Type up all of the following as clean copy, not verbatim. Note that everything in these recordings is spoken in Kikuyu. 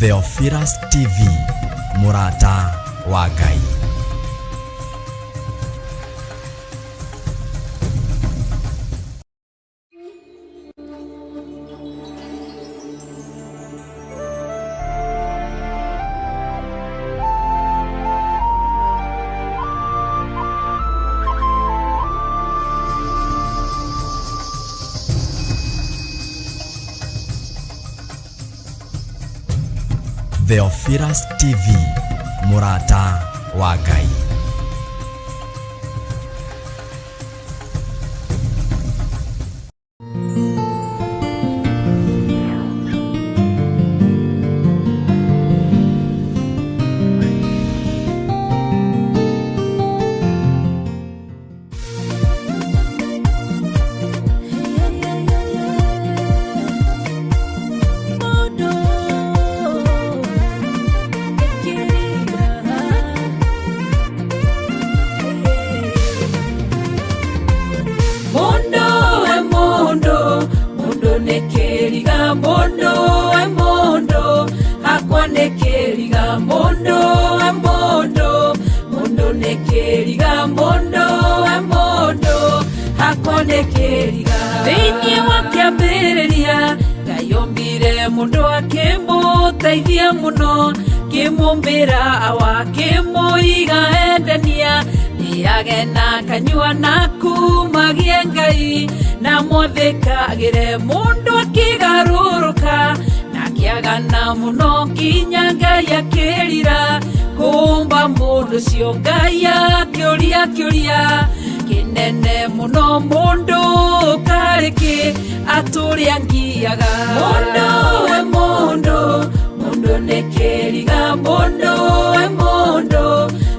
Theophilus TV, mũrata wa Ngai. Theophilus TV, mũrata wa Ngai. Mundu we mundu, mundu nĩ kĩriga, mundu we mundu, hakwa nĩ kĩriga, mundu we mundu, mundu nĩ kĩriga, mundu we mundu, hakwa nĩ kĩriga. Thĩinĩ wa kĩambĩrĩria Ngai ombire mũndũ akĩmũteithia mũno, kĩmũmbĩra awa kĩmũiga endania nĩage na kanyua na kumagie Ngai na mwathĩkagĩre mũndũ akĩgarũrũka na akĩagana mũno nginya Ngai akĩrira kũmba mũndũ ũcio Ngai akĩũria kĩũria kĩnene mũno mũndũ karĩ kĩ atũrĩa angiaga. Mũndũ we mũndũ, mũndũ nĩ kĩriga, mũndũ we mũndũ,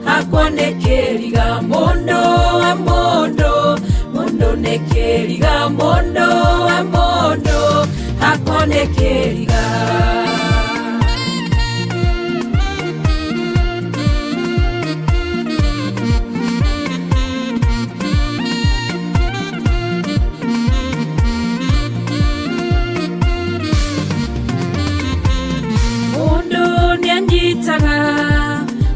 hakwa nĩ kĩriga, mũndũ we mũndũ, mũndũ nĩ kĩriga, mũndũ we mũndũ, hakwa nĩ kĩriga. Mũndũ nĩanyitaga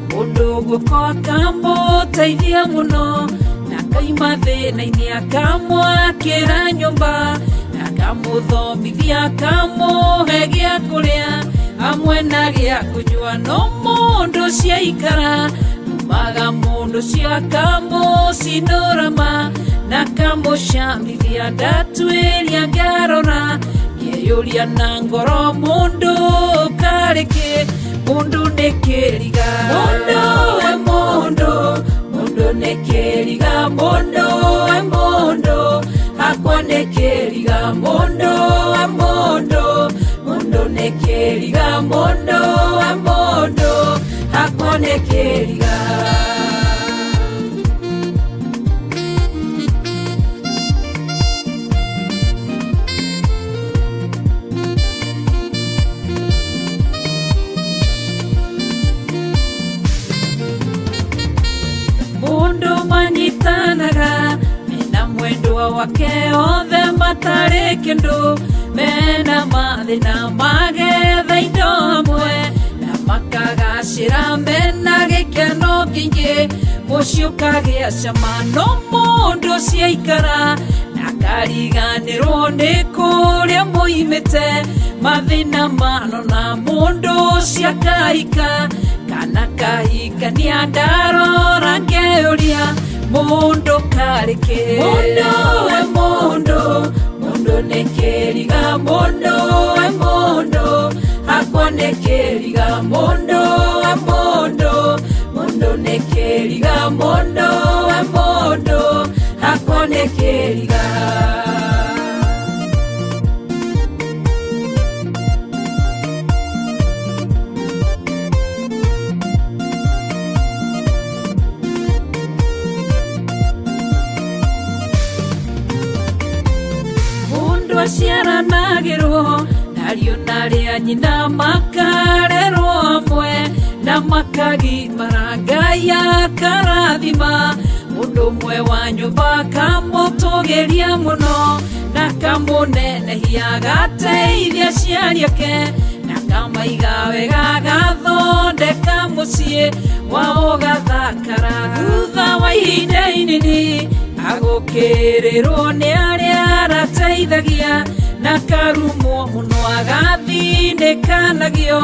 mũndũ guoko akamũteithia mũno na akaima thĩna-inĩ akamwakĩra nyũmba na akamũthomithia akamũhe gĩa kũrĩa hamwe na gĩa kũnyua no mũndũ ũcio aikara umaga mũndũ ũcio akamũcinũrama na akamũcamithia ndatuĩria ngarora ngeyũria na ngoro mũndũ karĩ kĩ mũndũ nĩ kĩriga. Mũndũ we mũndũ, mũndũ nĩ kĩriga, mũndũ we mũndũ, hakwa nĩ kĩriga, mũndũ we mũndũ, mũndũ nĩ kĩriga, mũndũ we mũndũ, hakwa nĩ kĩriga. Mũndũ manyitanaga mena mwendwa wake othe matarĩ kĩndũ mena mathĩna magetha indo hamwe na makagacĩra mena gĩkeno kĩingĩ mũciĩ ũkagĩa cama no mũndũ ũcio aikara na akariganĩrwo nĩ kũrĩa moimĩte mathĩna manona mũndũ ũcio akahika kana kahikania ndarora ngeyũria mũndũ karĩ kĩ. Mũndũ we mũndũ, mũndũ nĩ kĩriga, mũndũ we mũndũ, hakwa nĩ kĩriga, mũndũ we mũndũ, mũndũ nĩ kĩriga, mũndũ we mũndũ, hakwa nĩ kĩriga. Mũndũ aciaranagĩrwo nariũ narĩa nyina makarerwo hamwe na makagimara Ngai akarathima mũndũ ũmwe wa nyũmba akamũtũgĩria mũno na akamũnenehia agateithia aciari ake na Akamaiga wega agathondeka mũciĩ wao ũgathakara. Thutha wa ihinda inini agũkĩrĩrwo nĩ arĩa arateithagia, na karumwo mũno agathinĩkanagio,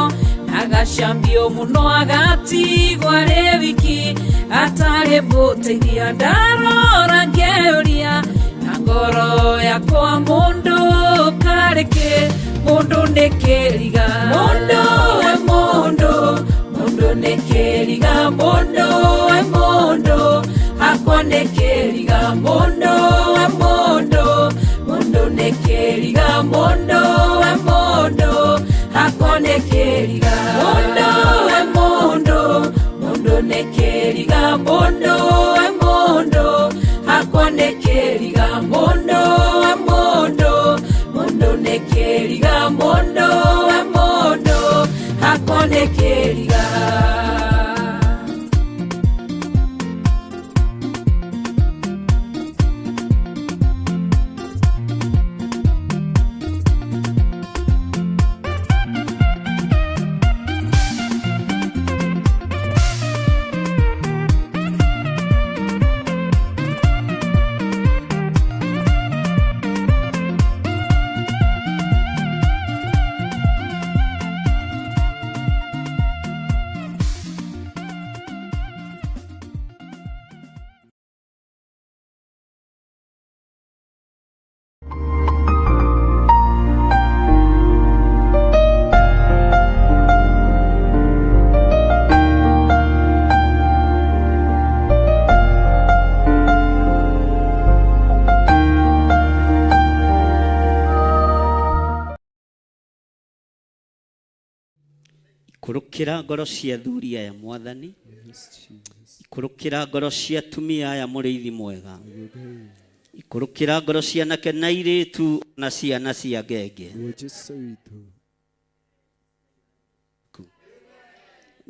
agacambio mũno agatigwo arĩ wiki atarĩ mũteithia. Ndarora ngeuria na ngoro yakwa, mũndũ karĩ kĩ? Mũndũ nĩ kĩriga, mũndũ we mũndũ, mũndũ nĩ kĩriga, mũndũ we mũndũ, hakwa nĩ kĩriga, mũndũ we mũndũ, mũndũ nĩ kĩriga, mũndũ we mũndũ, hakwa nĩ kĩriga, mũndũ we mũndũ, mũndũ nĩ kĩriga, mũndũ we mũndũ, hakwa nĩ kĩriga, mũndũ we mũndũ, mũndũ nĩ kĩriga, mũndũ we mũndũ, hakwa nĩ kĩriga. Ikũrũkĩra ngoro cia athuri aya, Mwathani. Ikũrũkĩra ngoro cia atumia aya, mũrĩithi mwega. Ikũrũkĩra ngoro cia anake na airĩtu na ciana cia ngenge. Jesu witũ.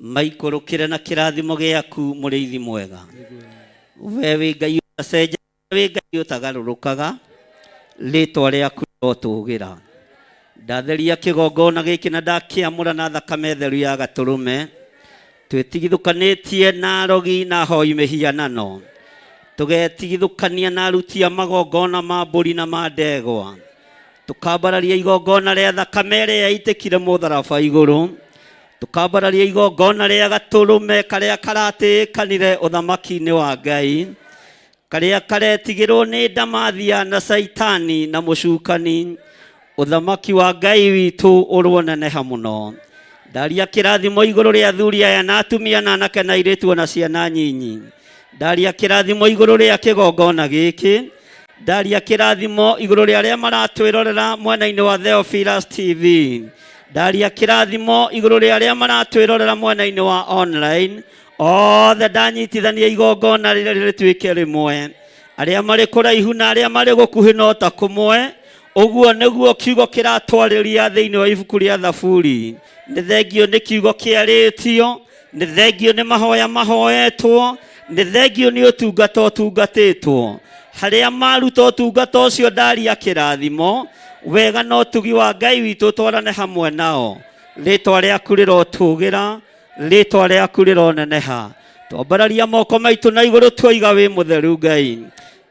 Maikũrũkĩre na kĩrathimo gĩaku, mũrĩithi mwega. We wĩ Ngai ũtacenjagia, wĩ Ngai ũtagarũrũkaga, rĩtwa rĩaku rĩrotũgĩra. Ndatheria kĩgongona gĩkĩ na ndakĩamũra na thakame theru ya gatũrũme. Twĩtigithũkanĩtie na arogi na ahoi mĩhianano, tũgetigithũkania na aruti a magongona ma mbũri na ma ndegwa, tũkambararia igongona rĩa thakame ĩrĩa yaitĩkire mũtharaba igũrũ, tũkambararia igongona rĩa gatũrũme karĩa karatĩĩkanire ũthamaki-inĩ wa Ngai, karĩa karetigĩrwo nĩ ndamathia na Caitani na mũcukani. Ũthamaki wa Ngai witũ ũroneneha mũno. Ndaria kĩrathimo igũrũ rĩa athuri aya na atumia na anake na airĩtu ona ciana nyinyi. Ndaria kĩrathimo igũrũ rĩa kĩgongona gĩkĩ. Ndaria kĩrathimo igũrũ rĩa arĩa maratwĩrorera mwena-inĩ wa Theophilus TV. Ndaria kĩrathimo igũrũ rĩa arĩa maratwĩrorera mwena-inĩ wa online. Othe ndanyitithania igongona rĩrĩa rĩtuĩke rĩmwe, arĩa marĩ kũraihu na arĩa marĩ gũkuhĩ no ta kũmwe. Ũguo nĩguo kiugo kĩratwarĩria thĩinĩ wa ibuku rĩa Thaburi. Nĩ thengio nĩ kiugo kĩarĩtio, nĩ thengio nĩ mahoya mahoetwo, nĩ thengio nĩ ũtungata ũtungatĩtwo. Harĩa maruta ũtungata ũcio, ndaria kĩrathimo, wega na ũtugi wa Ngai witũ twarane hamwe nao. Rĩtwa rĩaku rĩrotũgĩra, rĩtwa rĩaku rĩroneneha. Twambararia moko maitũ na igũrũ, tuoiga wĩ mũtheru Ngai.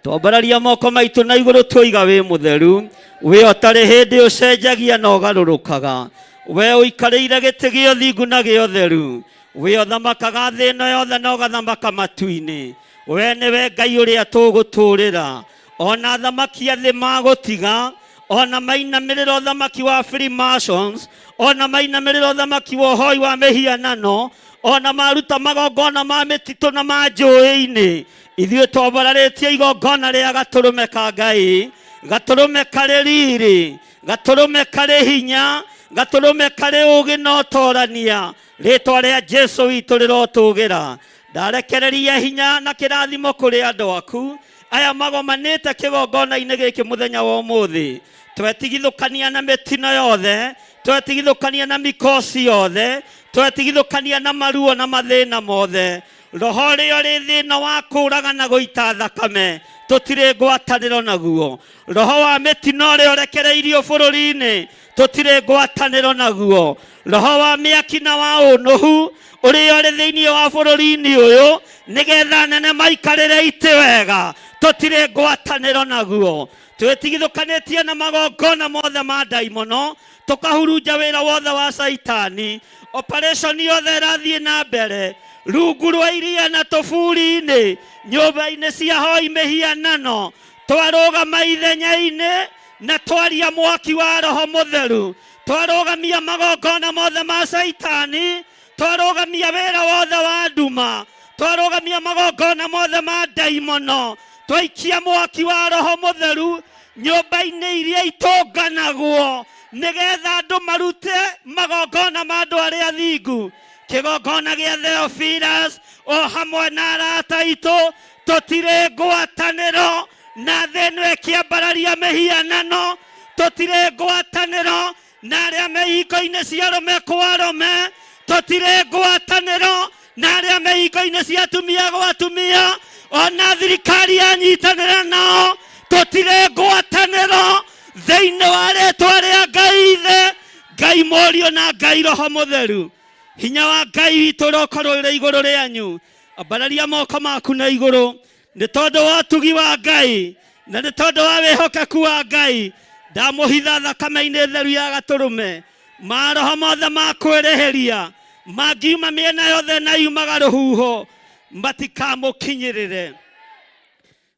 Twambararia moko maitũ na igũrũ, tuoiga wĩ mũtheru. Wĩ ũtarĩ hĩndĩ ũcenjagia na ũgarũrũkaga. We ũikarĩire gĩtĩ gĩa ũthingu na gĩa ũtheru. Wĩ ũthamakaga thĩ ĩno yothe na ũgathamaka matu-inĩ. We nĩwe Ngai ũrĩa tũgũtũũrĩra. Ona athamaki a thĩ magũtiga, ona mainamĩrĩra ũthamaki wa Freemasons, ona mainamĩrĩra ũthamaki wa ũhoi wa mĩhianano, ona maruta magongona ma mĩtitũ na ma njũĩ-inĩ, ithuĩ twambararĩtie igongona rĩa gatũrũme ka Ngai, gatũrũme karĩ riri, gatũrũme karĩ hinya, gatũrũme karĩ ũũgĩ na ũtorania. Rĩtwa rĩa Jesu witũ rĩrotũgĩra. Ndarekereria hinya na kĩrathimo kũrĩ andũ aku aya magomanĩte kĩgongona-inĩ gĩkĩ mũthenya wa ũmũthĩ. Twetigithũkania na mĩtino yothe, twetigithũkania na mikosi yothe, twetigithũkania na maruo na mathĩna mothe. Roho ũrĩa ũrĩ thĩna wa kũũraga na gũita thakame tũtirĩ ngwatanĩro naguo. Roho wa mĩtino ũrĩa ũrekereirio bũrũri-inĩ tũtirĩ ngwatanĩro naguo. Roho wa mĩaki na wa ũnũhu ũrĩa ũrĩ thĩinĩ wa bũrũri-inĩ ũyũ nĩgetha anene maikarĩre itĩ wega tũtirĩ ngwatanĩro naguo. Twĩtigithũkanĩtie na magongona mothe ma ndaimono, tũkahurunja wĩra wothe wa Caitani. Operation yothe ĩrathiĩ na mbere rungu rwa iria na tũburi-inĩ, nyũmba-inĩ cia hoi mĩhianano. Twarũgama ithenya-inĩ na twaria mwaki wa Roho Mũtheru, twarũgamia magongona mothe ma Caitani, twarũgamia wĩra wothe wa nduma, twarũgamia magongona mothe ma ndaimono, twaikia mwaki wa Roho Mũtheru nyũmba-inĩ iria itũnganagwo nĩgetha andũ marute magongona ma andũ arĩa athingu. Kĩgongona gĩa Theophilus o hamwe na arata aitũ tũtirĩ ngwatanĩro na thĩ ĩno ĩkĩambararia mĩhianano, tũtirĩ ngwatanĩro na arĩa me ihingo-inĩ cia arũme kwa arũme, tũtirĩ ngwatanĩro na arĩa me ihingo-inĩ cia atumia gwa atumia, ona thirikari yanyitanĩra nao tũtirĩ ngwatanĩro thĩinĩ wa rĩtwa rĩa Ngai Ithe, Ngai Mũriũ na Ngai Roho Mũtheru. Hinya wa Ngai witũ ũrokorwo ũrĩ igũrũ rĩanyu. Ambararia moko maku na igũrũ nĩ tondũ wa ũtugi wa Ngai na nĩ tondũ wa wĩhokeku wa Ngai. Ndamũhitha thakame-inĩ theru ya gatũrũme. Maroho mothe ma kwĩrĩhĩria mangiuma mĩena yothe na yumaga rũhuho matikamũkinyĩrĩre,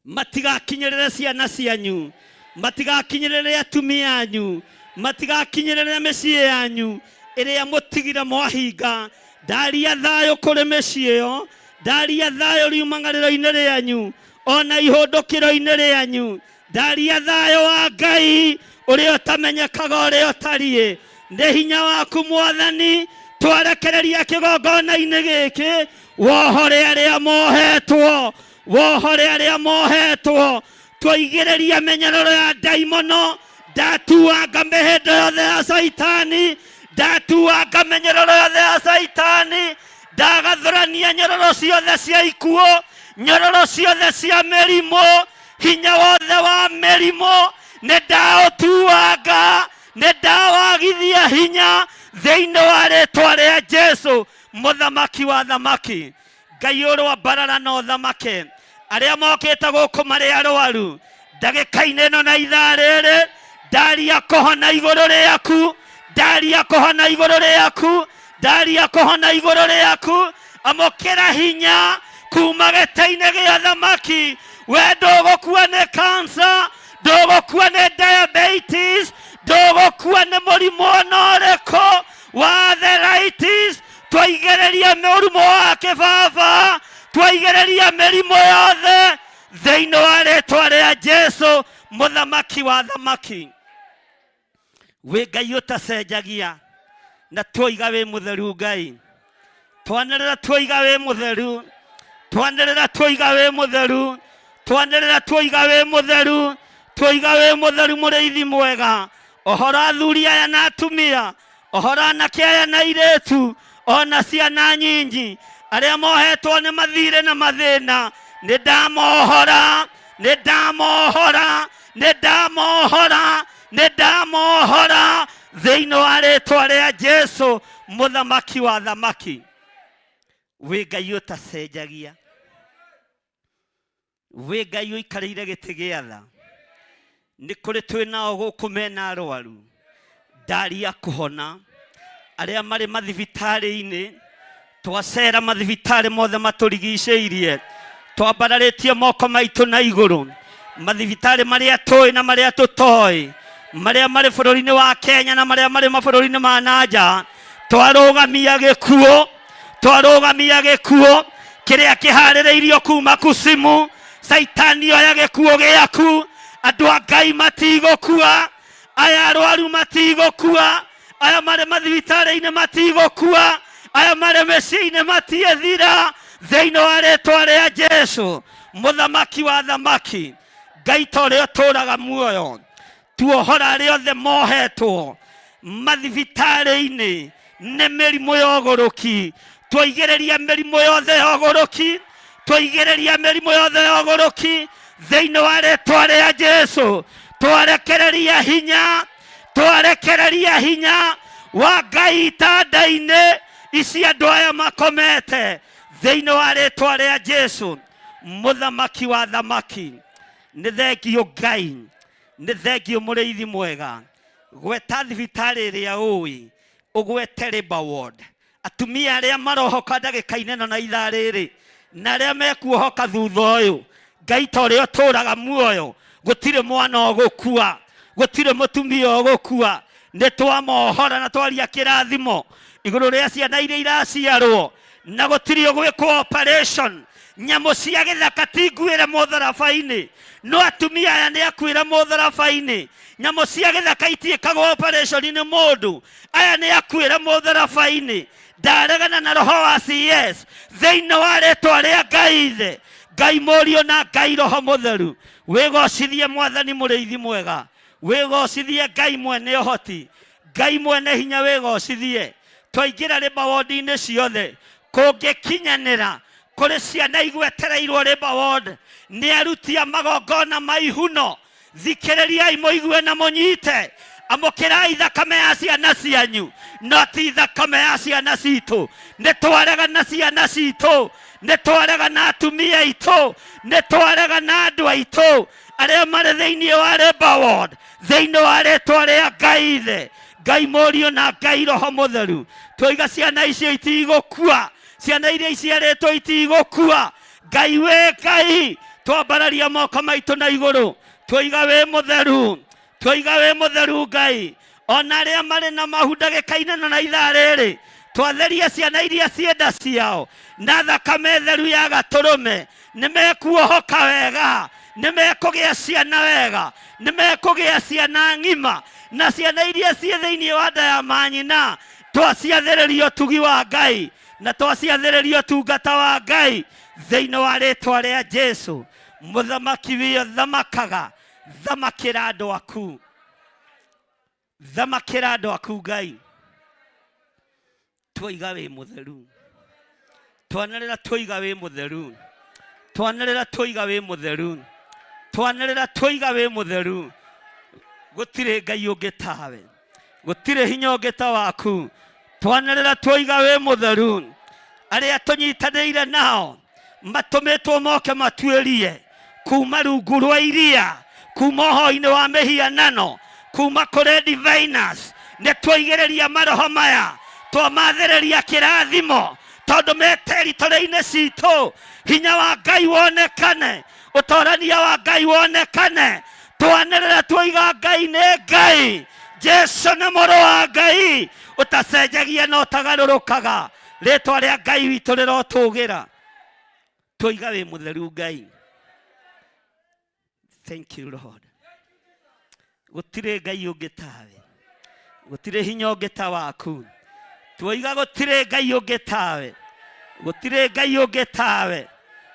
matigakinyĩrĩre ciana cianyu, matigakinyĩrĩre atumia anyu, matigakinyĩrĩre mĩciĩ yanyu ĩrĩa mũtigire mwahinga. Ndaria thayũ kũrĩ mĩciĩ ĩyo, ndaria thayũ riumang'arĩro-inĩ rĩanyu ona ihũndũkĩro-inĩ rĩanyu. Ndaria thayũ wa Ngai ũrĩa ũtamenyekaga ũrĩa ũtariĩ. Nĩ hinya waku Mwathani twarekereria kĩgongona-inĩ gĩkĩ, wohore arĩa mohetwo, wohore arĩa mohetwo. Twaigĩrĩria mĩnyororo ya ndaimono, ndatuanga mĩhĩndo yothe ya Caitani, ndatuanga mĩnyororo yothe ya Caitani, ndagathũrania nyororo ciothe cia ikuũ, nyororo ciothe cia mĩrimũ, hinya wothe wa mĩrimũ nĩ ndaũtuanga, nĩ ndawagithia hinya thĩinĩ wa rĩtwa rĩa Jesu mũthamaki wa thamaki. Ngai ũrwambarara na ũthamake arĩa mokĩte gũkũ marĩ arwaru ndagĩka-inĩ ĩno na ithaa rĩrĩ, ndaria kũhona igũrũ rĩaku, ndaria kũhona igũrũ rĩaku, ndaria kũhona igũrũ rĩaku. Amũkĩra hinya kuma gĩtĩ-inĩ gĩa thamaki. We ndũgũkua nĩ cancer, ndũgũkua nĩ diabetes, ndũgũkua nĩ mũrimũ ona ũrĩkũ wa arthritis. Twaigĩrĩria mũrimũ wa kĩbaba, twaigĩrĩria mĩrimũ yothe thĩinĩ wa rĩtwa rĩa Jesu mũthamaki wa thamaki. Wĩ Ngai ũtacenjagia na tuoiga wĩ mũtheru Ngai, twanĩrĩra tuoiga wĩ mũtheru, twanĩrĩra tuoiga wĩ mũtheru, twanĩrĩra tuoiga wĩ mũtheru, tuoiga wĩ mũtheru mũrĩithi mwega. Ohora athuri aya na atumia, ohora anake aya na airĩtu, ona ciana nyinyi arĩa mohetwo nĩ mathirĩ na mathĩna, nĩ ndamohora, nĩ ndamohora, nĩ ndamohora, nĩ ndamohora thĩinĩ wa rĩtwa rĩa Jesu mũthamaki wa thamaki. Wĩ Ngai ũtacenjagia, wĩ Ngai ũikarĩire gĩtĩ gĩa tha. Nĩ kũrĩ twĩ nao gũkũ mena arwaru, ndaria kũhona, arĩa marĩ mathibitarĩ-inĩ, twacera mathibitarĩ mothe matũrigicĩirie, twambararĩtie moko maitũ na igũrũ, mathibitarĩ marĩa tũĩ na marĩa tũtoĩ, marĩa marĩ bũrũri-inĩ wa Kenya na marĩa marĩ mabũrũri-inĩ ma na nja, twarũgamia gĩkuũ, twarũgamia gĩkuũ kĩrĩa kĩharĩrĩirio kuma kusimu. Caitani oya gĩkuũ gĩaku, andũ a Ngai matigũkua, aya arwaru matigũkua, aya marĩ mathibitarĩ-inĩ matigũkua, aya marĩ mĩciĩ-inĩ matiethira, thĩinĩ wa rĩtwa rĩa Jesu mũthamaki wa thamaki. Ngai ta ũrĩa ũtũũraga muoyo, tuohora arĩa othe mohetwo mathibitarĩ-inĩ nĩ mĩrimũ ya ũgũrũki, Twaigĩrĩria mĩrimũ yothe ya ũgũrũki, twaigĩrĩria mĩrimũ yothe ya ũgũrũki thĩinĩ wa rĩtwa rĩa Jesu. Twarekereria hinya, twarekereria hinya wa Ngai itanda-inĩ ici andũ aya makomete thĩinĩ wa rĩtwa rĩa Jesu. Mũthamaki wa thamaki, nĩ thengio Ngai, nĩ thengio mũrĩithi mwega. Gweta thibitarĩ ĩrĩa ũĩ, ũgwete Labour Ward. Atumia arĩa marohoka ndagĩka-inĩ ĩno na ithaa rĩrĩ, na arĩa mekuohoka thutha ũyũ, Ngai ta ũrĩa ũtũraga muoyo, gũtirĩ mwana ũgũkua, gũtirĩ mũtumia ũgũkua. Nĩ twamohora na twaria kĩrathimo igũrũ rĩa ciana iria iraciarwo, na gũtirĩ ũgwĩkwo operation. Nyamũ cia gĩthaka ti nguĩre mũtharaba-inĩ, no atumia aya nĩ akuĩre mũtharaba-inĩ. Nyamũ cia gĩthaka itiĩkagwo operation nĩ mũndũ, aya nĩ akuĩre mũtharaba-inĩ. Ndaregana na roho wa CS thĩinĩ wa rĩtwa rĩa Ngai Ithe, Ngai Mũriũ na Ngai Roho Mũtheru. Wĩgocithie Mwathani mũrĩithi mwega, wĩgocithie Ngai mwene ũhoti, Ngai mwene hinya, wĩgocithie. Twaingĩra rĩmba wondi-inĩ ciothe, kũngĩkinyanĩra kũrĩ ciana igwetereirwo rĩmba ward nĩ aruti a magongona ma ihuno, thikĩrĩriai mũigue na mũnyite. Amũkĩrai thakame ya ciana cianyu, no ti thakame ya ciana citũ. Nĩ twarega na ciana citũ, nĩ twarega na atumia aitũ, nĩ twarega na andũ aitũ arĩa marĩ thĩinĩ wa Labour Ward, thĩinĩ wa rĩtwa rĩa Ngai Ithe, Ngai Mũriũ na Ngai Roho Mũtheru. Twoiga ciana icio itigũkua, ciana iria iciarĩtwo itigũkua. Ngai wĩ Ngai, twambararia moko maitũ na igũrũ, twoiga wĩ mũtheru, twoiga wĩ mũtheru Ngai. Ona arĩa marĩ na mahu ndagĩka-inĩ ĩno na ithaa rĩrĩ, twatheria ciana iria cienda ciao na thakame theru ya gatũrũme, nĩ mekuohoka wega, nĩ mekũgĩa ciana wega, nĩ mekũgĩa ciana ng'ima, na ciana iria ciĩ thĩinĩ wa nda ya manyina twaciathĩrĩria ũtugi wa Ngai na twaciathĩrĩria ũtungata wa Ngai thĩinĩ wa rĩtwa rĩa Jesu. Mũthamaki wĩyo thamakaga, thamakĩra andũ aku, thamakĩra andũ aku Ngai. Twoiga wĩ mũtheru, twanĩrĩra twoiga wĩ mũtheru, twanĩrĩra twoiga wĩ mũtheru, twanĩrĩra twoiga wĩ mũtheru. Gũtirĩ Ngai ũngĩ tawe, gũtirĩ hinya ũngĩ ta waku. Twanĩrĩra twoiga wĩ mũtheru. Arĩa tũnyitanĩire nao matũmĩtwo moke matuĩrie kuma rungu rwa iria, kuma ũhoi-inĩ wa mĩhianano, kuma kũrĩ diviners, nĩ twaigĩrĩria maroho maya, twamathĩrĩria kĩrathimo, tondũ me territory-inĩ citũ. Hinya wa Ngai wonekane, ũtorania wa Ngai wonekane. Twanĩrĩra twoiga Ngai nĩ Ngai, Jesu nĩ mũrũ wa Ngai ũtacenjagia na ũtagarũrũkaga. Rĩtwa rĩa Ngai witũ rĩrotũgĩra. Twoiga wĩ mũtheru Ngai. Thank you Lord. Gũtirĩ Ngai ũngĩ tawe, gũtirĩ hinya ũngĩ ta waku. Twoiga gũtirĩ Ngai ũngĩ tawe, gũtirĩ Ngai ũngĩ tawe,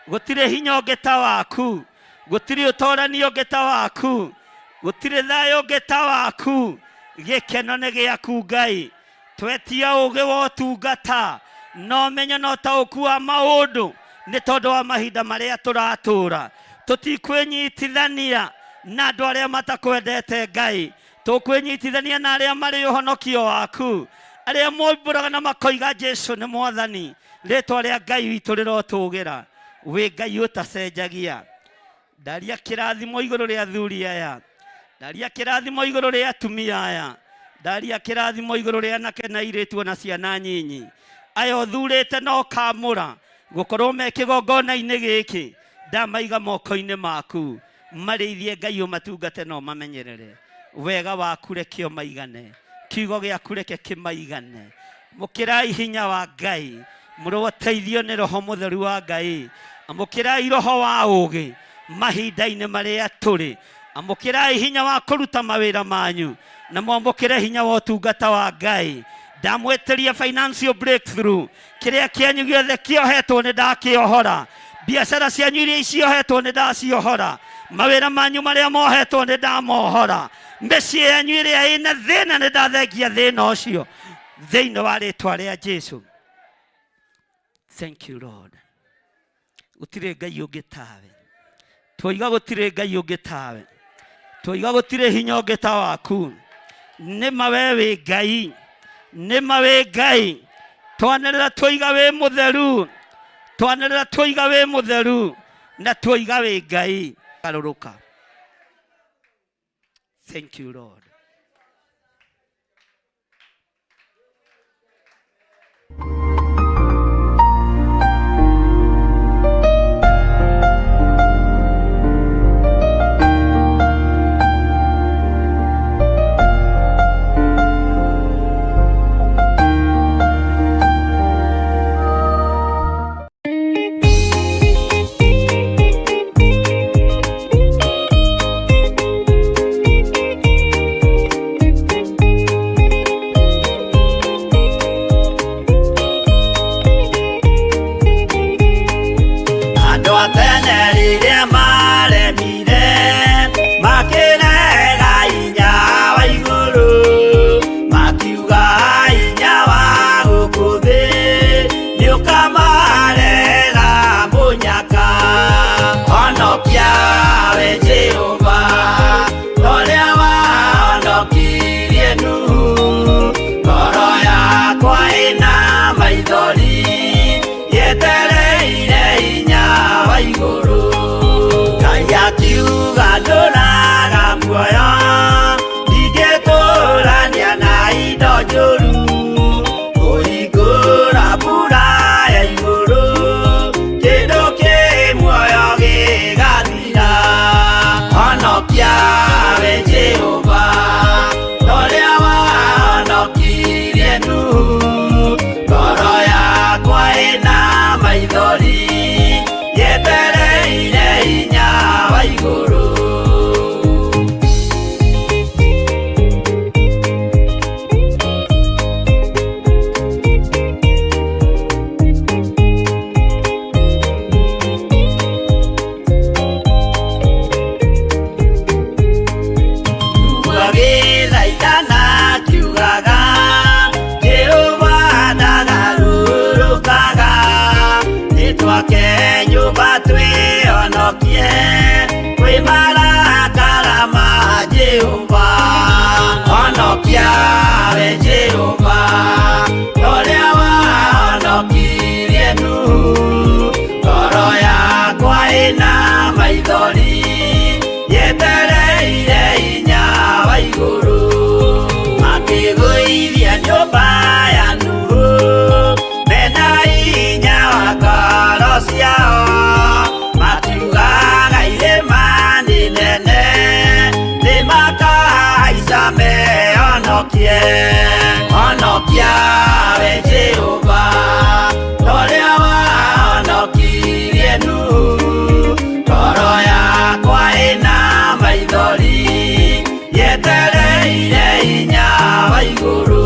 gũtirĩ hinya ũngĩ ta waku, gũtirĩ ũtorani ũngĩ ta waku, gũtirĩ thayũ ũngĩ ta waku. Gĩkeno nĩ gĩaku Ngai. Twetia ũgĩ wa ũtungata na ũmenyo na ũtaũku wa maũndũ, nĩ tondũ wa mahinda marĩa tũratũra. Tũtikwĩnyitithania na andũ arĩa matakwendete Ngai, tũkwĩnyitithania na arĩa marĩ ũhonokio waku, arĩa moimbũraga na makoiga Jesu nĩ Mwathani. Rĩtwa rĩa Ngai witũ rĩrotũgĩra. Wĩ Ngai ũtacenjagia. Ndaria kĩrathimo igũrũ rĩa athuri aya, ndaria kĩrathimo igũrũ rĩa atumia aya, ndaria kĩrathimo igũrũ rĩa anake na airĩtu ona ciana nyinyi aya ũthurĩte na ũkamũra gũkorwo me kĩgongona-inĩ gĩkĩ. Ndamaiga moko-inĩ maku, marĩithie Ngai, ũmatungate na ũmamenyerere. Wega waku reke ũmaigane, kiugo gĩaku reke kĩmaigane. Amũkĩrai hinya wa Ngai, mũroteithio nĩ Roho Mũtheru wa Ngai. Amũkĩrai roho wa ũũgĩ mahinda-inĩ marĩa tũrĩ. Amũkĩrai hinya wa kũruta mawĩra manyu, na mwamũkĩre hinya wa ũtungata wa Ngai. Ndamwĩtĩria financial breakthrough, kĩrĩa kĩanyu gĩothe kĩohetwo nĩ ndakĩohora, biacara cianyu iria iciohetwo nĩ ndaciohora, mawĩra manyu marĩa mohetwo nĩ ndamohora, mĩciĩ yanyu ĩrĩa ĩna thĩna nĩ ndathengia thĩna ũcio thĩinĩ wa rĩtwa rĩa Jesu. Thank you Lord. Gũtirĩ Ngai ũngĩ tawe. Twoiga gũtirĩ Ngai ũngĩ tawe. Twoiga gũtirĩ hinya ũngĩ ta waku. Nĩ ma we wĩ Ngai. Nĩ ma wĩ Ngai. Twanĩrĩra twoiga wĩ mũtheru. Twanĩrĩra twoiga wĩ mũtheru. Na twoiga wĩ Ngai. Garũrũka. Thank you Lord. Andũ a tene rĩrĩa maremire makĩrega hinya wa igũrũ makiuga hinya wa gũkũ thĩ nĩũkamarehera mũnyaka. Honokia we Jehova ũrĩa wahonokirie Nuhu, ngoro yakwa ĩna maithori yetereire hinya wa igũrũ. Ngai akiuga ndũraga muoyo ndingĩtũrania na indo njũru, kũhingũra mbura ya igũrũ kĩndũ kĩ muoyo gĩgathira. Honokia we Jehova ũrĩa wahonokirie Nuhu, ngoro yakwa ĩna maithori yetereire hinya wa igũrũ. Agĩthaithana akiugaga Jehova ndagarũrũkaga, nĩtwake nyũmba twĩhonokie kwĩ marakara ma Jehova. Honokia we Jehova ũrĩa wahonokirie Nuhu, ngoro yakwa ĩna maithori yetereire hinya wa igũrũ. Makĩgũithia nyũmba ya Nuhu mena hinya wa ngoro ciao, makiugaga irĩma nĩ nene nĩmakahaica mehonokie. Honokia we Jehova ũrĩa wahonokirie Nuhu, ngoro yakwa ĩna maithori yetereire hinya wa igũrũ.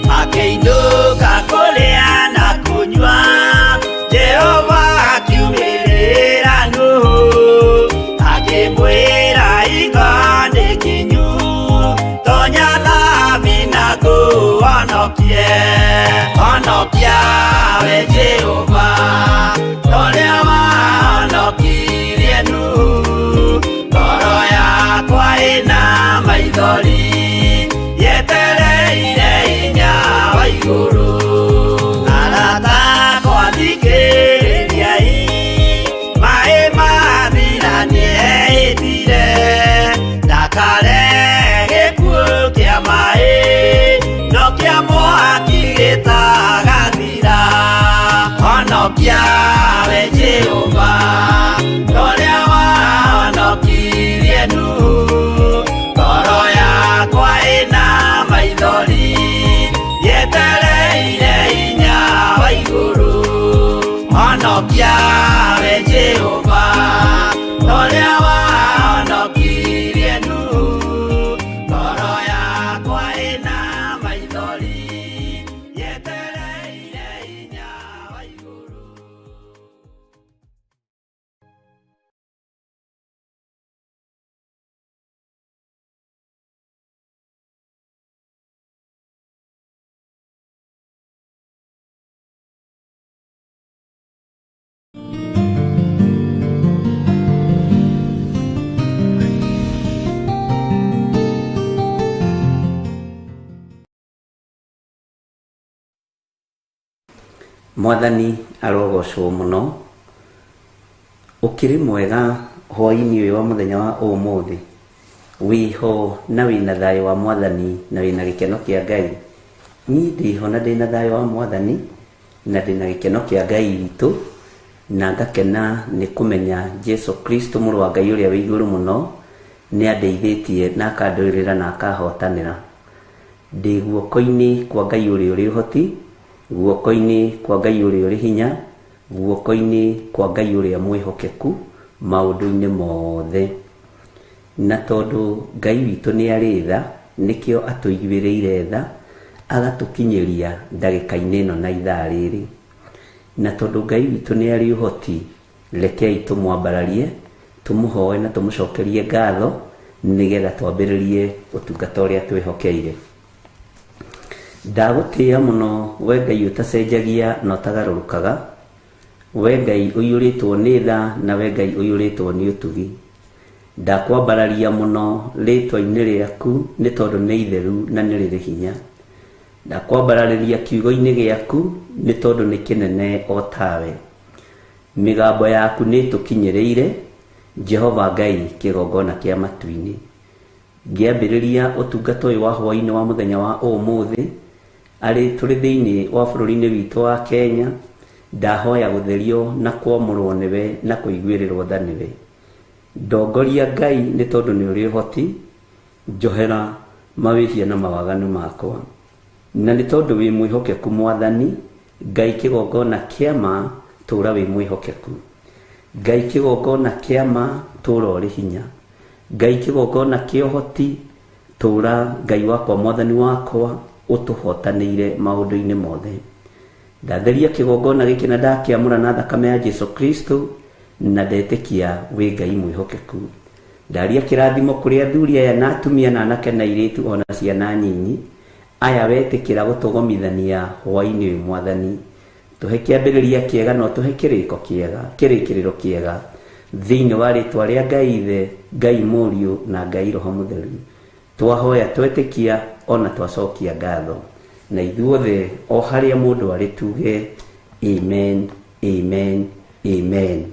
Makĩinũka kũrĩa na kũnyua, Jehova akiumĩrĩra Nuhu akĩmwĩra hingo nĩ kinyu, tonya thabina ngũhonokie. Honokia we Jehova ũrĩa wahonokirie Nuhu, ngoro yakwa ĩna maithori yetereire hinya wa igũrũ. Arata akwa thikĩrĩriai, maĩ mathira nĩehĩtire ndakare gĩkuũ kĩa maĩ no kĩa mwaki gĩtagathira. Honokia we Jehova ũrĩa wahonokirie Nuhu, ngoro yakwa ĩna maithori yetereire hinya wa igũrũ. Honokia we Jehova ũrĩa wahonokirie Nuhu, ngoro yakwa ĩna maithori yetereire Mwathani arogocwo mũno. Ũkĩrĩ mwega hwaĩ-inĩ ũyũ wa mũthenya wa ũmũthĩ? Wĩho na wĩna thayũ wa Mwathani na wĩna gĩkeno kĩa Ngai? Niĩ ndĩho na ndĩna thayũ wa Mwathani na ndĩna gĩkeno kĩa Ngai witũ, na ngakena nĩ kũmenya Jesu Kristo mũrũ wa Ngai ũrĩa wĩ igũrũ mũno nĩ andeithĩtie na akandũĩrĩra na akahotanĩra. Ndĩ guoko-inĩ kwa Ngai ũrĩa ũrĩ ũhoti, guoko-inĩ kwa Ngai ũrĩa ũrĩ hinya, guoko-inĩ kwa Ngai ũrĩa mwĩhokeku maũndũ-inĩ mothe. Na tondũ Ngai witũ nĩ arĩ tha, nĩkĩo atũiguĩrĩire tha, agatũkinyĩria ndagĩka-inĩ ĩno na ithaa rĩrĩ. Na tondũ Ngai witũ nĩ arĩ ũhoti, rekei tũmwambararie, tũmũhoe na tũmũcokerie ngatho, nĩgetha twambĩrĩrie ũtungata ũrĩa twĩhokeire. Ndagũtĩĩa mũno we Ngai ũtacenjagia na ũtagarũrũkaga, we Ngai ũiyũrĩtwo nĩ tha na we Ngai ũiyũrĩtwo nĩ ũtugi. Ndakwambararia mũno rĩĩtwa-inĩ rĩaku nĩ tondũ nĩ itheru na nĩ rĩrĩ hinya. Ndakwambararĩria kiugo-inĩ gĩaku nĩ tondũ nĩ kĩnene o tawe. Mĩgambo yaku nĩ ĩtũkinyĩrĩire, Jehova Ngai kĩgongona kĩa matu-inĩ. Ngĩambĩrĩria ũtungata ũyũ wa hwaĩ-inĩ wa mũthenya wa ũmũthĩ, arĩ tũrĩ thĩinĩ wa bũrũri-inĩ witũ wa Kenya, ndahoya gũtherio na kwamũrwo nĩwe na kũiguĩrĩrwo tha nĩwe. Ndongoria Ngai nĩ tondũ nĩ ũrĩ ũhoti, njohera mawĩhia na mawaganu makwa. Na nĩ tondũ wĩ mwĩhokeku Mwathani, Ngai kĩgongona kĩa ma, tũũra wĩ mwĩhokeku. Ngai kĩgongona kĩa ma, tũũra ũrĩ hinya. Ngai kĩgongona kĩa ũhoti, tũũra Ngai wakwa Mwathani wakwa, ũtũhotanĩire maũndũ-inĩ mothe. Ndatheria kĩgongona gĩkĩ na ndakĩamũra na thakame ya Jesu Kristo, na ndetĩkia wĩ Ngai mwĩhokeku. Ndaria kĩrathimo kũrĩ athuri aya na atumia na anake na airĩtu ona ciana nyinyi, aya wetĩkĩra gũtũgomithania hwaĩ-inĩ ũyũ Mwathani. Tũhe kĩambĩrĩria kĩega na ũtũhe kĩrĩko kĩega, kĩrĩkĩrĩro kĩega, thĩinĩ wa rĩtwa rĩa Ngai Ithe, Ngai Mũriũ na Ngai Roho Mũtheru. Twahoya twetĩkia ona twacokia ngatho. Na ithuothe o harĩa mũndũ arĩ tuge amen, amen, amen.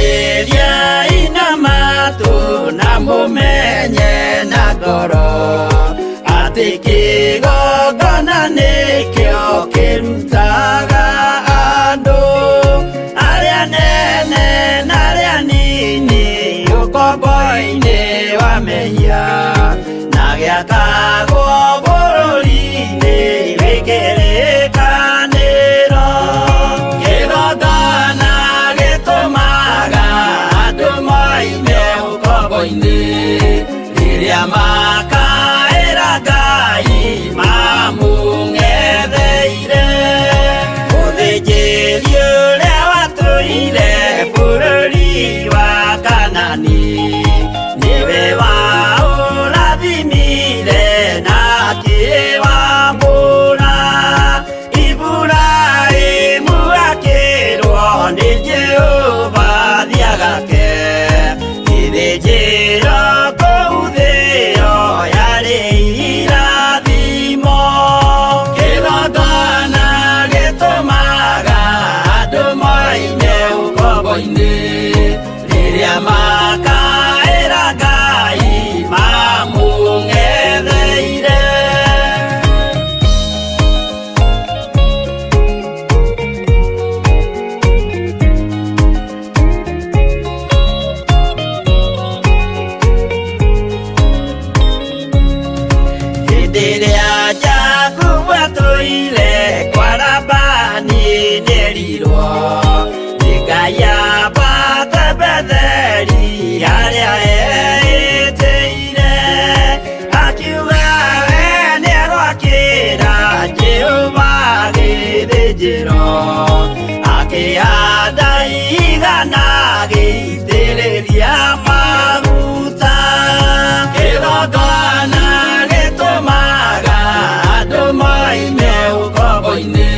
Thikĩrĩriai na matũ na mũmenye na ngoro atĩ kĩgongona nĩkĩo kĩrutaga andũ arĩa nene na arĩa nini ũkombo-inĩ wa mehia na gĩakagwo bũrũri-inĩ wĩ kĩrĩkanĩro. Kĩgongona gĩtũmaga andũ moime ũkombo-inĩ rĩrĩa makaĩra Makamaitĩrĩria maguta. Kĩgongona gĩtũmaga andũ moime ũkombo-inĩ,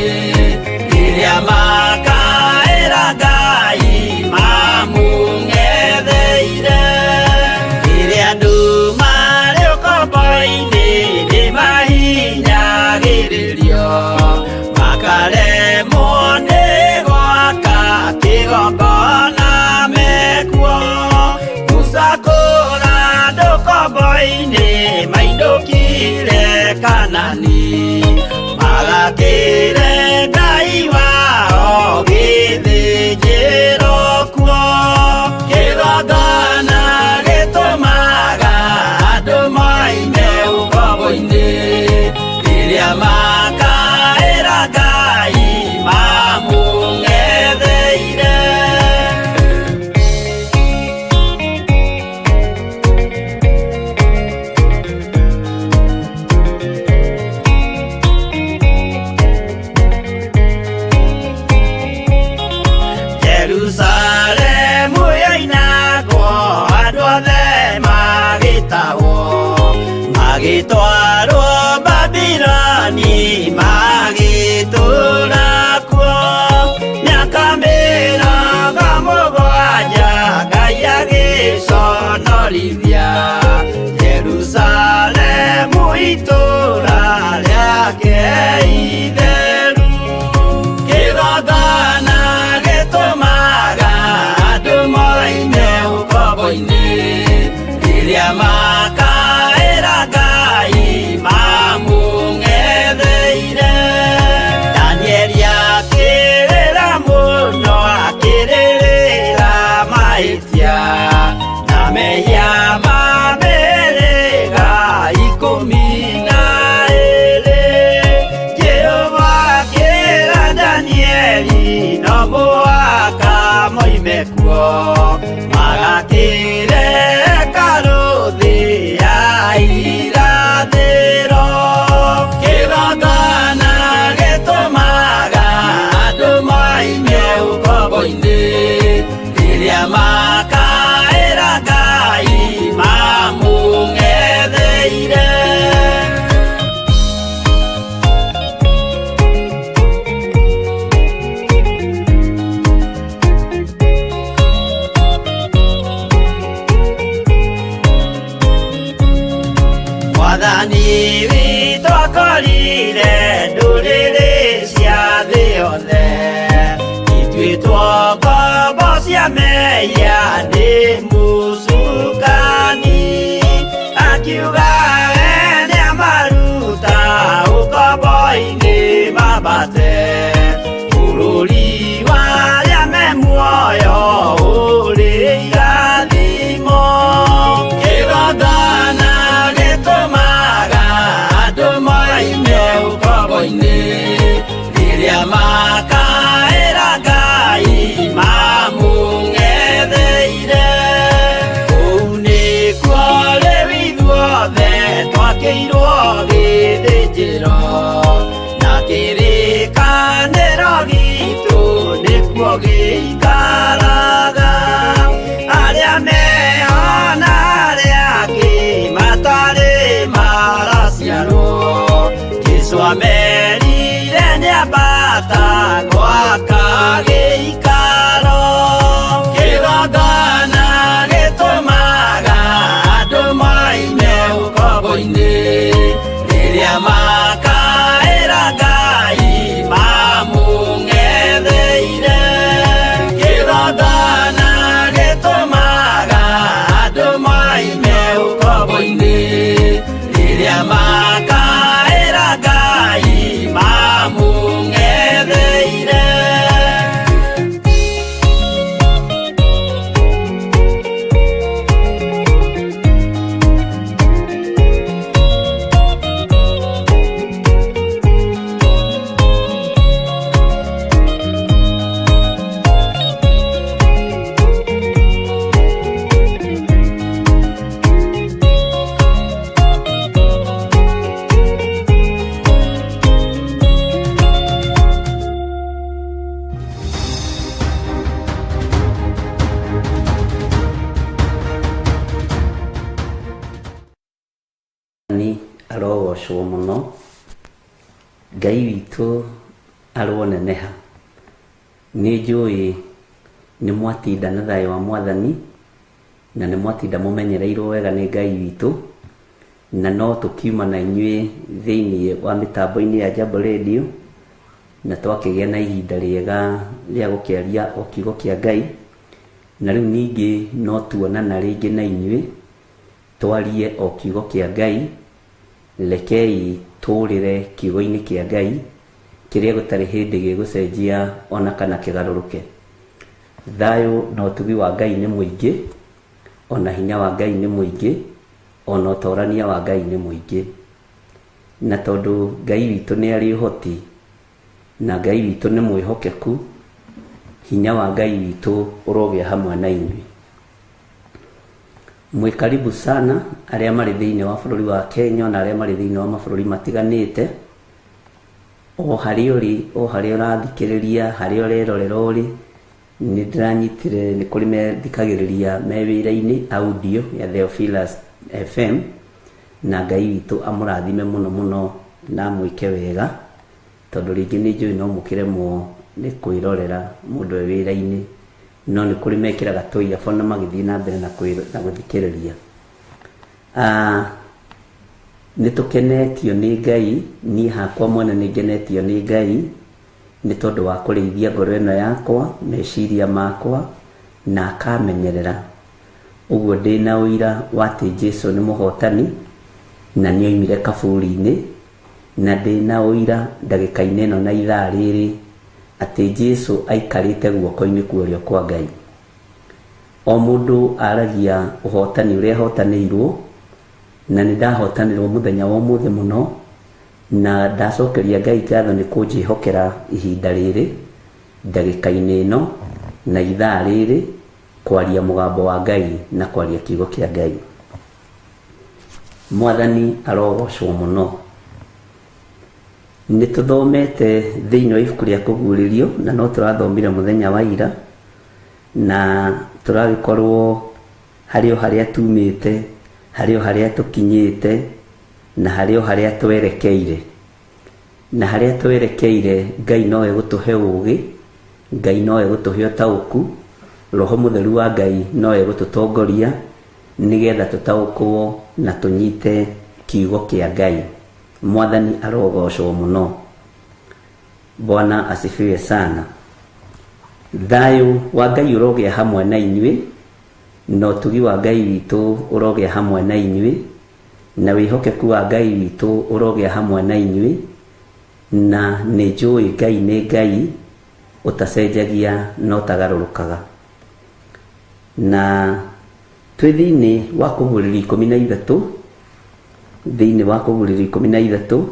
rĩrĩa makaĩra Ngai mamũng'etheire. Rĩrĩa andũ marĩ ũkombo-inĩ nĩmahinyagĩrĩrio, makaremwo nĩ gwaka kĩgongona mekuo. Musa kũra andũ ũkombo-inĩ mainũkire Kanani, magakĩre Ngai wao gĩthĩnjĩro kuo. Kĩgongona gĩtũmaga andũ moime ũkombo-inĩ, rĩrĩa makaĩra Ngai mamũng'etheire. Jerusalemu yoinagwo, andũ othe magĩtahwo, magĩtwarwo Babiloni, magĩtũũra kuo. Mĩaka 70 Ngai agĩconorithia Jerusalemu itũũra rĩake itheru. Kĩgongona gĩtũmaga andũ moime ũkombo-inĩ, rĩrĩa makaĩra Ngai mamũng'etheire. Danieli akĩrĩra mũno, akĩrĩrĩra mahĩtia na mehia ma mĩhĩrĩga 12. Jehova akĩra Danieli no mũhaka moime kuo, magakĩre hekarũ thĩ. Arogocwo mũno. Ngai witũ aroneneha. Nĩ njũĩ nĩ mwatinda na thayũ wa Mwathani, na nĩ mwatinda mũmenyereirwo wega nĩ Ngai witũ, na no tũkiuma na inyuĩ thĩinĩ wa mĩtambo-inĩ ya Jambo Radio, na twakĩgĩa na ihinda rĩega rĩa gũkĩaria o kiugo kĩa Ngai. Na rĩu ningĩ no tuonana rĩngĩ na inyuĩ twarie o kiugo kĩa Ngai. Rekei tũrĩre kiugo-inĩ kĩa Ngai kĩrĩa gũtarĩ hĩndĩ gĩgũcenjia ona kana kĩgarũrũke. Thayũ na ũtugi wa Ngai nĩ mũingĩ, ona hinya wa Ngai nĩ mũingĩ, ona ũtorania wa Ngai nĩ mũingĩ. Na tondũ Ngai witũ nĩ arĩ ũhoti, na Ngai witũ nĩ mwĩhokeku, hinya wa Ngai witũ ũrogĩa hamwe na inyuĩ. Mwĩ karibu sana arĩa marĩ thĩinĩ wa bũrũri wa Kenya na arĩa marĩ thĩinĩ wa mabũrũri matiganĩte. O harĩa ũrĩ, o harĩa ũrathikĩrĩria, harĩa ũrerorera ũrĩ, nĩ ndĩranyitire nĩ kũrĩ methikagĩrĩria me wĩra-inĩ audio ya Theophilus FM, na Ngai witũ amũrathime mũno mũno na amwĩke wega, tondũ rĩngĩ nĩ njũĩ no mũkĩremwo nĩ kwĩrorera mũndũ e wĩra-inĩ, no nĩ kũrĩ mekĩraga tũ-earphone na magĩthiĩ na mbere na gũthikĩrĩria. Nĩ tũkenetio nĩ Ngai, niĩ hakwa mwene nĩ ngenetio nĩ Ngai nĩ tondũ wa kũrĩithia ngoro ĩno yakwa, meciria makwa, na akamenyerera. Ũguo ndĩna ũira wa atĩ Jesũ nĩ mũhotani na nĩ oimire kaburi-inĩ, na ndĩna ũira ndagĩka-inĩ ĩno na ithaa rĩrĩ atĩ Jesũ aikarĩte guoko-inĩ kwa ũrĩo kwa Ngai. O mũndũ aragia ũhotani ũrĩa ahotanĩirwo, na nĩ ndahotanĩrwo mũthenya wa ũmũthĩ mũno, na ndacokeria Ngai ngatho nĩ kũnjĩhokera ihinda rĩrĩ, ndagĩka-inĩ ĩno na ithaa rĩrĩ, kwaria mũgambo wa Ngai na kwaria kiugo kĩa Ngai. Mwathani arogocwo mũno. Nĩ tũthomete thĩinĩ wa ibuku rĩa kũguũrĩrio, na no tũrathomire mũthenya wa ira, na tũragĩkorwo harĩ o harĩa tumĩte, harĩ o harĩa tũkinyĩte, na harĩ o harĩa twerekeire. Na harĩa twerekeire, Ngai no egũtũhe ũũgĩ, Ngai no egũtũhe ũtaũku, Roho Mũtheru wa Ngai no egũtũtongoria nĩgetha tũtaũkwo na tũnyite kiugo kĩa Ngai. Mwathani arogocwo mũno. Bwana asifiwe sana. Thayũ wa Ngai ũrogĩa hamwe na inyuĩ, na ũtugi wa Ngai witũ ũrogĩa hamwe na inyuĩ, na wĩhokeku wa Ngai witũ ũrogĩa hamwe na inyuĩ, na nĩ njũĩ Ngai nĩ Ngai ũtacenjagia na ũtagarũrũkaga. Na twĩ thĩinĩ wa kũguũrĩrio 13, thĩinĩ wa kũguũrĩrio 13,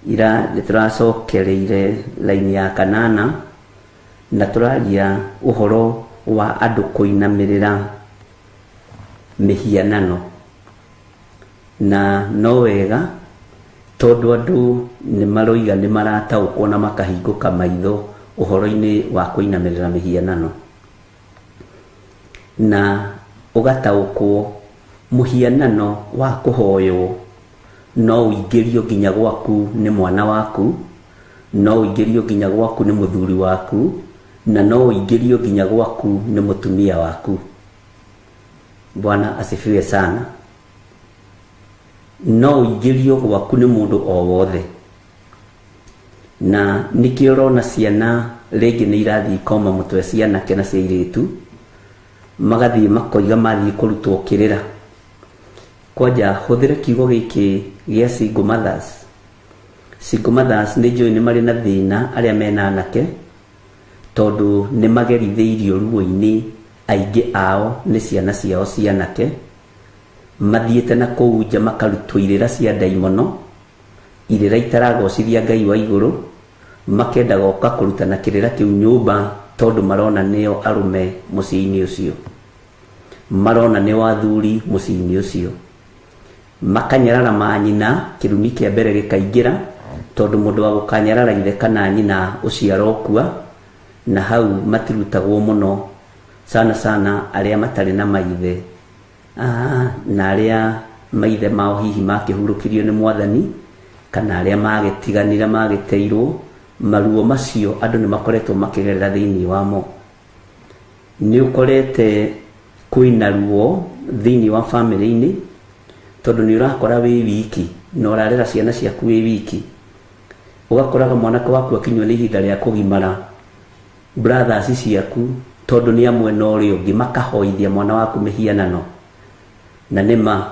ira nĩ tũracokereire laini ya kanana, na tũraria ũhoro wa andũ kũinamĩrĩra mĩhianano. Na no wega tondũ andũ nĩ maroiga nĩ marataũkwo na makahingũka maitho ũhoro-inĩ wa kũinamĩrĩra mĩhianano, na ũgataũkwo mũhianano wa kũhoywo no ũingĩrio nginya gwaku nĩ mwana waku, no ũingĩrio nginya gwaku nĩ mũthuri waku, na no ũingĩrio nginya gwaku nĩ mũtumia waku. Bwana asifiwe sana. No ũingĩrio gwaku nĩ mũndũ o wothe. Na nĩkĩo ũrona ciana rĩngĩ nĩ irathiĩ ikoma mũtwe cia anake na cia airĩtu, magathiĩ makoiga mathiĩ kũrutwo kĩrĩra. Kwanja hũthĩre kiugo gĩkĩ gĩa single mothers. Single mothers nĩ njũĩ nĩ marĩ na thĩna arĩa mena anake, tondũ nĩ magerithĩirio ruo-inĩ, aingĩ ao nĩ ciana ciao cia anake, mathiĩte na kũu nja makarutwo irĩra cia ndaimono, irĩra itaragocithia Ngai wa igũrũ, makenda goka kũrutana kĩrĩra kĩu nyũmba tondũ marona nĩo arũme mũciĩ-inĩ ũcio, marona nĩo athuri mũciĩ-inĩ ũcio, makanyarara manyina, kĩrumi kĩa mbere gĩkaingĩra, tondũ mũndũ wa gũkanyarara ithe kana nyina ũcio arokua, na hau matirutagwo mũno sana sana arĩa matarĩ na maithe, na arĩa maithe mao hihi makĩhurũkirio nĩ mwathani kana arĩa magĩtiganire magĩteirwo maruo macio andũ nĩ makoretwo makĩgerera thĩinĩ wamo. Nĩ ũkorete kwĩna ruo thĩinĩ wa bamĩrĩ-inĩ tondũ nĩ ũrakora wĩ wiki na ũrarera ciana ciaku wĩ wiki, ũgakoraga mwanake waku akinywo nĩ ihinda rĩa kũgimara, brothers ciaku tondũ nĩ amwe na ũrĩa ũngĩ makahoithia mwana waku mĩhianano, na nĩma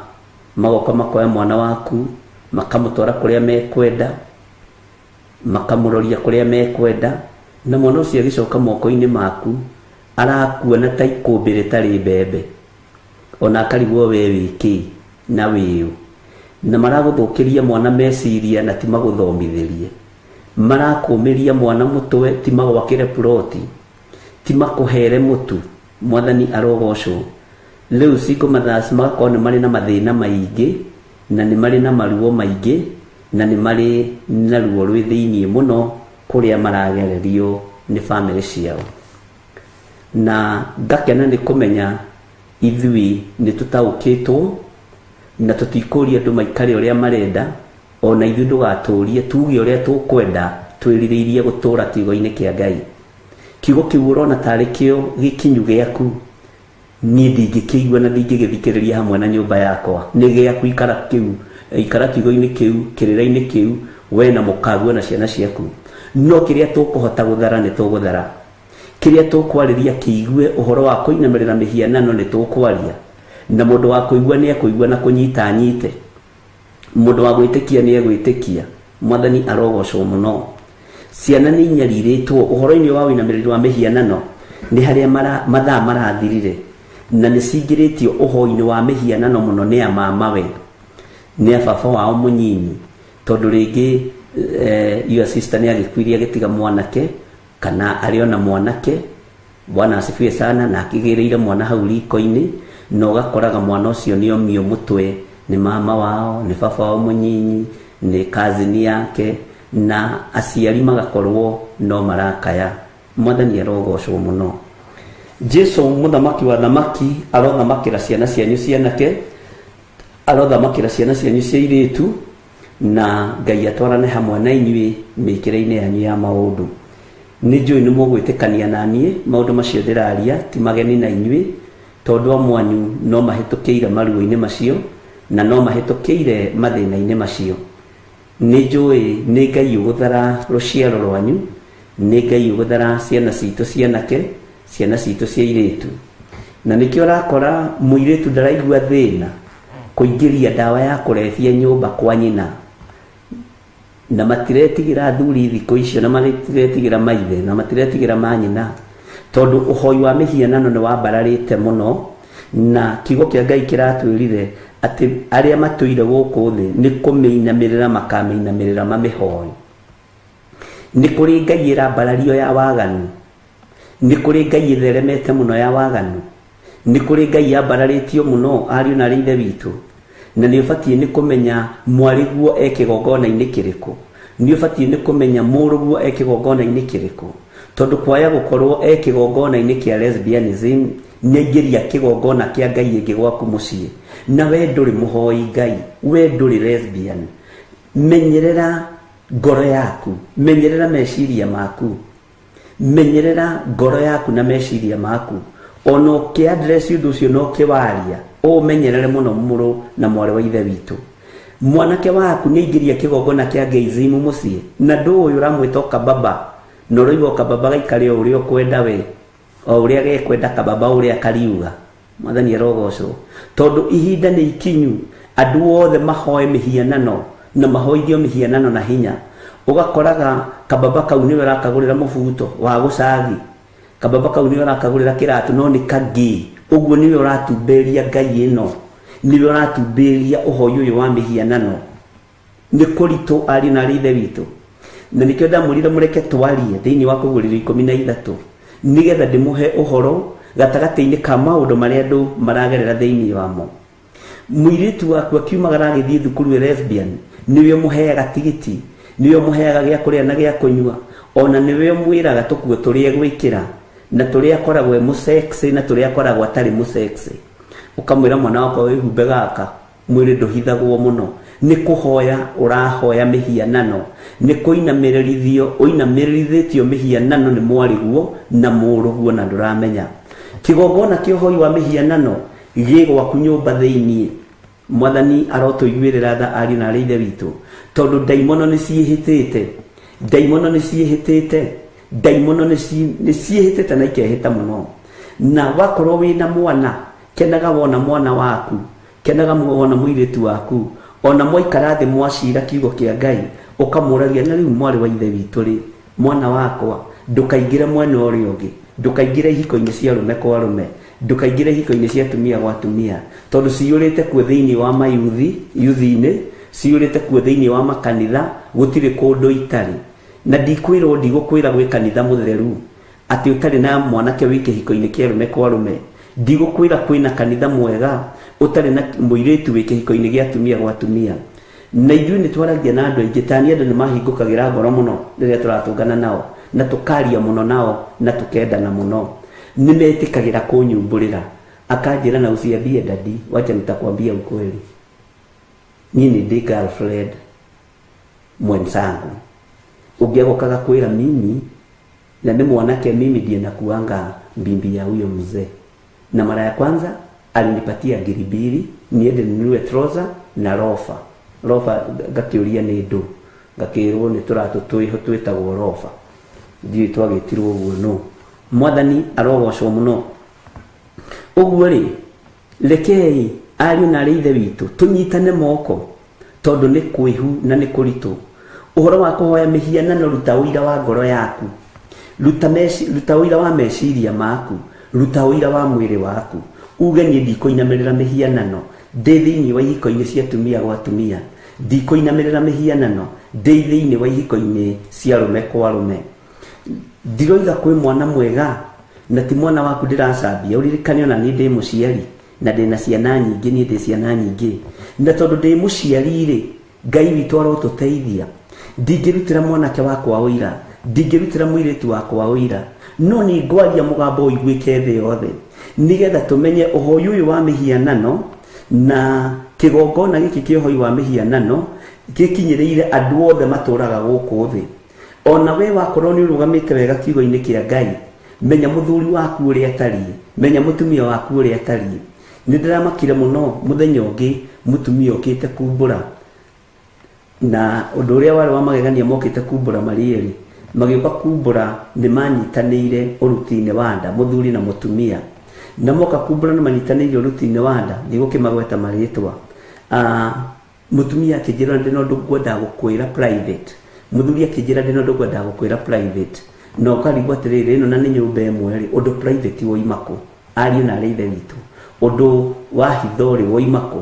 magoka makoya mwana waku makamũtwara kũrĩa mekwenda, makamũroria kũrĩa mekwenda, na mwana ũcio agĩcoka moko-inĩ maku arakuona ta ikũmbĩ rĩtarĩ mbembe, ona akarigwo we wĩ kĩ na wĩũ, na maragũthũkĩria mwana meciria na ti magũthomithĩrie, marakũmĩria mwana mũtwe ti magwakĩre ploti, ti makũhere mũtu. Mwathani arogocwo. Rĩu single mothers magakorwo nĩ marĩ na mathĩna maingĩ na nĩ marĩ na maruo maingĩ na nĩ marĩ na ruo rwĩ thĩiniĩ mũno kũrĩa maragererio nĩ bamĩrĩ ciao. Na ngakena nĩ kũmenya ithuĩ nĩ tũtaũkĩtwo na tũtikũria andũ maikare ũrĩa marenda, ona ithuĩ ndũgatũrie tuge ũrĩa tũkwenda, twĩrirĩirie gũtũra kiugo-inĩ kĩa Ngai. Kiugo kĩu ũrona tarĩ kĩo gĩkinyu gĩaku, niĩ ndingĩkĩigua na ndingĩgĩthikĩrĩria hamwe na nyũmba yakwa. Nĩ gĩaku, ikara kĩu, ikara kiugo-inĩ kĩu, kĩrĩra-inĩ kĩu, we na mũkaguo na ciana ciaku. No kĩrĩa tũkũhota gũthara nĩ tũgũthara, kĩrĩa tũkwarĩria kĩigue ũhoro wa kũinamĩrĩra mĩhianano nĩ tũkwaria, na mũndũ wa kũigua nĩ ekũigua na kũnyita anyite, mũndũ wa gwĩtĩkia nĩ egwĩtĩkia. Mwathani arogocwo mũno. Ciana nĩ inyarirĩtwo ũhoro-inĩ wa ũinamĩrĩri wa mĩhianano, nĩ harĩa mathaa marathirire, na nĩ cingĩrĩtio ũhoi-inĩ wa mĩhianano mũno nĩ amamawe, nĩ a baba wao mũnyinyi, tondũ rĩngĩ your sister nĩ agĩkuire agĩtiga mwanake kana arĩ ona mwanake, Bwana asifiwe sana, na akĩgĩrĩire mwana hau riko-inĩ, na ũgakoraga mwana ũcio nĩ omio mũtwe nĩ mama wao, nĩ baba wao mũnyinyi, nĩ cousin yake, na aciari magakorwo no marakaya. Mwathani arogocwo mũno. Jesu mũthamaki wa thamaki arothamakĩra ciana cianyu cianake, arothamakĩra ciana cianyu cia airĩtu, na Ngai atwarane hamwe na inyuĩ mĩkĩre-inĩ yanyu ya maũndũ. Nĩ njũĩ nĩ mũgwĩtĩkania na niĩ maũndũ macio ndĩraria ti mageni na inyuĩ, tondũ amwe anyu no mahĩtũkĩire maruo-inĩ macio na no mahĩtũkĩire mathĩna-inĩ macio. Nĩ njũĩ nĩ Ngai ũgũthara rũciaro rwanyu, nĩ Ngai ũgũthara ciana citũ cianake, ciana citũ cia airĩtu. Na nĩkĩo ũrakora mũirĩtu ndaraigua thĩna kũingĩria ndawa ya kũrebia nyũmba kwa nyina, na matiretigĩra athuri thikũ icio, na matiretigĩra maithe, na matiretigĩra manyina, tondũ ũhoi wa mĩhianano nĩ wambararĩte mũno, na kiugo kĩa Ngai kĩratwĩrire atĩ arĩa matũire gũkũ thĩ nĩ kũmĩinamĩrĩra makamĩinamĩrĩra mamĩhoe. Nĩ kũrĩ Ngai ĩrambarario ya waganu, nĩ kũrĩ Ngai ĩtheremete mũno ya waganu, nĩ kũrĩ Ngai yambararĩtio mũno ariũ na arĩ ithe witũ, na nĩ ũbatiĩ nĩ kũmenya mwarĩguo e kĩgongona-inĩ kĩrĩkũ, nĩ ũbatiĩ nĩ kũmenya mũrũguo e kĩgongona-inĩ kĩrĩkũ, tondũ kwaya gũkorwo e kĩgongona-inĩ kĩa lesbianism nĩ aingĩria kĩgongona kĩa Ngai ĩngĩ gwaku mũciĩ, na we ndũrĩ mũhoi Ngai, we ndũrĩ lesbian. Menyerera ngoro yaku, menyerera meciria maku, menyerera ngoro yaku na meciria maku, ona ũkĩ address ũndũ ũcio na ũkĩwaria, ũmenyerere mũno mũrũ na mwarĩ wa ithe witũ. Mwanake waku nĩ aingĩria kĩgongona kĩa gayism mũciĩ, na ndũĩ ũramwĩta ũkababa, na ũraigua ũkababa gaikare o ũrĩa ũkwenda we, o ũrĩa gekwenda kababa ũrĩa kariuga. Mwathani arogocwo, tondũ ihinda nĩ ikinyu andũ othe mahoe mĩhianano na mahoithio mĩhianano na hinya. Ũgakoraga kababa kau nĩwe ũrakagũrĩra mũbuto wa gũcagi, kababa kau nĩwe ũrakagũrĩra kĩratũ, no nĩ kangĩ. Ũguo nĩwe ũratumberia Ngai ĩno, nĩwe ũratumberia ũhoi ũyũ wa mĩhianano. Nĩ kũritũ ariũ na arĩ ithe witũ, na nĩkĩo ndamwĩrire mũreke twarie thĩinĩ wa kũgũrĩrio 13, nĩgetha ndĩmũhe ũhoro gatagatĩ-inĩ ka maũndũ marĩa andũ maragerera thĩinĩ wamo. Mũirĩtu waku akiumagara agĩthiĩ thukuru e lesbian, nĩwe ũmũheaga tigiti, nĩwe ũmũheaga gĩa kũrĩa na gĩa kũnyua, ona nĩwe ũmwĩraga tũkuo tũrĩa egwĩkĩra, na tũrĩa akoragwo e mũsexy na tũrĩa akoragwo atarĩ mũsexy. Ũkamwĩra mwana wakwa wĩhumbe gaka, Mwĩrĩ ndũhithagwo mũno. Nĩ kũhoya ũrahoya mĩhianano, nĩ kũinamĩrĩrithio ũinamĩrĩrithĩtio mĩhianano nĩ mwarĩguo na mũrũguo na ndũramenya. Kĩgongona kĩa ũhoi wa mĩhianano gĩ gwaku nyũmba thĩiniĩ. Mwathani arotũiguĩrĩra tha ariũ na arĩ ithe witũ, tondũ ndaimono nĩ ciĩhĩtĩte, ndaimono nĩ ciĩhĩtĩte, ndaimono nĩ ciĩhĩtĩte na ikehĩta mũno. Na wakorwo wĩna mwana, kenaga wona mwana waku, kenaga wona mũirĩtu waku, ona mwaikara thĩ mwacira kiugo kĩa Ngai, ũkamũragia na rĩu mwarĩ wa ithe witũ rĩ, mwana wakwa, ndũkaingĩre mwena ũrĩa ũngĩ, ndũkaingĩre ihiko-inĩ cia arũme kwa arũme, ndũkaingĩre ihiko-inĩ cia atumia gwa atumia, tondũ ciyũrĩte kuo thĩinĩ wa mayuthi, yuthi-inĩ, ciyũrĩte kuo thĩinĩ wa makanitha, gũtirĩ kũndũ itarĩ. Na ndikwĩrwo, ndigũkwĩra gwĩ kanitha mũtheru atĩ ũtarĩ na mwanake wĩ kĩhiko-inĩ kĩa arũme kwa arũme. Ndigũkwĩra kwĩna kanitha mwega ũtarĩ na mũirĩtu wĩ kĩhiko-inĩ gĩa atumia gwa atumia. Na ithuĩ nĩ twaragia na andũ aingĩ, ta niĩ andũ nĩ mahingũkagĩra ngoro mũno rĩrĩa tũratũngana nao, na tũkaria mũno nao, na tũkendana mũno. Nĩ metĩkagĩra kũnyumbũrĩra, akanjĩra na usiambie dadi, wacha nitakwambia ukweli, niĩ nĩ ndĩ girlfriend mwenzangu. Ũngĩ agokaga kwĩra mimi, na nĩ mwanake, mimi ndiye nakuanga mbimbi ya huyo mzee. Na mara ya kwanza alinipatia 2,000 niende ninunue trouser na rofa. Rofa ngakĩũria nĩ ndũ, ngakĩrwo nĩ tũratũ twĩho twĩtagwo rofa, ndiũĩ twagĩtirwo ũguo no. Mwathani arogocwo mũno. Ũguo rĩ, rekei ariũ na arĩ ithe witũ tũnyitane moko, tondũ nĩ kwĩhu na nĩ kũritũ. Ũhoro wa kũhoya mĩhianano, ruta ũira wa ngoro yaku, ruta ũira wa meciria maku, ruta ũira wa mwĩrĩ waku, uge niĩ ndikũinamĩrĩra mĩhianano ndĩ thĩinĩ wa ihiko-inĩ cia atumia gwa atumia, ndikũinamĩrĩra mĩhianano ndĩ thĩinĩ wa ihiko-inĩ cia arũme kwa arũme. Ndiroiga kwĩ mwana mwega na ti mwana waku ndĩracambia, ũririkane ona niĩ ndĩ mũciari na ndĩna ciana nyingĩ, niĩ ndĩ ciana nyingĩ, na tondũ ndĩ mũciari rĩ, Ngai witũ arotũteithia. Ndingĩrutĩra mwanake wakwa ũira, ndingĩrutĩra mũirĩtu wakwa ũira, no nĩ ngwaria mũgambo ũiguĩke thĩ yothe, nĩgetha tũmenye ũhoi ũyũ wa mĩhianano na kĩgongona gĩkĩ kĩa ũhoi wa mĩhianano gĩkinyĩrĩire andũ othe matũraga gũkũ thĩ. Ona we wakorwo nĩ ũrũgamĩte wega kiugo-inĩ kĩa Ngai, menya mũthuri waku ũrĩa atariĩ, menya mũtumia waku ũrĩa atariĩ. Nĩ ndĩramakire mũno mũthenya ũngĩ mũtumia okĩte kumbũra, na ũndũ ũrĩa warĩ wa magegania mokĩte kumbũra marĩ erĩ, magĩũka kumbũra nĩ manyitanĩire ũruti-inĩ wa nda, mũthuri na mũtumia. Na moka kumbũra nĩ manyitanĩire ũruti-inĩ wa nda, ndigũkĩmagweta marĩtwa. Mũtumia akĩnjĩra ndĩ na ũndũ ngwendaga gũkwĩra private, mũthuri akĩnjĩra ndĩ na ũndũ ngwendaga gũkwĩra private, na ũkarigwo atĩrĩrĩ, ĩno na nĩ nyũmba ĩmwe rĩ, ũndũ private woima kũ? Ariũ na arĩ ithe witũ, ũndũ wa hitho rĩ woima kũ?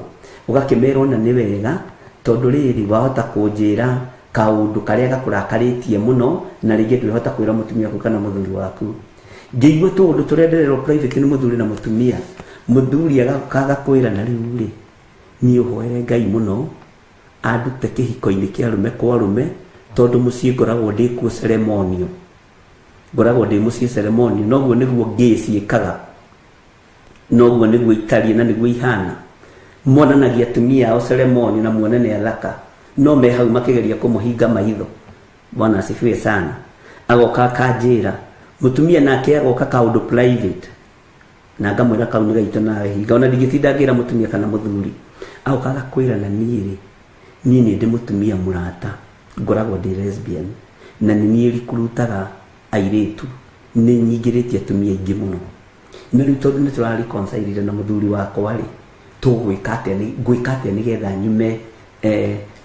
Ũgakĩmera ona nĩ wega, tondũ rĩrĩ wahota kũnjĩra kaũndũ karĩa gakũrakarĩtie mũno, na rĩngĩ ndwĩhota kwĩra mũtumia waku kana mũthuri waku. Ngĩigua tũũndũ tũrĩa ndĩrerwo private nĩ mũthuri na mũtumia, mũthuri agakwĩra na rĩu rĩ, niĩ ũhoere Ngai mũno andute kĩhiko-inĩ kĩa arũme kwa arũme, tondũ mũciĩ ngoragwo ndĩ kuo ceremonial, ngoragwo ndĩ mũciĩ ceremonial, noguo nĩguo ngĩ ciĩkaga, noguo nĩguo itariĩ na nĩguo ihana. Monanagia atumia ao ceremonial na muone nĩ athaka, no me hau makĩgeria kũmũhinga maitho. Bwana asifiwe sana. Agoka akanjĩra, mũtumia nake agoka kaũndũ private, na ngamwĩra kau nĩ gaitũ nawe hinga, ona ndingĩtinda ngĩra mũtumia kana mũthuri. Agoka agakwĩra na niĩ rĩ, niĩ nĩ ndĩ mũtumia mũrata, ngoragwo ndĩ lesbian, na nĩ niĩ rikurutaga airĩtu, nĩ nyingĩrĩtie atumia aingĩ mũno. Na rĩu tondũ nĩ tũrareconcile na mũthuri wakwa rĩ, tũgwĩka atĩa, ngwĩka atĩa nĩgetha nyume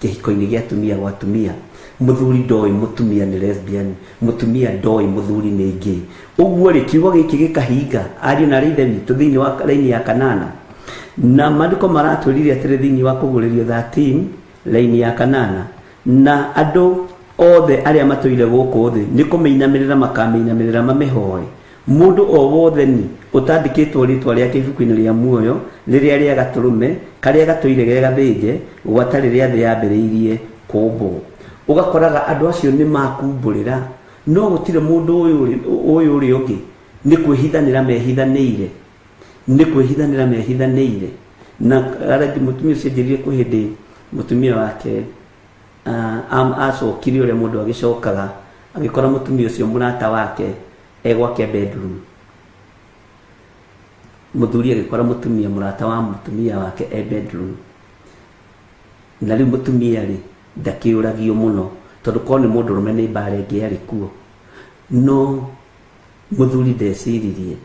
kĩhiko-inĩ gĩa atumia gwa atumia? Mũthuri ndoĩ mũtumia nĩ lesbian, mũtumia ndoĩ mũthuri nĩ gay. Ũguo rĩ, kiugo gĩkĩ gĩkahinga ariũ na arĩ ithe witũ thĩinĩ wa raini ya kanana. Na maandĩko maratwĩrire atĩrĩ thĩinĩ wa kũgũrĩrio 13 raini ya kanana, na andũ othe arĩa matũire gũkũ thĩ nĩ kũmĩinamĩrĩra makamĩinamĩrĩra mamĩhoe. Mũndũ o wothe ni ũtandĩkĩtwo rĩtwa rĩake ibuku-inĩ rĩa muoyo rĩrĩa rĩa gatũrũme karĩa gatũire ge gathĩnje gwata rĩrĩa thĩ yambĩrĩirie kũmbwo. Ũgakoraga andũ acio nĩ makumbũrĩra, no gũtirĩ mũndũ ũyũ ũrĩa ũngĩ nĩ kwĩhithanĩra mehithanĩire, nĩ kwĩhithanĩra mehithanĩire. Na aragi mũtumia ũcio anjĩrire kwĩ hĩndĩ mũtumia wake acokire ũrĩa mũndũ agĩcokaga agĩkora mũtumia ũcio mũrata wake e gwake bedroom. Mũthuri agĩkora mũtumia mũrata wa mũtumia wake e bedroom. Na rĩu mũtumia rĩ ndakĩũragio mũno tondũ korwo nĩ mũndũrũme nĩ mbara ĩngĩ yarĩ kuo. No mũthuri ndeciririe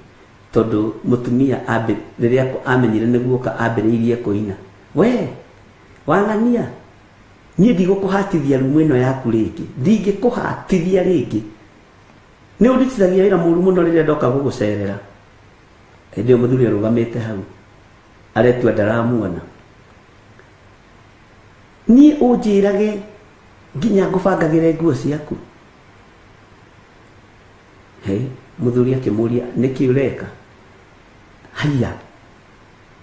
tondũ mũtumia rĩrĩa amenyire nĩ guoka ambĩrĩirie kũina, we wang'ania niĩ ndigũkũhatithia rumu ĩno yaku rĩngĩ, ndingĩkũhatithia rĩngĩ, nĩ ũndutithagia wĩra mũru mũno rĩrĩa ndoka gũgũcerera. Hĩndĩ ĩyo mũthuri arũgamĩte hau aretua ndaramuona. Niĩ ũnjĩrage nginya ngũbangagĩre nguo ciaku. He mũthuri akĩmũria nĩkĩ ũreka? Haiya,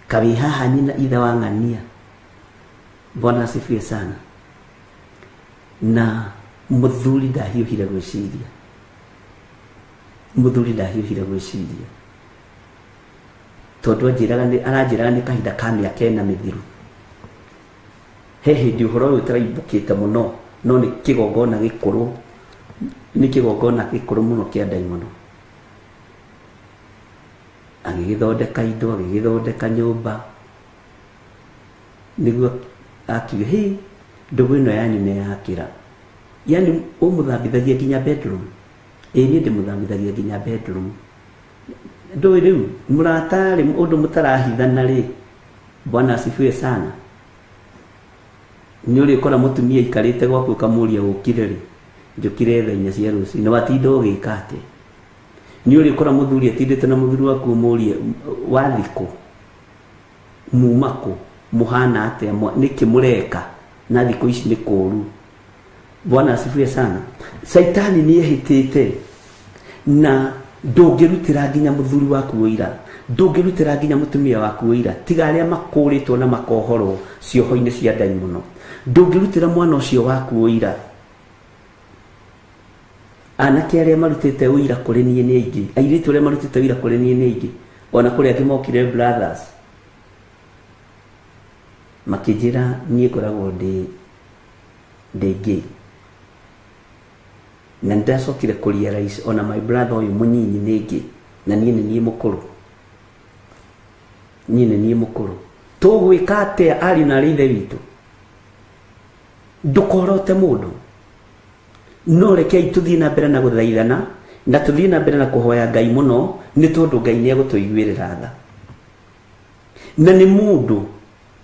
kawĩ haha nyina ithe wa ng'ania. Bwana asifiwe sana. Na mũthuri ndahiũhire gwĩciria, mũthuri ndahiũhire gwĩciria tondũ aranjĩraga nĩ kahinda ka mĩaka ĩna mĩthiru. He hĩndĩ ũhoro ũyũ ũtaraimbũkĩte mũno, no nĩ kĩgongona gĩkũrũ, nĩ kĩgongona gĩkũrũ mũno kĩa ndaimono. Agĩgĩthondeka indo, agĩgĩthondeka nyũmba, nĩguo akiuga hĩ ndũgũ ĩno yanyu nĩ yakĩra. Yani ũmũthambithagia nginya bedroom. Ĩĩ niĩ ndĩmũthambithagia nginya bedroom. Ndũĩ rĩu mũrata rĩ ũndũ mũtarahithana rĩ, Bwana asifiwe sana. Nĩ ũrĩkora mũtumia aikarĩte gwaku ũkamũria ũkire rĩ, njũkire thaa inya cia rũcinĩ, watinda ũgĩka atĩa? Nĩ ũrĩkora mũthuri atindĩte na mũthuri waku ũmũrie wathi kũ, muma kũ, mũhana atĩa, nĩkĩ mũreka na thikũ ici nĩ kũũru. Bwana asifiwe sana. Caitani nĩ ehĩtĩte na ndũngĩrutĩra nginya mũthuri waku ũira, ndũngĩrutĩra nginya mũtumia waku ũira, tiga arĩa makũrĩtwo na makohorwo cioho-inĩ cia ndaimono. Ndũngĩrutĩra mwana ũcio waku ũira. Anake arĩa marutĩte ũira kũrĩ niĩ nĩ aingĩ, airĩtu arĩa marutĩte ũira kũrĩ niĩ nĩ aingĩ, ona kũrĩ angĩ mokire brothers makĩnjĩra niĩ ngoragwo ndĩ gay. Na nĩndacokire kũ realize ona my brother ũyũ mũnyinyi nĩ gay, na niĩ nĩ niĩ mũkũrũ, niĩ nĩ niĩ mũkũrũ. Tũgwĩka atĩa ariũ na aarĩ ithe witũ? Ndũkorote mũndũ, no rekei tũthiĩ na mbere na gũthaithana na tũthiĩ na mbere na kũhoya Ngai mũno, nĩ tondũ Ngai nĩ egũtũiguĩrĩra tha. Na nĩ mũndũ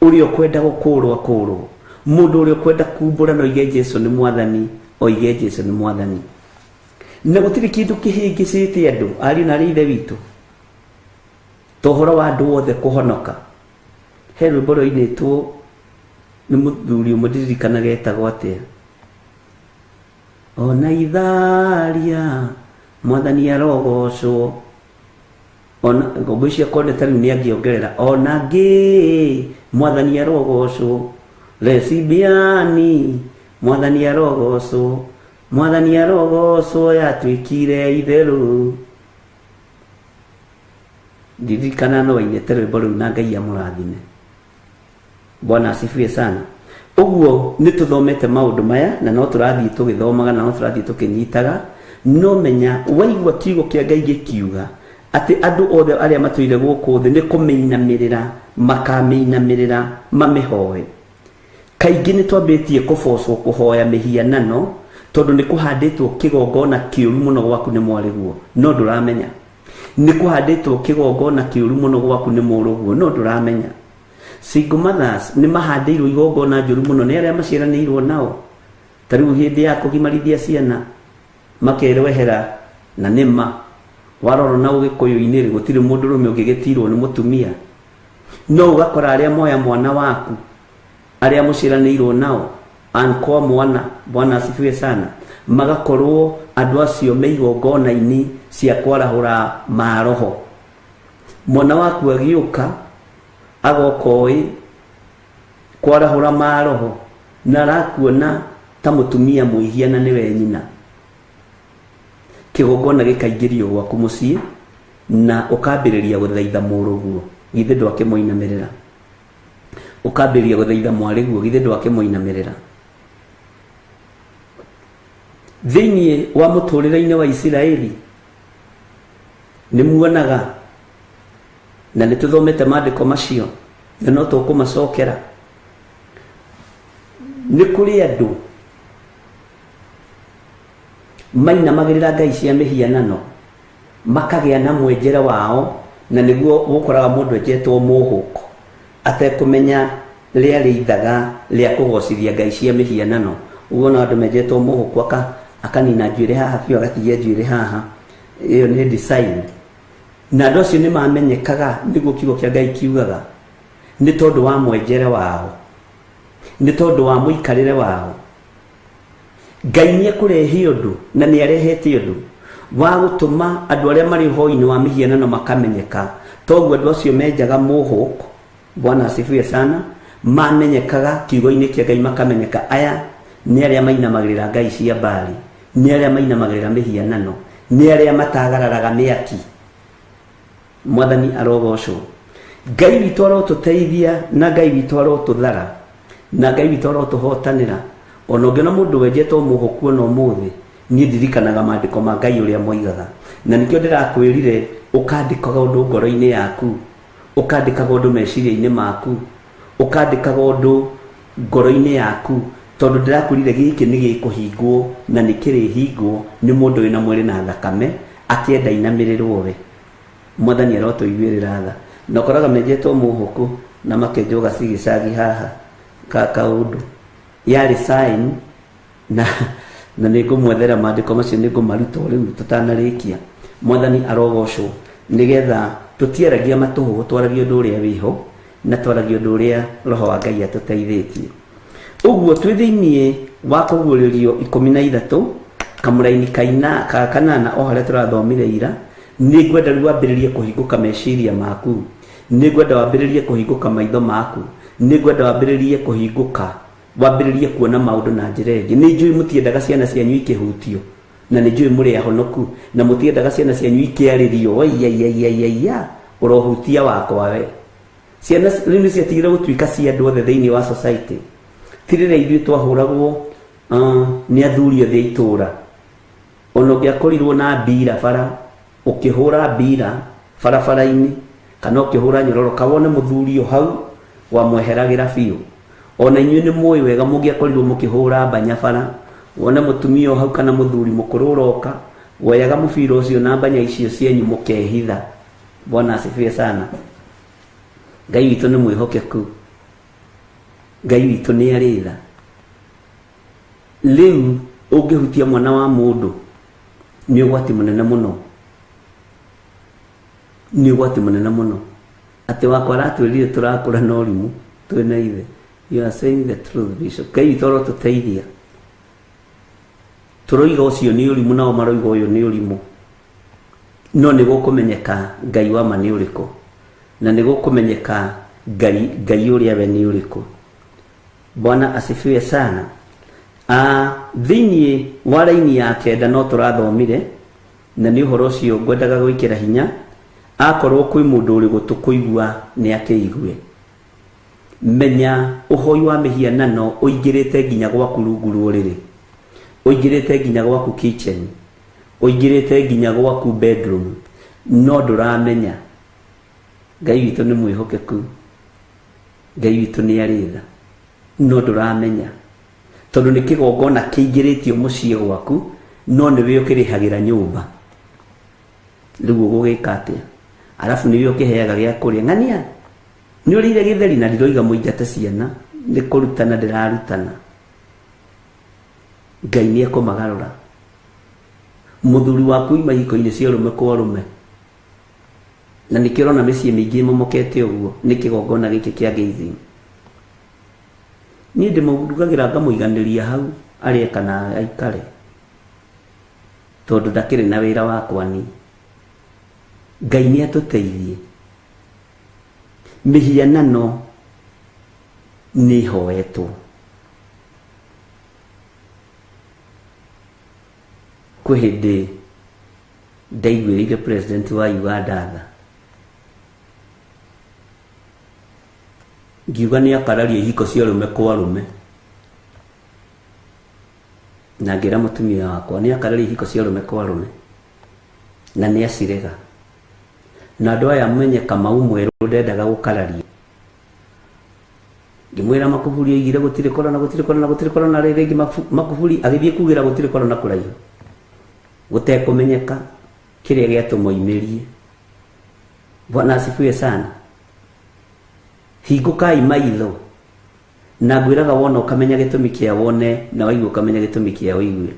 ũrĩa ũkwenda gũkũrwo akũrwo, mũndũ ũrĩa ũkwenda kumbũra na oige Jesũ nĩ mwathani, oige Jesũ nĩ mwathani. Na gũtirĩ kĩndũ kĩhĩngĩcĩte andũ ariũ na aarĩ ithe witũ ta ũhoro wa andũ othe kũhonoka. He rwĩmbo rwainĩtwo nĩ mũthuri ũmwe ndiririkanaga etagwo atĩa, ona itharia mwathani arogocwo, ona ngombo icio akorwo ta rĩu nĩ angĩongerera ona ngĩ mwathani arogocwo, lesibiani mwathani arogocwo, mwathani arogocwo yatuĩkire itherũ. Ndirikana no wainĩte rwĩmbo rũu na Ngai amũrathime. Bwana asifiwe sana. Ũguo nĩ tũthomete maũndũ maya na no tũrathiĩ tũgĩthomaga na no tũrathiĩ tũkĩnyitaga. No menya waigua kiugo kĩa Ngai gĩkiuga atĩ andũ othe arĩa matũire gũkũ thĩ nĩ kũmĩinamĩrĩra makamĩinamĩrĩra mamĩhoe. Kaingĩ nĩ twambĩtie kũbocwo kũhoya mĩhianano tondũ nĩ kũhandĩtwo kĩgongona kĩũru mũno gwaku nĩ mwarĩguo, no ndũramenya. Nĩ kũhandĩtwo kĩgongona kĩũru mũno gwaku nĩ mũrũguo, no ndũramenya. Single mothers nĩ mahandĩirwo igongona njũru mũno nĩ arĩa maciaranĩirwo nao. Ta rĩu hĩndĩ ya kũgimarithia ciana makerwo ehera, na nĩ ma warora na ũgĩkũyũ-inĩ rĩ, gũtirĩ mũndũrũme ũngĩgĩtirwo nĩ mũtumia. No ũgakora arĩa moya mwana waku, arĩa mũciaranĩirwo nao, ankwa mwana, Bwana asifiwe sana, magakorwo andũ acio me igongona-inĩ cia kwarahũra maroho. Mwana waku agĩũka agoka oĩ kwarahũra maroho na arakuona ta mũtumia mũihia na nĩwe nyina. Kĩgongona gĩkaingĩrio gwaku mũciĩ na ũkambĩrĩria gũthaitha mũrũguo, githĩ ndwakĩmũinamĩrĩra? Ũkambĩrĩria gũthaitha mwarĩguo githĩ ndwakĩmũinamĩrĩra. Thĩinĩ wa mũtũrĩre-inĩ wa Isiraeli nĩ muonaga na nĩ tũthomete maandĩko macio na no tũkũmacokera. Nĩ kũrĩ andũ mainamagĩrĩra ngai cia mĩhianano makagĩa na mwenjere wao, na nĩguo gũkoraga mũndũ enjetwo mũhũko atekũmenya rĩarĩ ithaga rĩa kũgocithia ngai cia mĩhianano. Ũguo na andũ menjetwo mũhũko akanina njuĩrĩ haha biũ agatigia njuĩrĩ haha, ĩyo nĩ design. Na andũ acio nĩ mamenyekaga, nĩguo kiugo kĩa Ngai kiugaga, nĩ tondũ wa mwenjere wao, nĩ tondũ wa mũikarĩre wao. Ngai nĩ ekũrehe ũndũ na nĩ arehete ũndũ wa gũtũma andũ arĩa marĩ ũhoi-inĩ wa mĩhianano makamenyeka. Toguo andũ acio menjaga mũhũko, Bwana asifiwe sana, mamenyekaga kiugo-inĩ kĩa Ngai makamenyeka, aya nĩ arĩa mainamagĩrĩra ngai cia Baali, nĩ arĩa mainamagĩrĩra mĩhianano, nĩ arĩa matagararaga mĩaki. Mwathani arogocwo. Ngai witũ arotũteithia na Ngai witũ arotũthara na Ngai witũ arotũhotanĩra. Ona ũngĩona mũndũ wenjetwo mũhũku ona ũmũthĩ, niĩ ndirikanaga maandĩko ma Ngai ũrĩa moigaga, na nĩkĩo ndĩrakwĩrire ũkandĩkaga ũndũ ngoro-inĩ yaku, ũkandĩkaga ũndũ meciria-inĩ maku, ũkandĩkaga ũndũ ngoro-inĩ yaku, tondũ ndĩrakwĩrire gĩkĩ nĩ gĩkũhingwo na nĩ kĩrĩhingwo nĩ mũndũ wĩna mwĩrĩ na thakame akĩenda inamĩrĩrwo we. Mwathani arotũiguĩrĩra tha. Na ũkoraga menjetwo mũhũku na makenjwo gacigicagi haha ka kaũndũ yarĩ sign, na nĩ ngũmwethera maandĩko macio, nĩ ngũmaruta o rĩu tũtanarĩkia. Mwathani arogocwo, nĩgetha tũtiaragia matũhũhũ, twaragia ũndũ ũrĩa wĩho na twaragia ũndũ ũrĩa Roho wa Ngai atũteithĩtie. Ũguo twĩ thĩiniĩ wa kũguũrĩrio 13 kamũraini kaina ka kanana o harĩa tũrathomire ira, nĩ ngwenda rĩu wambĩrĩrie kũhingũka meciria maku, nĩ ngwenda wambĩrĩrie kũhingũka maitho maku, nĩ ngwenda wambĩrĩrie kũhingũka, wambĩrĩrie kuona maũndũ na njĩra ĩngĩ. Nĩ njũĩ mũtiendaga ciana cianyu ikĩhutio, na nĩ njũĩ mũrĩ ahonoku, na mũtiendaga ciana cianyu ikĩarĩrio, waiyaiyaiya ũrohutia wakwa we. Ciana rĩu nĩ ciatigire gũtuĩka cia andũ othe thĩinĩ wa society. Ti rĩrĩa ithuĩ twahũragwo nĩ athuri othe a itũũra, ona ũngĩakorirwo na mbira bara, ũkĩhũra mbira barabara-inĩ kana ũkĩhũra nyororo, kawone mũthuri o hau wamweheragĩra biũ. Ona inyuĩ nĩ mũĩ wega mũngĩakorirwo mũkĩhũra mbanya bara, wone mũtumia o hau kana mũthuri mũkũrũ ũroka, woyaga mũbira ũcio na mbanya icio cienyu mũkehitha. Bwana asifiwe sana. Ngai witũ nĩ mwĩhokeku, Ngai witũ nĩ arĩ tha. Rĩu ũngĩhutia mwana wa mũndũ nĩ ũgwati mũnene mũno, nĩ ũgwati mũnene mũno. Atĩ wakwa aratwĩrire tũrakũra na ũrimũ twĩna ithe. You are saying the truth, Bishop. Ngai witũ arotũteithia. Tũroiga ũcio nĩ ũrimũ, nao maroiga ũyũ nĩ ũrimũ, no nĩ gũkũmenyeka Ngai wa ma nĩ ũrĩkũ, na nĩ gũkũmenyeka Ngai ũrĩa we nĩ ũrĩkũ. Bwana asifiwe sana. Thĩinĩ wa raini ya 9 no tũrathomire, na nĩ ũhoro ũcio ngwendaga gwĩkĩra hinya, akorwo kwĩ mũndũ ũrĩ gũtũ kũigua nĩ akĩigue. Menya ũhoi wa mĩhianano ũingĩrĩte nginya gwaku rungu rwa ũrĩrĩ, ũingĩrĩte nginya gwaku kitchen, ũingĩrĩte nginya gwaku bedroom, no ndũramenya. Ngai witũ nĩ mwĩhokeku, Ngai witũ nĩ arĩ tha, no ndũramenya, tondũ nĩ kĩgongona kĩingĩrĩtio mũciĩ gwaku, no nĩwe ũkĩrĩhagĩra nyũmba. Rĩu ũgũgĩka atĩa? Arabu nĩwe ũkĩheaga gĩa kũrĩa. Ng'ania nĩ ũrĩire gĩtheri, na ndiroiga mũingate ciana, nĩ kũrutana ndĩrarutana. Ngai nĩ ekũmagarũra. Mũthuri waku ima hiko-inĩ cia ũrũme kwa ũrũme, na nĩkĩo ũrona mĩciĩ mĩingĩ ĩmomokete ũguo, nĩ kĩgongona gĩkĩ kĩa gazing. Niĩ ndĩmũrugagĩra ngamũiganĩria hau arĩe kana aikare, tondũ ndakĩrĩ na wĩra wakwa niĩ. Ngai nĩ atũteithie. Mĩhianano nĩ ĩhoetwo. Kwĩ hĩndĩ ndaiguĩrĩire president wa Uganda tha. Ngiuga nĩ akararia ihiko cia arũme kwa arũme. Na ngĩra mũtumia wakwa nĩ akararia ihiko cia arũme kwa arũme. Na nĩ acirega. Na andũ aya menye Kamau Mwerũ ndendaga gũkararia. Ngĩmwĩra Makuburi oigire gũtirĩ korona, gũtirĩ korona, gũtirĩ korona, rĩngĩ Makuburi agĩthiĩ kugĩra gũtirĩ korona kũraihu. Gũtekũmenyeka kĩrĩa gĩatũmoimĩrie. Bwana asifiwe sana. Hingũkai maitho. Na ngwĩraga wona ũkamenya gĩtũmi kĩa wone, na waigua ũkamenya gĩtũmi kĩa ũigue.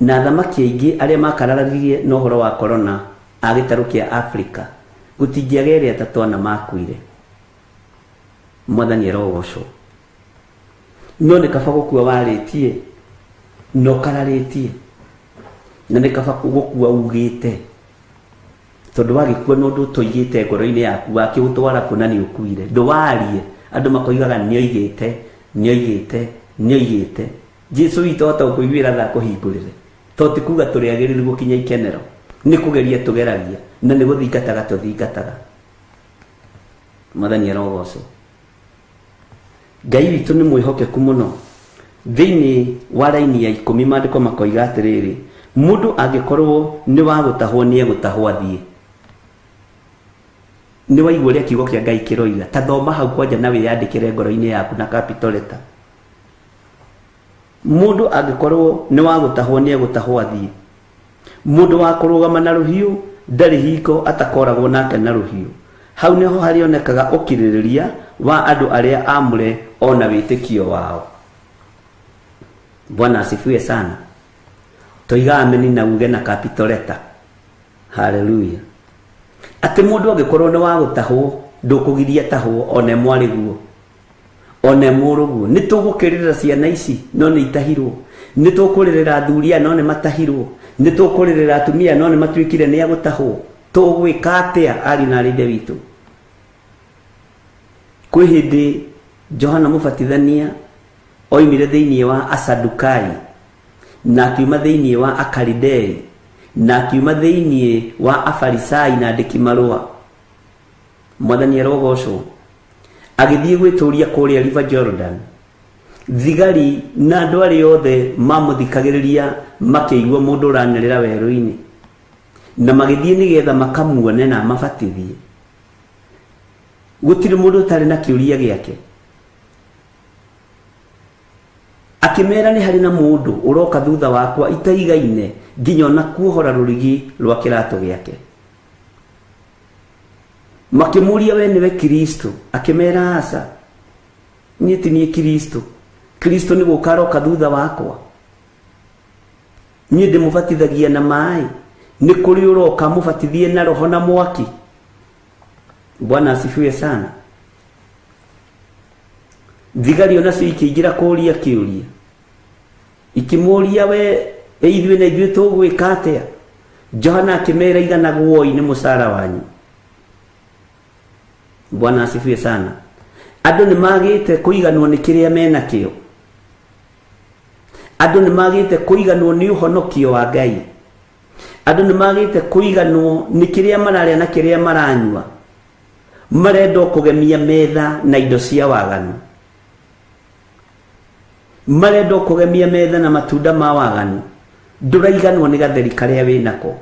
Na athamaki aingĩ arĩa makararanirie na ũhoro wa korona a gĩtarũ kĩa Afrika, gũtingĩaga erĩ atatũ ana makuire. Mwathani arogocwo. No nĩ kaba gũkua warĩtie na ũkararĩtie, na nĩ kaba gũkua ugĩte, tondũ wagĩkua na ũndũ ũtoigĩte ngoro-inĩ yaku, wakĩũtwara kũ na nĩ ũkuire. Ndũwarie, andũ makoigaga nĩoigĩte, nĩoigĩte, nĩoigĩte. Jesu witũ ahota gũkũiguĩra tha akũhingũrĩre. To ti kuga tũrĩ agĩrĩru gũkinya ikenero, nĩ kũgeria tũgeragia, na nĩ gũthingataga tũthingataga. Mwathani arogocwo. Ngai witũ nĩ mwĩhokeku mũno. Thĩinĩ wa raini ya 10 maandĩko makoiga atĩrĩrĩ, mũndũ angĩkorwo nĩ wa gũtahwo nĩ egũtahwo athiĩ. Nĩ waigua ũrĩa kiugo kĩa Ngai kĩroiga. Ta thoma hau kwanja na wĩyandĩkĩre ngoro-inĩ yaku na capital letter. Mũndũ angĩkorwo nĩ wa gũtahwo nĩ egũtahwo athiĩ. Mũndũ wa kũrũgama na rũhiũ ndarĩ hingo atakoragwo nake na rũhiũ. Hau nĩho harĩonekaga ũkirĩrĩria wa andũ arĩa aamũre ona wĩtĩkio wao. Bwana asifiwe sana. Toiga ameni na uge na capital letter. Hallelujah. Atĩ mũndũ angĩkorwo nĩ wa gũtahwo, ndũkũgiria tahwo one mwarĩ guo, one mũrũguo. Nĩ tũgũkĩrĩra ciana ici no nĩ itahirwo, nĩ tũkũrĩrĩra athuri aya no nĩ matahirwo, nĩ tũkũrĩrĩra atumia no nĩ matuĩkire nĩ agũtahwo. Tũgwĩka atĩa ariũ na aarĩ a Ithe witũ? Kwĩ hĩndĩ Johana Mũbatithania oimire thĩinĩ wa Asadukai, na akiuma thĩinĩ wa Akaridei, na akiuma thĩinĩ wa Afarisai na andĩki marũa. Mwathani arogocwo. Agĩthiĩ gwĩtũria kũrĩa River Jordan. Thigari na andũ arĩa othe mamũthikagĩrĩria makĩigua mũndũ ũranĩrĩra werũ-inĩ, na magĩthiĩ nĩgetha makamuone na amabatithie. Gũtirĩ mũndũ ũtarĩ na kĩũria gĩake. Akĩmera nĩ harĩ na mũndũ ũroka thutha wakwa itaigaine nginya ona kuohora rũrigi rwa kĩratũ gĩake. Makĩmũria we nĩwe Kristo? Akĩmera aca, niĩ ti niĩ Kristo. Kristo nĩ gũka aroka thutha wakwa. Niĩ ndĩmũbatithagia na maĩ, nĩ kũrĩ ũroka mũbatithie na roho na mwaki. Bwana asifiwe sana. Thigari onacio ikĩingĩra kũũria kĩũria, ikĩmũũria we ithuĩ na ithuĩ tũgwĩka atĩa? Johana akĩmera iganagwoi nĩ mũcara wanyu. Bwana asifiwe sana. Andũ nĩ magĩte kũiganwo nĩ kĩrĩa menakĩo. Andũ nĩ magĩte kũiganwo nĩ ũhonokio wa Ngai. Andũ nĩ magĩte kũiganwo nĩ kĩrĩa mararĩa na kĩrĩa maranyua. Marenda kũgemia metha na indo cia waganu. Marenda kũgemia metha na matunda ma waganu. Ndũraiganwo nĩ gatheri karĩa wĩnako.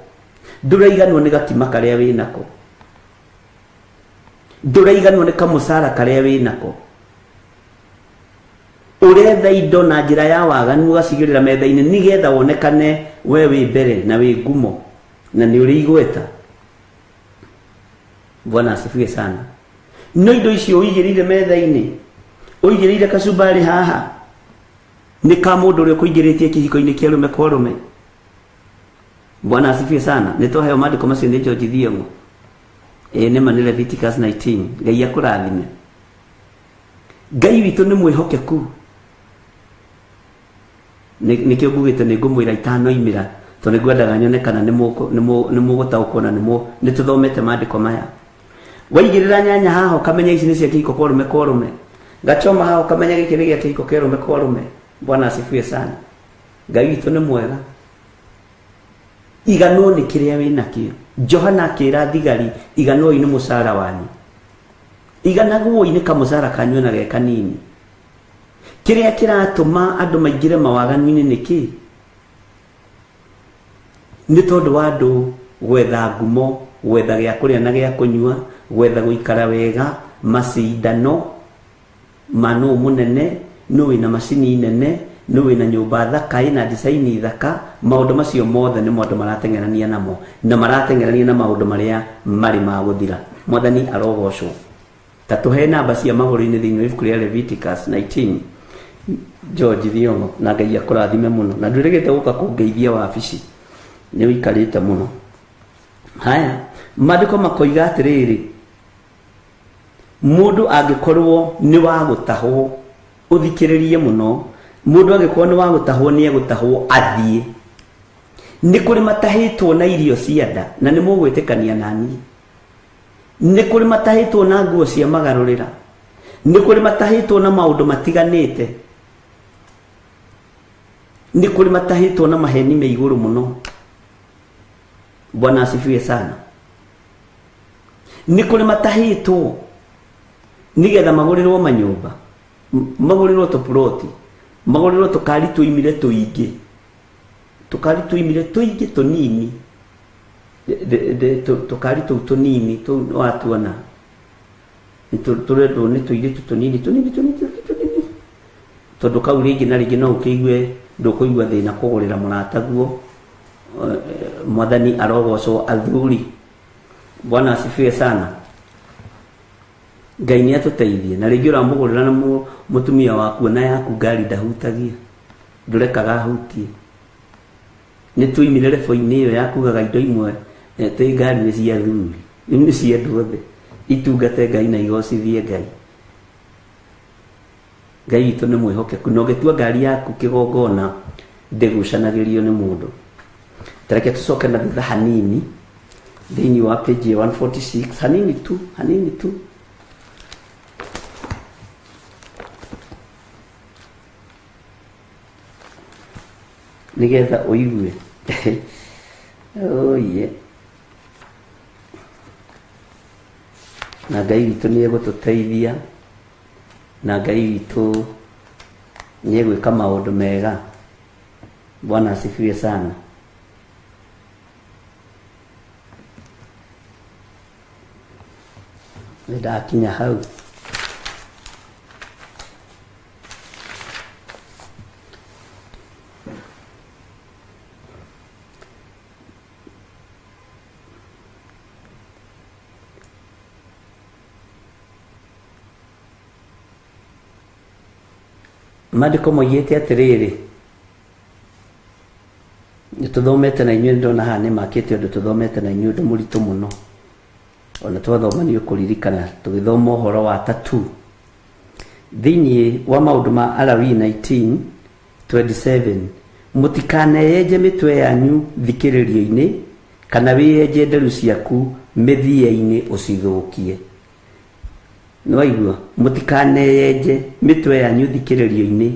Ndũraiganwo nĩ gakima karĩa wĩnako. Ndũraiganwo nĩ kamũcara karĩa wĩnako. Ũretha indo na njĩra ya waganu ũgacigĩrĩra metha-inĩ nĩgetha wonekane we wĩ mbere na wĩ ngumo na nĩ ũrĩ igweta. Bwana asifiwe sana. No indo icio ũigĩrĩire metha-inĩ, ũigĩrĩire kacumbari haha, nĩ ka mũndũ ũrĩa ũkũingĩrĩtie kĩhiko-inĩ kĩa arũme kwa arũme. Bwana asifiwe sana. Nĩ twaheo maandĩko macio nĩ George Thiong'o. Ĩĩ nĩma nĩ Leviticus 19. Ngai akũrathime. Ngai witũ nĩ mwĩhokeku. Nĩkĩo ngugĩte nĩ ngũmwĩra itanoimĩra, tondũ nĩ ngwendaga nyone kana nĩ mũgũtaũkwo na nĩ tũthomete maandĩko maya. Waigĩrĩra nyanya haha ũkamenya ici nĩ cia kĩhiko kwa arũme kwa arũme. Gachoma haha ũkamenya gĩkĩ nĩ gĩa kĩhiko kĩa arũme kwa arũme. Bwana asifiwe sana. Ngai witũ nĩ mwega. Iganwo nĩ kĩrĩa wĩnakĩo. Johana akĩra thigari, iganwoi nĩ mũcara wanyu. Iganagwo inĩ kamũcara kanyu na ge kanini. Kĩrĩa kĩratũma andũ maingĩre mawaganu-inĩ nĩ kĩ? Nĩ tondũ wa andũ gwetha ngumo, gwetha gĩa kũrĩa na gĩa kũnyua, gwetha gũikara wega, macindano ma nũ mũnene, nũ wĩna macini nene, nũ wĩna nyũmba thaka ĩna design thaka. Maũndũ macio mothe nĩmo andũ marateng'erania namo, na marateng'erania na maũndũ marĩa marĩ ma gũthira. Mwathani arogocwo. Ta tũhe namba cia magũrũ-inĩ thĩinĩ wa ibuku rĩa Leviticus 19. George Thiong'o, na Ngai akũrathime mũno, na ndwĩrĩgĩte gũka kũngeithia wabici, nĩ ũikarĩte mũno. Haya, maandĩko makoiga atĩrĩrĩ, mũndũ angĩkorwo nĩ wa gũtahwo, ũthikĩrĩrie mũno, mũndũ angĩkorwo nĩ wa gũtahwo nĩ egũtahwo athiĩ. Nĩ kũrĩ matahĩtwo na irio cia nda, na nĩ mũgwĩtĩkania na niĩ. Nĩ kũrĩ matahĩtwo na nguo cia magarũrĩra, nĩ kũrĩ matahĩtwo na maũndũ matiganĩte, nĩ kũrĩ matahĩtwo na maheni me igũrũ mũno. Bwana asifiwe sana. Nĩ kũrĩ matahĩtwo nĩgetha magũrĩrwo manyũmba, magũrĩrwo tũploti, magũrĩrwo tũkari tũimire tũingĩ, tũkari tũimire tũingĩ tũnini, tũkari tũu tũnini tũu watuona tũrendwo nĩ tũirĩtu tũnini tũnini tũnini tũnini, tondũ kau rĩngĩ na rĩngĩ no ũkĩigue ndũkũigua thĩna kũgũrĩra mũrataguo. Mwathani arogocwo. Athuri, Bwana asifiwe sana. Ngai nĩ atũteithie. Na rĩngĩ ũramũgũrĩra na mũtumia waku na yaku ngari ndahutagia, ndũrekaga ahutie. Nĩ tuimire rebo-inĩ ĩyo ya kugaga indo imwe tĩ ngari nĩ cia athuri, nĩ cia andũ othe, itungate Ngai na igocithie Ngai. Ngai witũ nĩ mwĩhokeku, na ũngĩtua ngari yaku kĩgongona ndĩgucanagĩrio nĩ mũndũ. Tareke tũcoke na thutha hanini thĩinĩ wa page ya 146, hanini tu, hanini tu. Nĩgetha ũigue. Oye. Na Ngai witũ nĩ egũtũteithia, na Ngai witũ nĩ egwĩka maũndũ mega. Bwana asifiwe sana. Nĩ ndakinya hau. Maandĩko moigĩte atĩrĩrĩ, nĩ tũthomete na inyuĩ, ndona haha nĩ makĩte ũndũ tũthomete na inyuĩ ũndũ mũritũ mũno, ona twathoma nĩ ũkũririkana tũgĩthoma ũhoro wa tattoo thĩinĩ wa maũndũ ma Alawii 19:27, mũtikaneyenje mĩtwe yanyu thikĩrĩrio-inĩ, kana wĩyenje nderu ciaku mĩthia-inĩ ũcithũkie. Nĩwaigua? Mũtikaneyenje mĩtwe yanyu thikĩrĩrio-inĩ.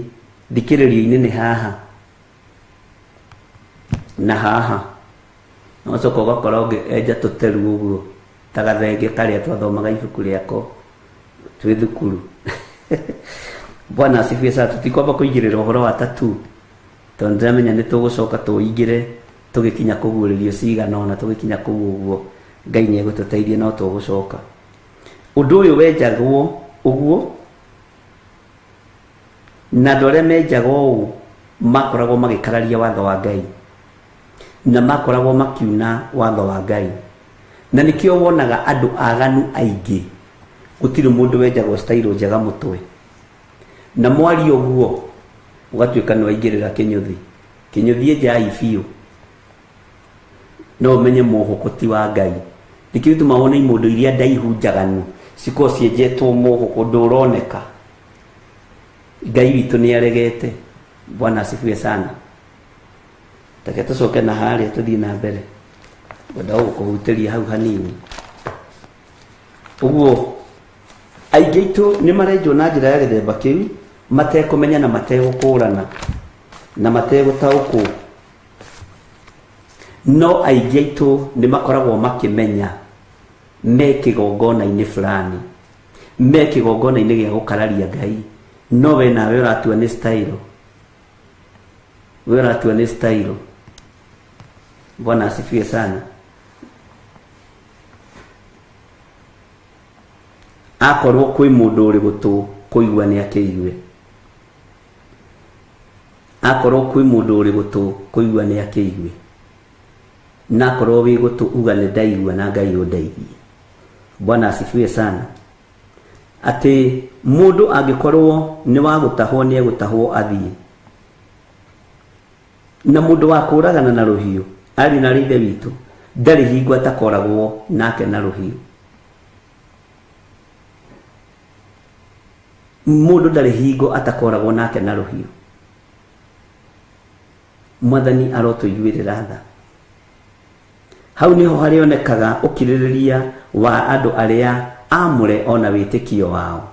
Thikĩrĩrio-inĩ nĩ haha na haha, ũgacoka ũgakora ũngĩ enja tũteru ũguo ta gathenge karĩa twathomaga ibuku rĩako twĩ thukuru. Bwana asifiwe sana. Tũtikwamba kũigĩrĩra ũhoro wa tattoo tondũ ndĩramenya nĩ tũgũcoka tũingĩre tũgĩkinya kũguũrĩrio cigana ona tũgĩkinya kũu ũguo. Ngai nĩ egũtũteithia no tũgũcoka. Ũndũ ũyũ wenjagwo ũguo, na andũ arĩa menjaga ũũ makoragwo magĩkararia watho wa Ngai, na makoragwo makiuna watho wa Ngai, na nĩkĩo wonaga andũ aganu aingĩ gũtirĩ mũndũ wenjagwo style njega mũtwe, na mwaria ũguo ũgatuĩka nĩ waingĩrĩra kĩnyũthi. Kĩnyũthi enjai biũ, no ũmenye mũhũkũ ti wa Ngai. Nĩkĩo gĩtũmaga wone imũndũ iria ndaihu njaganu cikorwo cienjetwo mũhũkũ ndũroneka. Ngai witũ nĩ aregete. Bwana asifiwe sana. Reke tũcoke na harĩa tũthiĩ na mbere, ngwenda gũkũhutĩria hau hanini. Ũguo aingĩ aitũ nĩ marenjwo na njĩra ya gĩthemba kĩu, matekũmenya na mategũkũrana na mategũtaũkwo, no aingĩ aitũ nĩ makoragwo makĩmenya me kĩgongona-inĩ fulani, Me kĩgongona-inĩ gĩa gũkararia Ngai, no we nawe ũratua nĩ style, we ũratua nĩ style. Bwana asifiwe sana. Akorwo kwĩ mũndũ ũrĩ gũtũ kũigua nĩ akĩigue, akorwo kwĩ mũndũ ũrĩ gũtũ kũigua nĩ akĩigue, na akorwo wĩ gũtũ uga nĩ ndaigua na Ngai ũndeithie. Bwana asifiwe sana. Atĩ mũndũ angĩkorwo nĩ wa gũtahwo nĩ egũtahwo athiĩ, na mũndũ wa kũragana na rũhiũ arĩ na ithe witũ ndarĩ hingo atakoragwo nake na rũhiũ. Mũndũ ndarĩ hingo atakoragwo nake na rũhiũ. Mwathani arotũiguĩrĩra tha. Hau niho harĩonekaga ũkirĩrĩria wa andũ arĩa amũre ona wĩtĩkio wao.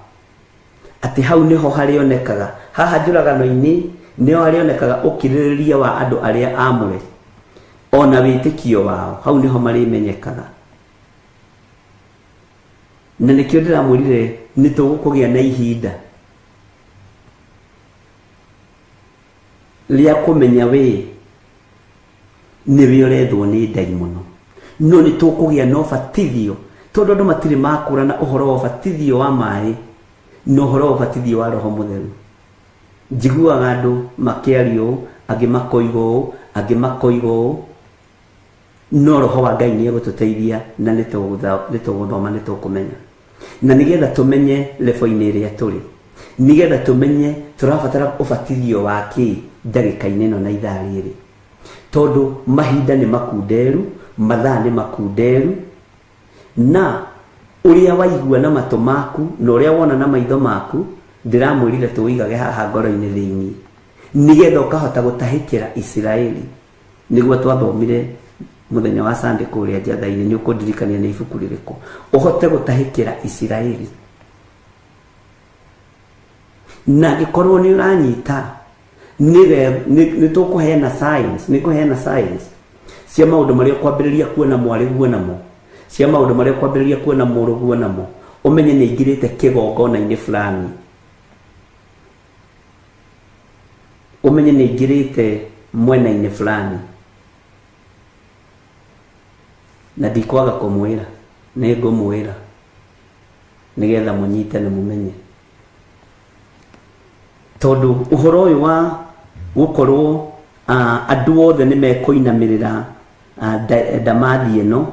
Atĩ hau niho harĩonekaga, haha njũragano-inĩ niho harĩonekaga ũkirĩrĩria wa andũ arĩa amũre ona wĩtĩkio wao, hau niho marĩmenyekaga. Na nĩkĩo ndĩramwĩrire nĩ tũgũkũgĩa na ihinda rĩa kũmenya we nĩwe ũrethwo nĩ ndaimono, no nĩ tũkũgĩa na ũbatithio, tondũ andũ matirĩ makũrana ũhoro wa ũbatithio wa maĩ na ũhoro wa ũbatithio wa Roho Mũtheru. Njiguaga andũ makĩaria ũũ, angĩ makoiga ũũ, angĩ makoiga ũũ, no Roho wa Ngai nĩ egũtũteithia na nĩ tũgũthoma, nĩ tũkũmenya. Na nĩgetha tũmenye level-inĩ ĩrĩa tũrĩ, nĩgetha tũmenye tũrabatara ũbatithio wa kĩ ndagĩka-inĩ ĩno na ithaa rĩrĩ, tondũ mahinda nĩ makunderu, mathaa nĩ makunderu, na ũrĩa waigua na matũ maku na ũrĩa wona na maitho maku ndĩramwĩrire tũwĩigage haha ngoro-inĩ thĩinĩ, nĩgetha ũkahota gũtahĩkĩra Isiraeli. Nĩguo twathomire mũthenya wa Sunday kũrĩa Njatha-inĩ, nĩ ũkũndirikania nĩ ibuku rĩrĩkũ, ũhote gũtahĩkĩra Isiraeli. Na angĩkorwo nĩ ũranyita, nĩ tũkũheana signs, nĩ ngũheana signs cia maũndũ marĩa ũkwambĩrĩria kuona mwarĩ guo namo, cia maũndũ marĩa ũkwambĩrĩria kuona mũrũ guo namo, ũmenye nĩ aingĩrĩte kĩgongona-inĩ fulani, ũmenye nĩ aingĩrĩte mwena-inĩ fulani. Na ndikwaga kũmwĩra, nĩ ngũmwĩra nĩgetha mũnyite na mũmenye, tondũ ũhoro ũyũ wa gũkorwo andũ othe nĩ mekũinamĩrĩra ndamathi ĩno,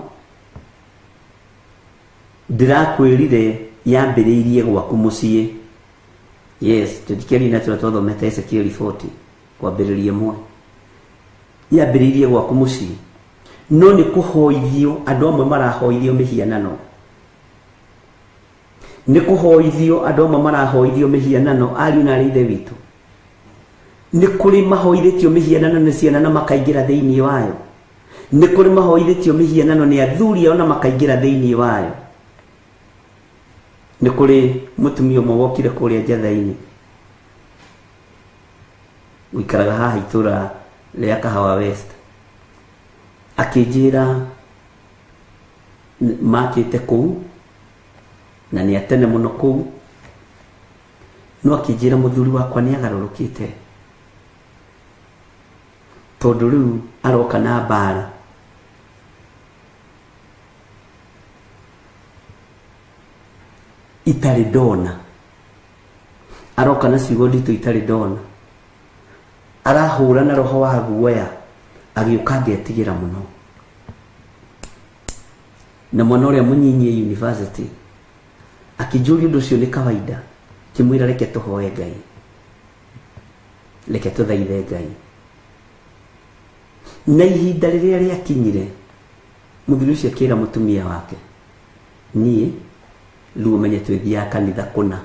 ndĩrakwĩrire yambĩrĩirie gwaku mũciĩ. Yes, tũthikĩrĩrie na tũrĩa twathomete Ezekiel 40 kwambĩrĩria ĩmwe, yambĩrĩirie gwaku mũciĩ, no nĩ kũhoithio andũ amwe marahoithio mĩhianano, nĩ kũhoithio andũ amwe marahoithio mĩhianano. Ariũ na ithe witũ, nĩ kũrĩ mahoithĩtio mĩhianano nĩ ciana na makaingĩra thĩinĩ wayo, nĩ kũrĩ mahoithĩtio mĩhianano nĩ athuri ao na makaingĩra thĩinĩ wayo. Nĩ kũrĩ mũtumia ũmwe wokire kũrĩa Njatha-inĩ, ũikaraga haha itũra rĩa Kahawa West, akĩnjĩra makĩte kũu na nĩ atene mũno kũu, no akĩnjĩra mũthuri wakwa nĩ agarũrũkĩte, tondũ rĩu aroka na mbara. Itarĩ ndona, aroka na ciugo nditũ itarĩ ndona, arahũra na roho wa guoya, agĩũka ngetigĩra mũno. Na mwana ũrĩa mũnyinyi university akĩnjũria ũndũ ũcio nĩ kawaida, kĩmwĩra reke tũhoe Ngai, reke tũthaithe Ngai. Na ihinda rĩrĩa rĩakinyire, mũthuri ũcio akĩra mũtumia wake, niĩ rĩu ũmenye twĩthiaga kanitha kũna.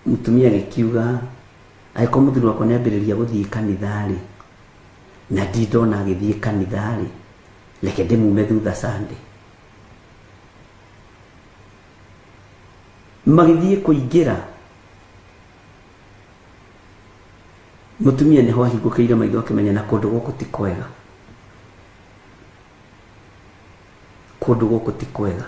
Mũtumia agĩkiuga, angĩkorwo mũthuri wakwa nĩambĩrĩria gũthiĩ kanitha-rĩ, na ndindona agĩthiĩ kanitha-rĩ, reke ndĩmume thutha Sunday. Magĩthiĩ kũingĩra, mũtumia nĩho ahingũkĩire maitho akĩmenya na kũndũ gũkũ ti kwega. Kũndũ gũkũ ti kwega.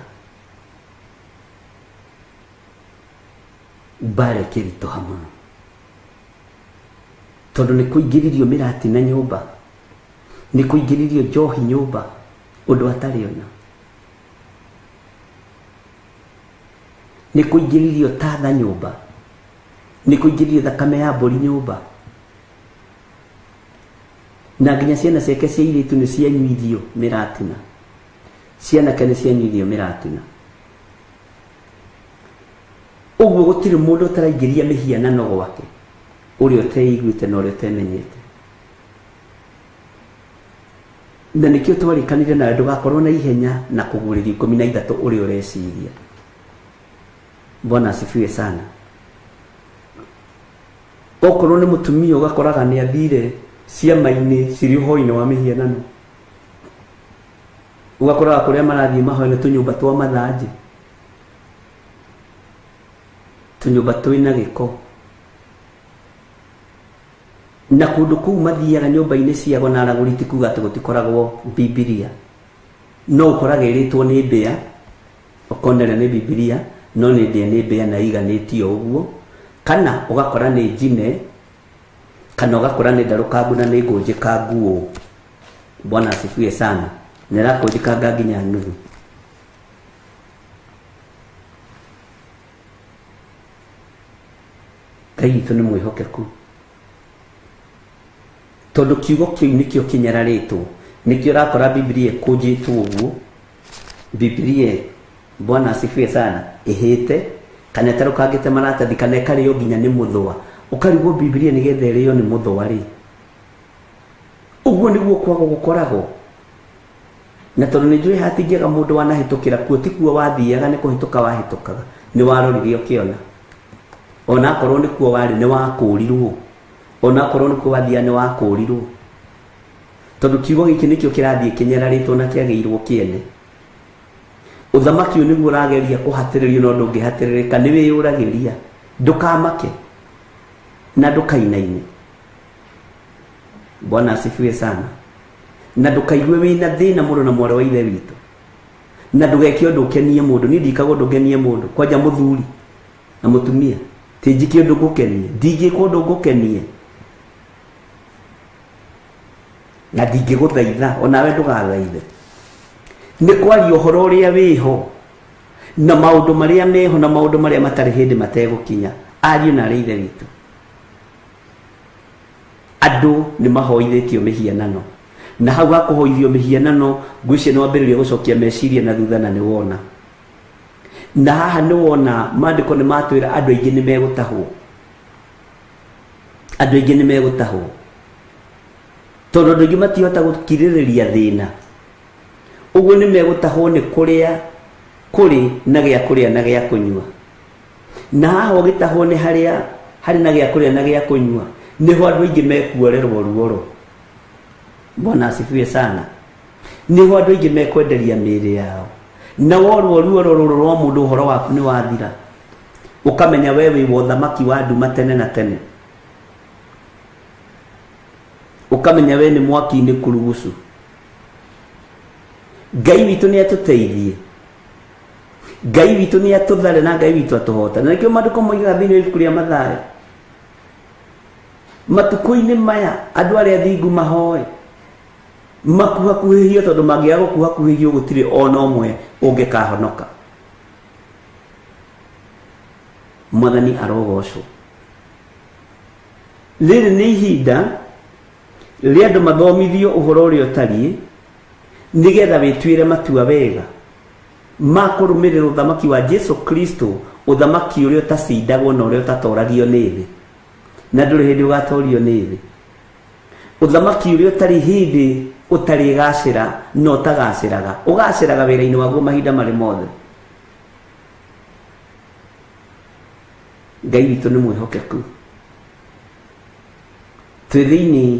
Mbara ĩkĩritũha mũno tondũ nĩ kũingĩririo mĩratina nyũmba, nĩ kũingĩririo njohi nyũmba, ũndũ atarĩ ona, nĩ kũingĩririo tatha nyũmba, nĩ kũingĩririo thakame ya mbũri nyũmba, na nginya ciana ciake cia airĩtu nĩ cianyuithio mĩratina, cianake nĩ cianyuithio mĩratina. Ũguo gũtirĩ mũndũ ũtaraingĩria mĩhianano gwake, ũrĩa ũteiguĩte na ũrĩa ũtemenyete. Na nĩkĩo twarĩkanire nawe ndũgakorwo na ihenya na kũguũrĩrio 13 ũrĩa ũreciria. Bwana asifiwe sana. Okorwo nĩ mũtumia ũgakoraga nĩ athire ciama-inĩ cirĩ ũhoi-inĩ wa mĩhianano, ũgakoraga kũrĩa marathiĩ mahoya nĩ tũnyũmba twa mathanjĩ, tũnyũmba twĩna gĩko, na kũndũ kũu mathiaga nyũmba-inĩ ciago na aragũri ti kuga atĩ gũtikoragwo Bibilia, no ũkoraga ĩrĩtwo nĩ mbĩa, ũkona ĩrĩa nĩ Bibilia no nĩ ndĩe nĩ mbĩa na iganĩtio ũguo, kana ũgakora nĩ njine, kana ũgakora nĩ ndarũkangu na nĩ ngũnjĩkangu ũũ. Bwana asifiwe sana. Na ĩrakũnjĩkanga nginya nuthu. Ngai witũ nĩ mwĩhokeku, tondũ kiugo kĩu nĩkĩo kĩnyararĩtwo, nĩkĩo ũrakora Bibilia ĩkũnjĩtwo ũguo. Bibilia, Bwana asifiwe sana, ĩhĩte kana ĩtarũkangĩte maratathi kana ĩkarĩo nginya nĩ mũthũa, ũkarigwo Bibilia nĩgetha ĩrĩo nĩ mũthũa rĩ. Ũguo nĩguo kwaga gũkoragwo. Na tondũ nĩ njũĩ hatingĩaga mũndũ wanahĩtũkĩra kuo, ti kuo wathiaga, nĩ kũhĩtũka wahĩtũkaga, nĩ warorire ũkĩona. Ona akorwo nĩ kuo warĩ nĩ wakũrirwo, ona akorwo nĩ kuo wathiaga nĩ wakũrirwo, tondũ kiugo gĩkĩ nĩkĩo kĩrathiĩ kĩnyararĩtwo na kĩagĩirwo kĩene. Ũthamaki ũyũ nĩguo ũrageria kũhatĩrĩrio, no ndũngĩhatĩrĩrĩka, nĩ wĩyũragĩria. Ndũkamake na ndũkainaine. Bwana asifiwe sana. Na ndũkaigue wĩna thĩna mũno na mwarĩ wa ithe witũ, na ndũgeke ũndũ ũkenie mũndũ. Niĩ ndikaga ũndũ ngenie mũndũ, kwanja mũthuri na mũtumia, ti njike ũndũ ngũkenie, ndingĩka ũndũ ngũkenie, na ndingĩgũthaitha, onawe ndũgathaithe. Nĩ kwaria ũhoro ũrĩa wĩho na maũndũ marĩa meho na maũndũ marĩa matarĩ hĩndĩ mategũkinya. Ariũ na arĩ ithe witũ, andũ nĩ mahoithĩtio mĩhianano, na hau hakũhoithio mĩhianano ngwĩciria nĩ wambĩrĩria gũcokia meciria na thutha, na nĩ wona. Na haha nĩ wona maandĩko nĩ matwĩra andũ aingĩ nĩ megũtahwo, andũ aingĩ nĩ megũtahwo, tondũ andũ aingĩ matihota gũkirĩrĩria thĩna. Ũguo nĩ megũtahwo nĩ kũrĩa kũrĩ na gĩa kũrĩa na gĩa kũnyua. Na haha ũgĩtahwo nĩ harĩa harĩ na gĩa kũrĩa na gĩa kũnyua, nĩho andũ aingĩ mekuorerwo ruoro. Bwana asifiwe sana. Nĩho andũ aingĩ mekwenderia mĩĩrĩ yao, na worwo ruoro rũrũ rwa mũndũ ũhoro waku nĩ wathira, ũkamenya we wĩ wa ũthamaki wa nduma tene na tene, ũkamenya we nĩ mwaki-inĩ kurugucu. Ngai witũ nĩ atũteithie, Ngai witũ nĩ atũthare, na Ngai witũ atũhotane. Na nĩkĩo maandĩko moigaga thĩinĩ wa ibuku rĩa Mathayo, matukũ-inĩ maya andũ arĩa athingu mahoe makuhakuhĩhio, tondũ mangĩaga gũkuhakuhĩhio gũtirĩ ona ũmwe ũngĩkahonoka. Mwathani arogocwo. Rĩrĩ nĩ ihinda rĩa andũ mathomithio ũhoro ũrĩa ũtariĩ, nĩgetha wĩtuĩre matua wega ma kũrũmĩrĩra ũthamaki wa Jesu Kristo, ũthamaki ũrĩa ũtacindagwo na ũrĩa ũtatoragio nĩ thĩ, na ndũrĩ hĩndĩ ũgatorio nĩ thĩ, ũthamaki ũrĩa ũtarĩ hĩndĩ ũtarĩ gacĩra na ũtagacĩraga, ũgacĩraga wĩra-inĩ waguo mahinda marĩ mothe. Ngai witũ nĩ mwĩhokeku. Twĩ thĩinĩ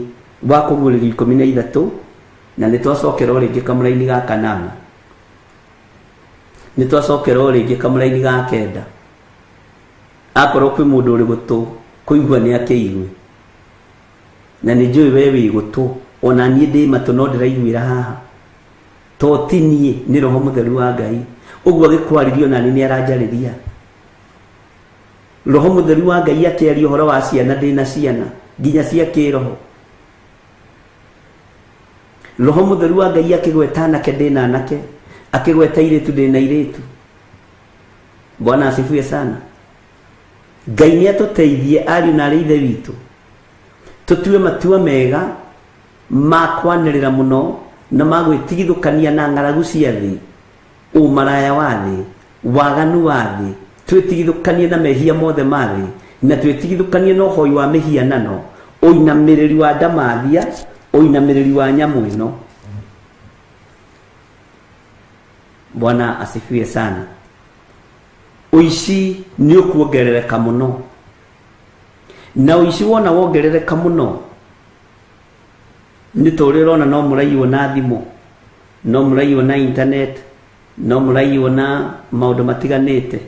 wa kũguũrĩrio 13, na nĩ twacokera o rĩngĩ kamũraini ga 8, nĩ twacokera o rĩngĩ kamũraini ga 9. Akorwo kwĩ mũndũ ũrĩ gũtũ kũigua nĩ akĩigue, na nĩ njũĩ we wĩ gũtũ, ona niĩ ndĩ matũ no ndĩraiguĩra haha, To ti niĩ, nĩ Roho Mũtheru wa Ngai. Ũguo agĩkwarĩria ona niĩ nĩ aranjarĩria. Roho Mũtheru wa Ngai akĩaria ũhoro wa ciana, ndĩna ciana nginya cia kĩroho. Roho Mũtheru wa Ngai akĩgweta anake, ndĩna anake, akĩgweta airĩtu, ndĩna airĩtu. Bwana asifiwe sana. Ngai nĩ atũteithie ariũ na arĩ ithe witũ, tũtue matua mega ma kwanĩrĩra mũno na ma gwĩtigithũkania na ng'aragu cia thĩ, ũmaraya wa thĩ, waganu wa thĩ, twĩtigithũkanie na mehia mothe ma thĩ, na twĩtigithũkanie na ũhoi wa mĩhianano, ũinamĩrĩri wa ndamathia, ũinamĩrĩri wa nyamũ ĩno. Bwana asifiwe sana. Ũici nĩ ũkuongerereka mũno, na ũici wona wongerereka mũno nĩ ta ũrĩa ũrona no mũraiywo na thimũ, no mũraiywo na internet, no mũraiywo na maũndũ matiganĩte.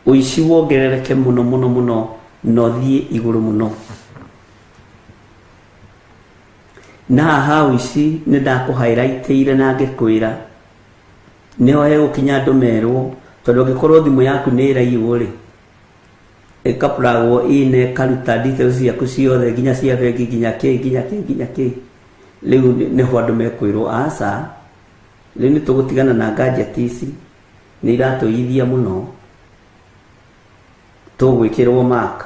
Ũici wongerereke mũno mũno mũno na ũthiĩ igũrũ mũno. Na haha ũici nĩ ndakũhighlightĩire na ngĩkwĩra nĩho hegũkinya andũ merwo, tondũ angĩkorwo thimũ yaku nĩ ĩraiywo rĩ, ĩkaplagwo in, ĩkaruta details ciaku ciothe nginya cia bengi, nginya kĩ, nginya kĩ, nginya kĩ. Rĩu nĩho andũ mekwĩrwo aca, rĩu nĩ tũgũtigana na gadget ici, nĩ iratũithia mũno, tũgwĩkĩrwo mark.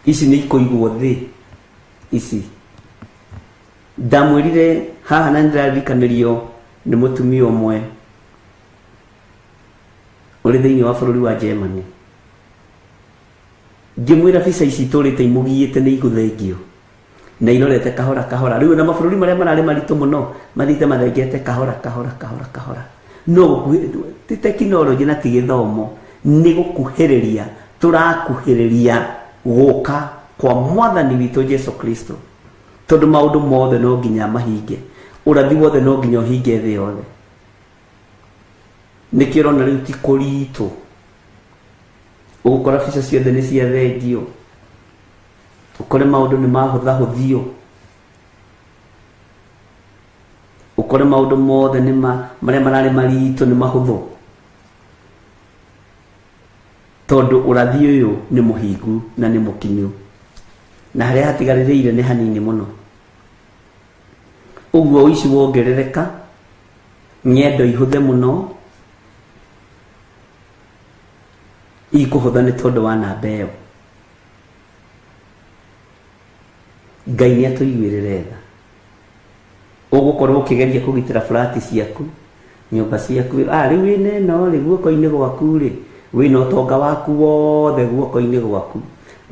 Ici nĩ ikũigwo thĩ ici. Ndamwĩrire haha na nĩndĩraririkanĩrio nĩ mũtumia ũmwe ũrĩ thĩinĩ wa bũrũri wa Germany. Ngĩmwĩra bica ici itũrĩte imũgiĩte nĩ igũthengio na irorete kahora kahora. Rĩu na mabũrũri marĩa mararĩ maritũ mũno mathiĩte mathengete kahora kahora kahora kahora. No gũkuhĩ, ti tekinoronjĩ na ti gĩthomo, nĩ gũkuhĩrĩria tũrakuhĩrĩria gũka kwa mwathani witũ Jesu Kristo, tondũ maũndũ mothe no nginya mahinge, ũrathi wothe no nginya ũhinge thĩ yothe. Nĩkĩo ũrona rĩu ti kũritũ, ũgũkora bica ciothe nĩ ciathengio, ũkore maũndũ nĩ mahũthahũthio, ũkore maũndũ mothe nĩ marĩa mararĩ maritũ nĩ mahũthũ, tondũ ũrathi ũyũ nĩ mũhingu na nĩ mũkinyu, na harĩa hatigarĩrĩire nĩ hanini mũno. Ũguo ũici wongerereka, ng'endo ihũthe mũno, ikũhũtha nĩ tondũ wa namba ĩyo. Ngai nĩ atũiguĩrĩre tha. Ũgũkorwo ũkĩgeria kũgitĩra flat ciaku, nyũmba ciaku, rĩu wĩna ĩno rĩ guoko-inĩ gwaku rĩ, wĩna ũtonga waku wothe guoko-inĩ gwaku,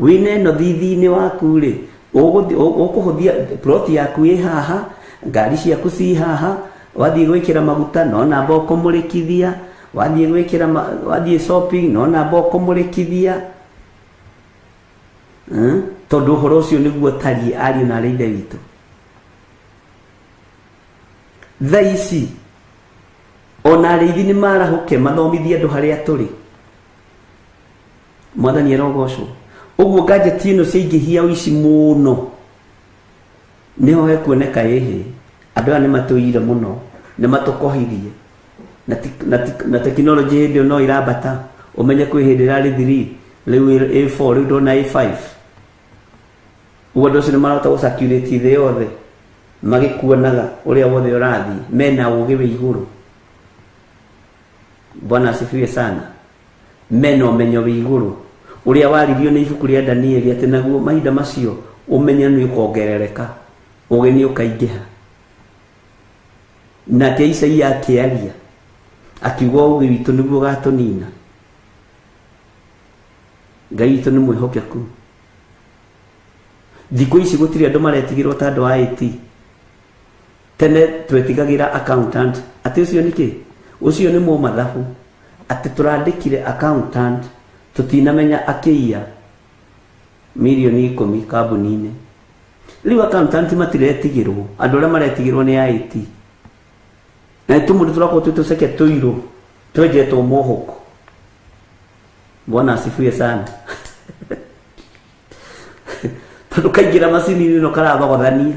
wĩna ĩno thithi-inĩ waku rĩ, ũkũhũthia plot yaku ĩ haha, ngari ciaku ci haha, wathiĩ gwĩkĩra maguta no namba ũkũmũrĩkithia, wathiĩ gwĩkĩra wathiĩ shopping no namba ũkũmũrĩkithia. Tondũ ũhoro ũcio nĩguo ũtariĩ ariũ na arĩ ithe witũ. Thaa ici ona arĩithi nĩ marahũke mathomithie andũ harĩa tũrĩ. Mwathani arogocwo. Ũguo gadget ĩno ciaingĩhia ũici mũno, nĩho hekuoneka ĩhĩ andũ aya nĩ matũire mũno, nĩ matũkohirie, na tekinoronjĩ hĩndĩ ĩyo no ĩrambata. Ũmenye kwĩ hĩndĩ ĩrarĩ 3, rĩu A4, rĩu ndona A5. Ũguo andũ acio nĩ marahota gũ-circulate thĩ yothe magĩkuonaga ũrĩa wothe ũrathiĩ, mena ũgĩ wĩ igũrũ. Bwana asifiwe sana. Mena ũmenyo wĩ igũrũ ũrĩa waririo nĩ ibuku rĩa Danieli atĩ naguo mahinda macio ũmenyo nĩ ũkongerereka, ũgĩ nĩ ũkaingĩha. Nake Isaia akĩaria akiuga ũgĩ witũ nĩguo ũgatũnina. Ngai witũ nĩ mwĩhokeku. Thikũ ici gũtirĩ andũ maretigĩrwo ta andũ a IT. Tene twetigagĩra accountant, atĩ ũcio nĩ kĩ? Ũcio nĩ mũmathabu, atĩ tũrandĩkire accountant tũtinamenya akĩiya mirioni 10 kambuni-inĩ. Rĩu accountant matiretigĩrwo, andũ arĩa maretigĩrwo nĩ IT. Na tũmũndũ tũrakorwo twĩ tũceke tũirũ twenjetwo mohoko. Bwana asifiwe sana. Tondu kaingĩra macini-inĩ ĩno karathogothania.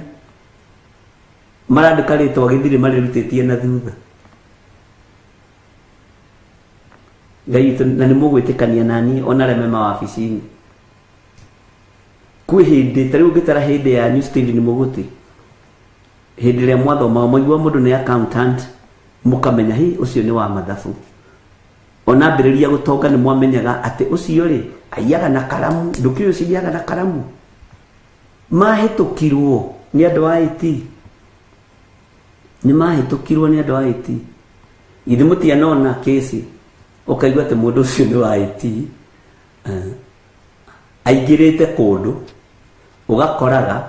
Marandĩka rĩtwa gĩthirĩ marĩrutĩtie na thutha. Ngai witũ na nĩ mũgwĩtĩkania nani ona arĩa me mawabici-inĩ. Kwĩ hĩndĩ ta rĩu ũngĩtara hĩndĩ yanyu Stephen Mũgũti, hĩndĩ ĩrĩa mwathomaga mwaigua mũndũ nĩ accountant mũkamenya hi ũcio nĩ wa mathabu. Ona ambĩrĩria gũtonga nĩ mwamenyaga atĩ ũcio rĩ aiyaga na karamu, ndũkĩũĩ ũcio aiyaga na karamu. Mahĩtũkirwo nĩ andũ a IT. Nĩ mahĩtũkirwo nĩ andũ a IT. Githĩ mũtianona kĩci ũkaigua atĩ mũndũ ũcio nĩ wa IT. Aingĩrĩte kũndũ ũgakoraga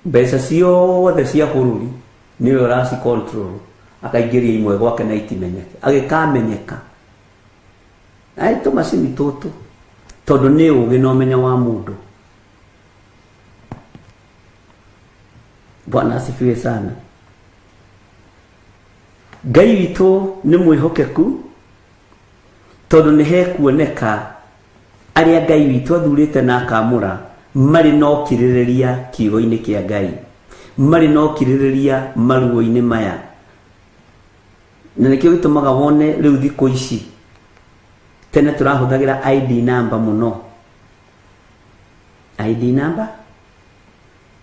mbeca ciothe cia bũrũri nĩwe ũraci control, akaingĩria imwe gwake na itimenyeke, agĩkamenyeka ai tũmacini tũtũ tondũ nĩ ũgĩ na ũmenyo wa mũndũ. Bwana asifiwe sana. Ngai witũ nĩ mwĩhokeku tondũ nĩ hekuoneka arĩa Ngai witũ athurĩte na akamũra marĩ na ũkirĩrĩria kiugo-inĩ kĩa Ngai, marĩ na ũkirĩrĩria maruo-inĩ maya. Na nĩkĩo gĩtũmaga wone rĩu thikũ ici tene tũrahũthagĩra ID number mũno. ID number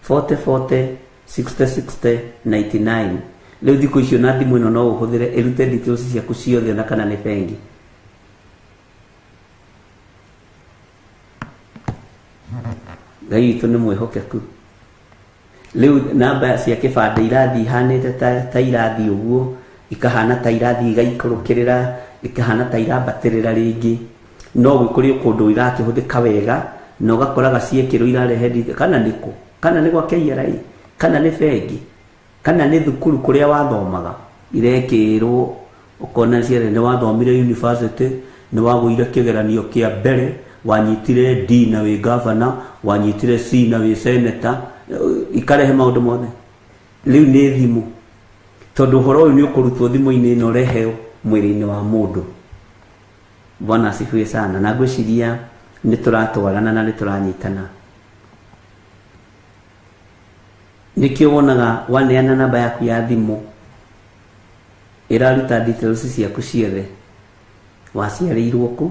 40 40 60 60 99. Rĩu thikũ icio na thimũ ĩno no ũhũthĩre ĩrute details ciaku ciothe ona kana nĩ bengi. Ngai witũ nĩ mwĩhokeku. Rĩu namba cia kĩbandĩ irathiĩ ihanĩte ta irathiĩ ũguo, ikahana ta irathiĩ igaikũrũkĩrĩra, ikahana ta irambatĩrĩra rĩngĩ. No gũkũrĩ kũndũ irakĩhũthĩka wega na ũgakoraga ciekĩrwo irarehe kana nĩ kũ, kana nĩ gwa KRA, kana nĩ bengi, kana nĩ thukuru kũrĩa wathomaga irekĩrwo, ũkona ciana nĩ wathomire university, nĩ wagũire kĩgeranio kĩa mbere, wanyitire D na wĩ governor, wanyitire C na wĩ senator, ikarehe maũndũ mothe. Rĩu nĩ thimũ, tondũ ũhoro ũyũ nĩ ũkũrutwo thimũ-inĩ ĩno ũreheo mwĩrĩ-inĩ wa mũndũ. Bwana asifiwe sana. Na ngwĩciria nĩ tũratwarana na nĩ tũranyitana. Nĩkĩo wonaga waneana namba yaku ya thimũ ĩraruta details ciaku ciothe, waciarĩirwo kũ,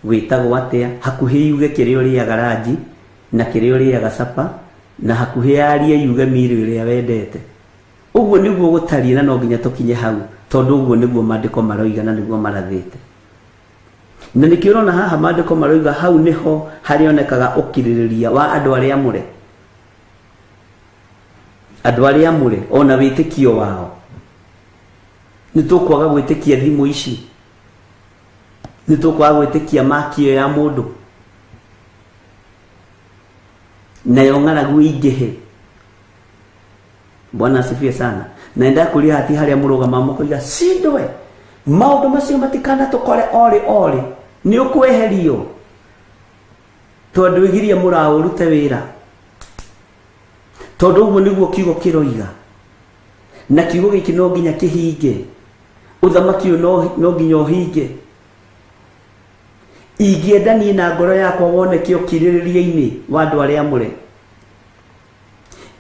wĩtagwo atĩa, hakuhĩ yuge kĩrĩa ũrĩaga ranji na kĩrĩa ũrĩaga capa, na hakuhĩ yarie yuge miri ĩrĩa wendete. Ũguo nĩguo gũtariĩ na no nginya tũkinye hau, tondũ ũguo nĩguo maandĩko maroiga na nĩguo marathĩte. Na nĩkĩo ũrona haha maandĩko maroiga hau nĩho harĩonekaga ũkirĩrĩria wa andũ arĩa amũre. Andũ arĩa amũre ona wĩtĩkio wao. Nĩ tũkwaga gwĩtĩkia thimũ ici, nĩ tũkwaga gwĩtĩkia maki ĩyo ya mũndũ, nayo ng'aragu ĩingĩhe. Bwana asifiwe sana. Na ndakũria hati harĩa mũrũgama mũkoiga cindwe maũndũ macio matikanatũkore orĩ orĩ, nĩ ũkweherio tondũ ĩgirie mũraũ ũrute wĩra, tondũ ũguo nĩguo kiugo kĩroiga, na kiugo gĩkĩ no nginya kĩhinge, ũthamaki ũyũ no nginya ũhinge. Ingĩenda niĩ na ngoro yakwa woneke ũkirĩrĩria-inĩ wa andũ arĩa amũre,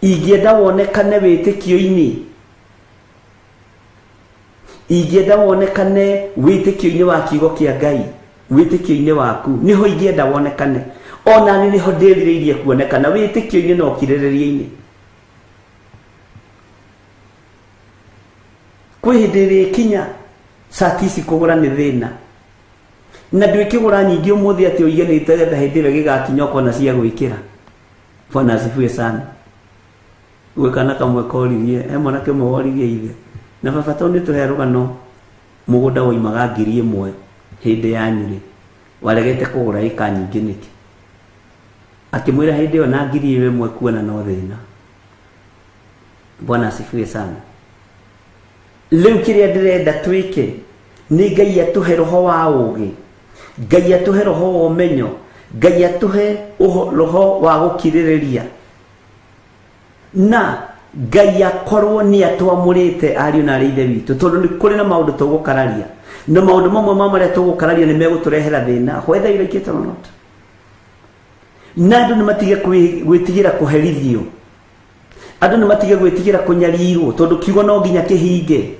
ingĩenda wonekane wĩtĩkio-inĩ, ingĩenda wonekane wĩtĩkio-inĩ wa kiugo kĩa Ngai, wĩtĩkio-inĩ waku nĩho ingĩenda wonekane. Ona niĩ nĩho ndĩrirĩirie kuonekana wĩtĩkio-inĩ na ũkirĩrĩria-inĩ. Kwĩ hĩndĩ ĩrĩkinya cati ici kũgũra nĩ thĩna, na ndwĩkĩgũra nyingĩ ũmũthĩ atĩ ũige nĩ getha hĩndĩ ĩrĩa gĩgakinya ũkona cia gwĩkĩra. Bwana asifiwe sana. Gwĩ kana kamwe koririe, he mwanake ũmwe woririe ithe, na baba tondũ nĩ tũhe rũgano mũgũnda woimaga 1000 hĩndĩ yanyu rĩ, waregete kũgũra ĩka nyingĩ nĩkĩ? Akĩmwĩra hĩndĩ ĩyo na 1000 kuona no thĩna. Bwana asifiwe sana. Rĩu kĩrĩa ndĩrenda twĩke nĩ Ngai atũhe roho wa ũũgĩ, Ngai atũhe roho wa ũmenyo, Ngai atũhe roho wa gũkirĩrĩria, na Ngai akorwo nĩ atwamũrĩte ariũ na arĩ ithe witũ, tondũ nĩ kũrĩ na maũndũ tũgũkararia, na maũndũ mamwe ma marĩa tũgũkararia nĩ megũtũrehera thĩna, whether you like it or not. Na andũ nĩ matige gwĩtigĩra kũherithio, andũ nĩ matige gwĩtigĩra kũnyarirwo, tondũ kiugo no nginya kĩhinge.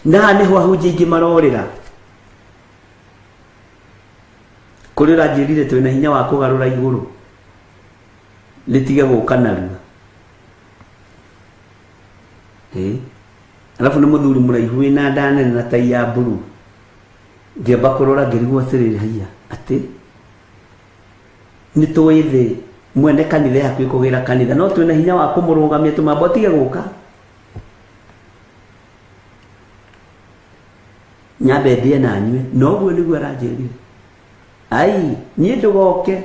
Na haha nĩho ahunjia aingĩ marorĩra. Kũrĩ ũranjĩrire twĩna hinya wa kũgarũra igũrũ rĩtige gũka narua. Alafu nĩ mũthuri mũraihu wĩna nda nene na tai ya mburu. Ngĩamba kũrora ngĩrigwo atĩrĩrĩ, haiya, atĩ nĩ tũĩ thĩ mwene kanitha yaku ĩkũgĩra kanitha, no twĩna hinya wa kũmũrũgamia tũmambo atige gũka. Nyambe ndĩe na nyue, noguo nĩguo aranjĩrire. Ai, niĩ ndũgoke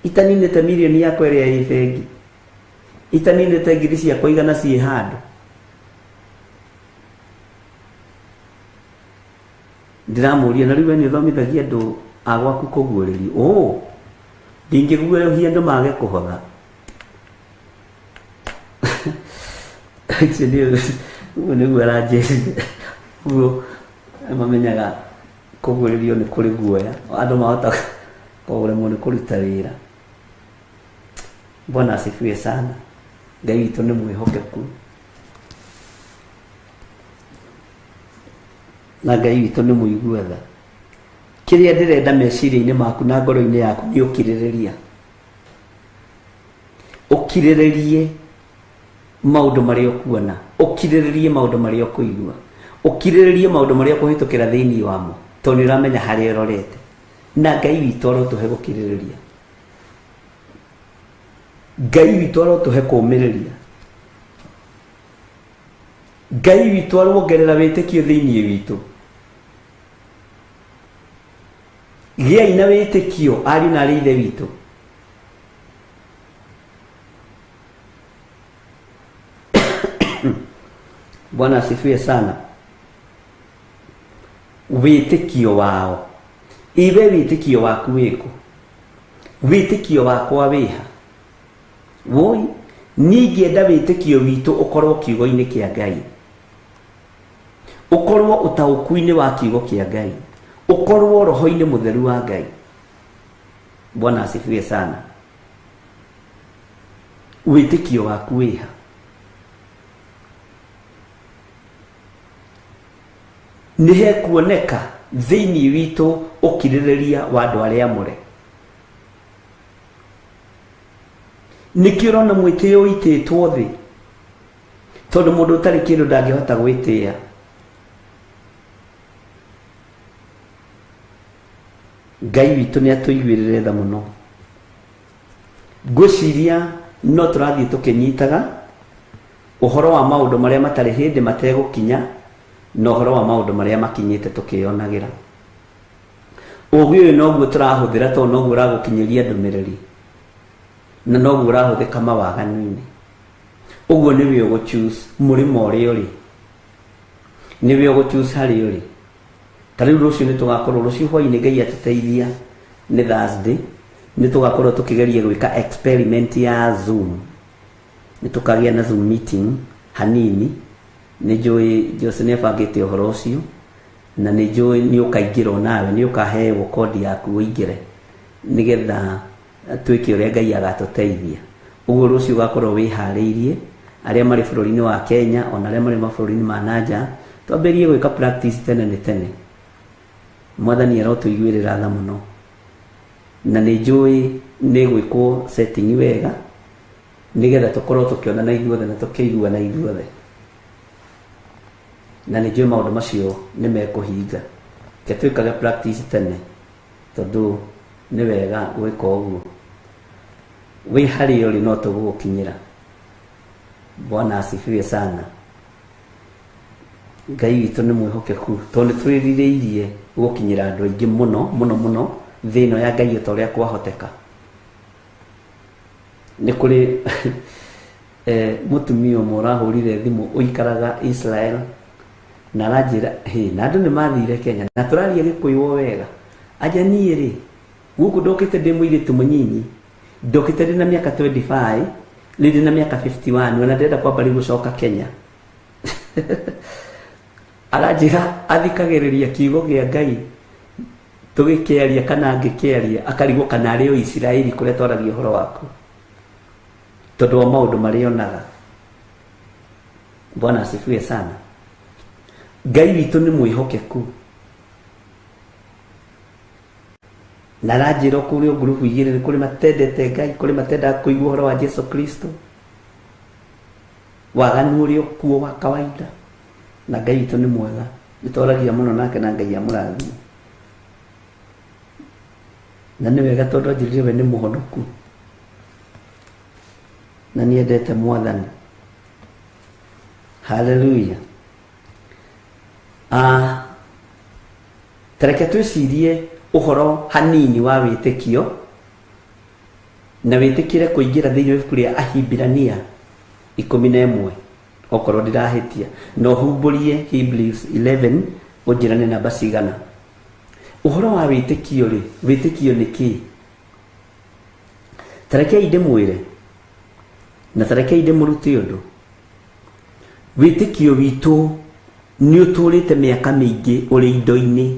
itaninĩte mirioni yakwa ĩrĩa ĩ bengi, itaninĩte ngiri ciakwa igana ciĩ handũ. Ndĩramũria, na rĩu we nĩ ũthomithagia andũ a gwaku kũguũrĩrio? Ũ, ndingĩguũrĩria andũ mage kũhotha. Icio nĩ ũguo nĩguo aranjĩrire. Ũguo mamenyaga kũguũrĩrio nĩ kũrĩ guoya, andũ mahota kũremwo nĩ kũruta wĩra. Bwana asifiwe sana. Ngai witũ nĩ mwĩhokeku, na Ngai witũ nĩ mũigua tha. Kĩrĩa ndĩrenda meciria-inĩ maku na ngoro-inĩ yaku nĩ ũkirĩrĩria. Ũkirĩrĩrie maũndũ marĩa ũkuona, ũkirĩrĩrie maũndũ marĩa ũkũigua, ũkirĩrĩrie maũndũ marĩa ũkũhĩtũkĩra thĩinĩ wamo, tondũ nĩ ũramenya harĩa ũrorete. Na Ngai witũ arotũhe gũkirĩrĩria, Ngai witũ arotũhe kũũmĩrĩria, Ngai witũ arongerera wĩtĩkio thĩinĩ witũ. Gĩai na wĩtĩkio ariũ na arĩ ithe witũ. Bwana asifiwe sana. Wĩtĩkio wao, iwe wĩtĩkio waku wĩkũ? Wĩtĩkio wakwa wĩha? Woi, niĩ ingĩenda wĩtĩkio witũ ũkorwo kiugo-inĩ kĩa Ngai, ũkorwo ũtaũku-inĩ wa kiugo kĩa Ngai, ũkorwo roho-inĩ mũtheru wa Ngai. Bwana asifiwe sana. Wĩtĩkio waku wĩha? Nĩ hekuoneka thĩinĩ witũ ũkirĩrĩria wa andũ arĩa amũre. Nĩkĩo ũrona mwĩtĩo ũitĩtwo thĩ, tondũ mũndũ ũtarĩ kĩndũ ndangĩhota gwĩtĩĩa. Ngai witũ nĩ atũiguĩrĩre tha mũno. Ngwĩciria no tũrathiĩ tũkĩnyitaga ũhoro wa maũndũ marĩa matarĩ hĩndĩ mategũkinya, na ũhoro wa maũndũ marĩa makinyĩte tũkĩyonagĩra. Ũgĩ ũyũ noguo tũrahũthĩra, tondũ noguo ũragũkinyĩria ndũmĩrĩri, na noguo ũrahũthĩka mawaganu-inĩ. Ũguo nĩwe ũgũ choose mũrĩmo ũrĩa ũrĩ, nĩwe ũgũ choose harĩa ũrĩ. Ta rĩu rũciũ nĩ tũgakorwo, rũciũ hwaĩ-inĩ Ngai atũteithia, nĩ Thursday, nĩ tũgakorwo tũkĩgeria gwĩka experiment ya Zoom. Nĩ tũkagĩa na Zoom meeting hanini. Nĩ njũĩ Jose nĩ abangĩte ũhoro ũcio, na nĩ njũĩ nĩ ũkaingĩra onawe, nĩ ũkaheo kodi yaku ũingĩre, nĩgetha twĩke ũrĩa Ngai agatũteithia. Ũguo rũciũ ũgakorwo wĩharĩirie, arĩa marĩ bũrũri-inĩ wa Kenya ona arĩa marĩ mabũrũri-inĩ ma nanja, twambĩrĩrie gwĩka practice tene nĩ tene. Mwathani arotũiguĩrĩra tha mũno, na nĩ njũĩ nĩ gwĩkwo setting wega, nĩgetha tũkorwo tũkĩonana ithuothe na tũkĩiguana ithuothe. Na nĩ njũĩ maũndũ macio nĩ mekũhinga. Reke twĩkage practice tene, tondũ nĩ wega gwĩka ũguo. Wĩ harĩa ũrĩ no tũgũgũkinyĩra. Bwana asifiwe sana. Ngai witũ nĩ mwĩhokeku, tondũ nĩ twĩrirĩirie gũkinyĩra andũ aingĩ mũno mũno mũno thĩ ĩno ya Ngai o ta ũrĩa kwahoteka. Nĩ kũrĩ mũtumia ũmwe ũrahũrire thimũ ũikaraga Israel, na aranjĩra, hĩ, na andũ nĩ mathire Kenya, na tũraria Gĩkũyũ o wega. Anja niĩ rĩ, gũkũ ndokĩte ndĩ mũirĩtu mũnyinyi, ndokĩte ndĩ na mĩaka 25, rĩu ndĩ na mĩaka 51, ona ndĩrenda kwamba rĩu gũcoka Kenya. Aranjĩra athikagĩrĩria kiugo kĩa Ngai Tũgĩkĩaria kana ngĩkĩaria akarigwo kana arĩ o Isiraeli kũrĩa twaragia ũhoro waku tondũ wa maũndũ marĩa onaga. Bwana asifiwe sana. Ngai witũ nĩ mwĩhokeku na aranjĩra kũrĩ o ngurubu igĩrĩ, nĩ kũrĩ matendete Ngai, kũrĩ matendaga kũigua ũhoro wa Jesu Kristo, waganu ũrĩa ũkuo wa kawaida, na Ngai witũ nĩ mwega, nĩ twaragia mũno nake na Ngai amũrathime. Na nĩ wega tondũ anjĩrire we nĩ mũhonoku na nĩendete Mwathani. Haleluya. Tareke twĩcirie ũhoro hanini wa wĩtĩkio na wĩtĩkĩre kũingĩra thĩinĩ wa ibuku rĩa Ahibirania 11 okorwo ndirahĩtia, na ũhumbũrie Hebrews 11 ũnjĩrane namba cigana. Ũhoro wa wĩtĩkio rĩ, wĩtĩkio nĩ kĩĩ? Tarekei ndĩmwĩre na tarekei ndĩmũrute ũndũ. Wĩtĩkio witũ nĩ ũtũrĩte mĩaka mĩingĩ ũrĩ indo-inĩ.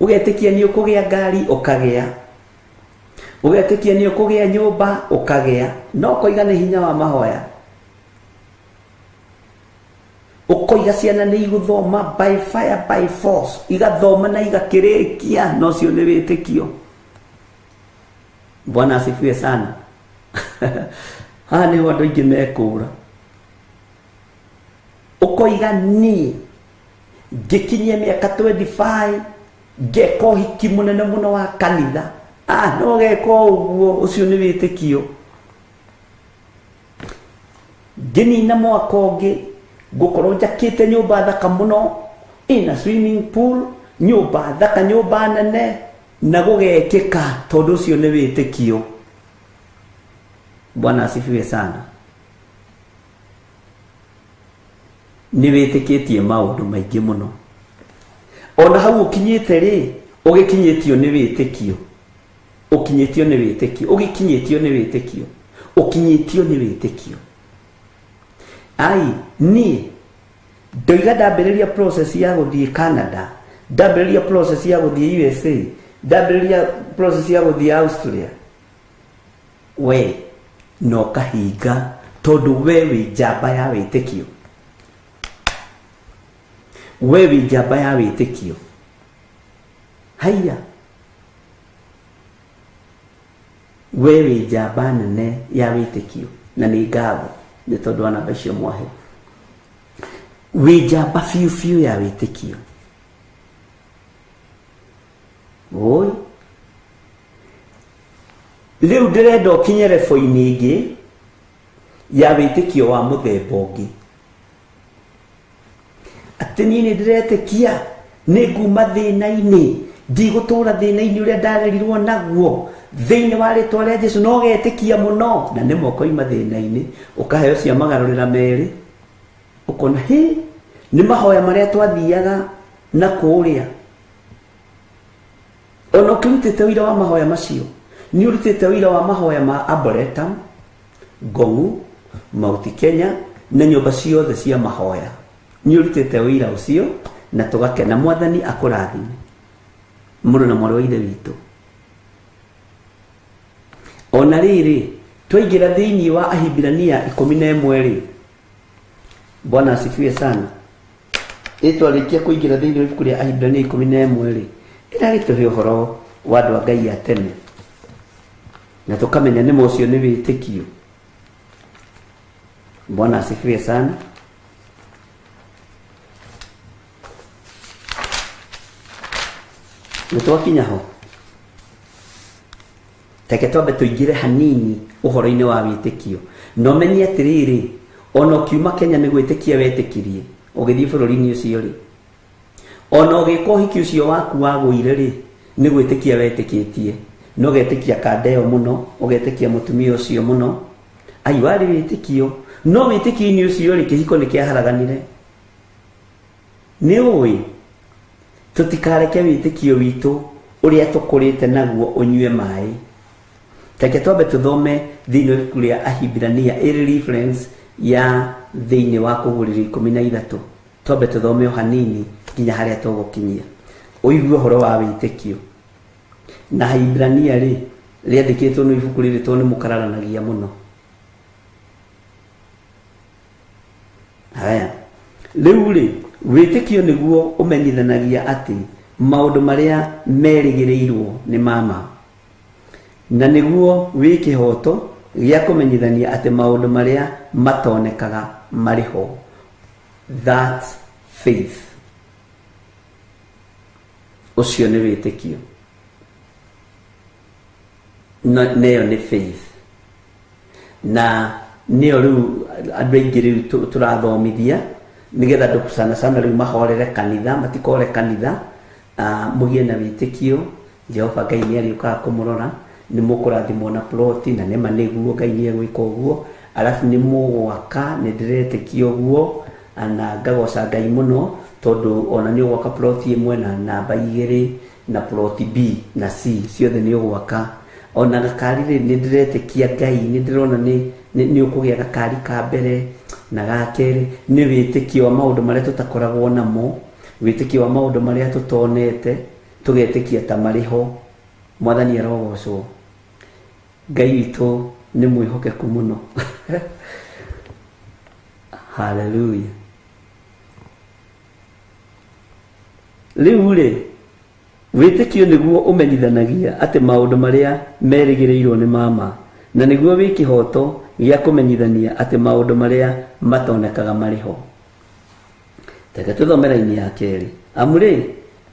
Ũgetĩkia nĩ ũkũgĩa ngari ũkagĩa, ũgetĩkia nĩ ũkũgĩa nyũmba ũkagĩa, no ũkoiga nĩ hinya wa mahoya, ũkoiga ciana nĩ igũthoma by fire by force, igathoma na igakĩrĩkia, no ũcio nĩ wĩtĩkio. Bwana asifiwe sana. Haha nĩho andũ aingĩ mekũra. Ũkoiga niĩ ngĩkinyia mĩaka 25 ngeka ũhiki mũnene mũno wa kanitha, no geka ũguo, ũcio nĩ wĩtĩkio. Ngĩnina mwaka ũngĩ ngũkorwo njakĩte nyũmba thaka mũno ĩna swimming pool, nyũmba thaka, nyũmba nene, na gũgekĩka tondũ ũcio nĩ wĩtĩkio. Bwana asifiwe sana. Nĩ wĩtĩkĩtie maũndũ maingĩ mũno. Ona hau ũkinyĩte rĩ, ũgĩkinyĩtio nĩ wĩtĩkio, ũkinyĩtio nĩ wĩtĩkio, ũgĩkinyĩtio nĩ wĩtĩkio, ũkinyĩtio nĩ wĩtĩkio. Ai, niĩ ndoiga ndambĩrĩria process ya gũthiĩ Canada, ndambĩrĩria process ya gũthiĩ USA, ndambĩrĩria process ya gũthiĩ Australia, we no kahinga tondũ we wĩ njamba ya wĩtĩkio. We wĩ njamba ya wĩtĩkio. Haiya, we wĩ njamba nene ya wĩtĩkio, na nĩ ngatho nĩ tondũ wa namba icio mwahe. Wĩ njamba biũ biũ ya wĩtĩkio. Oi, rĩu ndĩrenda ũkinye level-inĩ ĩngĩ ya wĩtĩkio wa mũthemba ũngĩ. Atĩ niĩ nĩ ndĩretĩkia nĩ nguma thĩna-inĩ, ndigũtũra thĩna-inĩ ũrĩa ndarerirwo naguo thĩinĩ wa rĩtwa rĩa Jesu, no ũgetĩkia mũno na nĩmo ũkoima thĩna-inĩ, ũkaheo cia magarũrĩra merĩ, ũkona hĩ nĩ mahoya marĩa twathiaga na kũrĩa. Ona ũkĩrutĩte ũira wa mahoya macio, nĩ ũrutĩte ũira wa mahoya ma Arboretum, Ngong'u, Mount Kenya na nyũmba ciothe cia mahoya. Nĩ ũrutĩte ũira ũcio na tũgakena. Mwathani akũrathime mũrũ na mwarĩ wa ithe witũ. Ona rĩrĩ twaingĩra thĩinĩ wa Ahibirania 11 rĩ, Bwana asifiwe sana. Ĩtwarĩkia kũingĩra thĩinĩ wa ibuku rĩa Ahibirania 11 rĩ, ĩragĩtũhe ũhoro wa andũ a Ngai a tene, na tũkamenya nĩma ũcio nĩ wĩtĩkio. Bwana asifiwe sana. Nĩ twakinya ho, Reke twambe tũingĩre hanini ũhoro-inĩ wa wĩtĩkio. Na ũmenye atĩrĩrĩ, ona ũkiuma Kenya nĩ gwĩtĩkia wetĩkirie ũgĩthiĩ bũrũri-inĩ ũcio rĩ, ona ũgĩka ũhiki ũcio waku wagũire rĩ, nĩ gwĩtĩkia wetĩkĩtie. Na ũgetĩkia kanda ĩyo mũno, ũgetĩkia mũtumia ũcio mũno. Ai, warĩ wĩtĩkio. No wĩtĩkio-inĩ ũcio rĩ, kĩhiko nĩ kĩaharaganire. Nĩ ũĩ, tũtikareke wĩtĩkio witũ ũrĩa tũkũrĩte naguo ũnyue maĩ. Reke twambe tũthome thĩinĩ wa ibuku rĩa Ahibirania ĩrĩ reference ya thĩinĩ wa kũgũrĩrio 13. Twambe tũthome o hanini nginya harĩa tũgũkinyia. Ũigue ũhoro wa wĩtĩkio. Na Haibrania rĩ, rĩandĩkĩtwo nĩ ibuku rĩrĩ tondũ nĩ mũkararanagia mũno. Haya, rĩu rĩ, wĩtĩkio nĩguo ũmenyithanagia atĩ maũndũ marĩa merĩgĩrĩirwo nĩ mama, na nĩguo wĩ kĩhoto gĩa kũmenyithania atĩ maũndũ marĩa matonekaga marĩ ho. That's faith. Ũcio nĩ wĩtĩkio. Neyo nĩ faith. Na nĩyo rĩu andũ aingĩ rĩu tũrathomithia nĩgetha andũ sana sana rĩu mahorere kanitha, matikore kanitha, mũgĩe na wĩtĩkio. Jehova Ngai nĩ arĩũkaga kũmũrora, nĩ mũkũrathimwo na ploti, na nĩma nĩguo Ngai nĩ egwĩka ũguo, arabu nĩ mũgwaka, nĩ ndĩretĩkia ũguo, na ngagoca Ngai mũno tondũ ona nĩ ũgwaka ploti ĩmwe na namba igĩrĩ na ploti B na C ciothe nĩ ũgwaka. Ona gakari rĩ, nĩ ndĩretĩkia Ngai, nĩ ndĩrona nĩ ũkũgĩa gakari ka mbere na ga kerĩ. Nĩ wĩtĩkio wa maũndũ marĩa tũtakoragwo namo, wĩtĩkio wa maũndũ marĩa tũtonete, tũgetĩkia ta marĩ ho. Mwathani arogocwo. Ngai witũ nĩ mwĩhokeku mũno. Hallelujah. Rĩu rĩ, wĩtĩkio nĩguo ũmenyithanagia atĩ maũndũ marĩa merĩgĩrĩirwo nĩ mama, na nĩguo wĩ kĩhoto gĩa kũmenyithania atĩ maũndũ marĩa matonekaga marĩ ho. Reke tũthome raini ya kerĩ. Amu rĩ,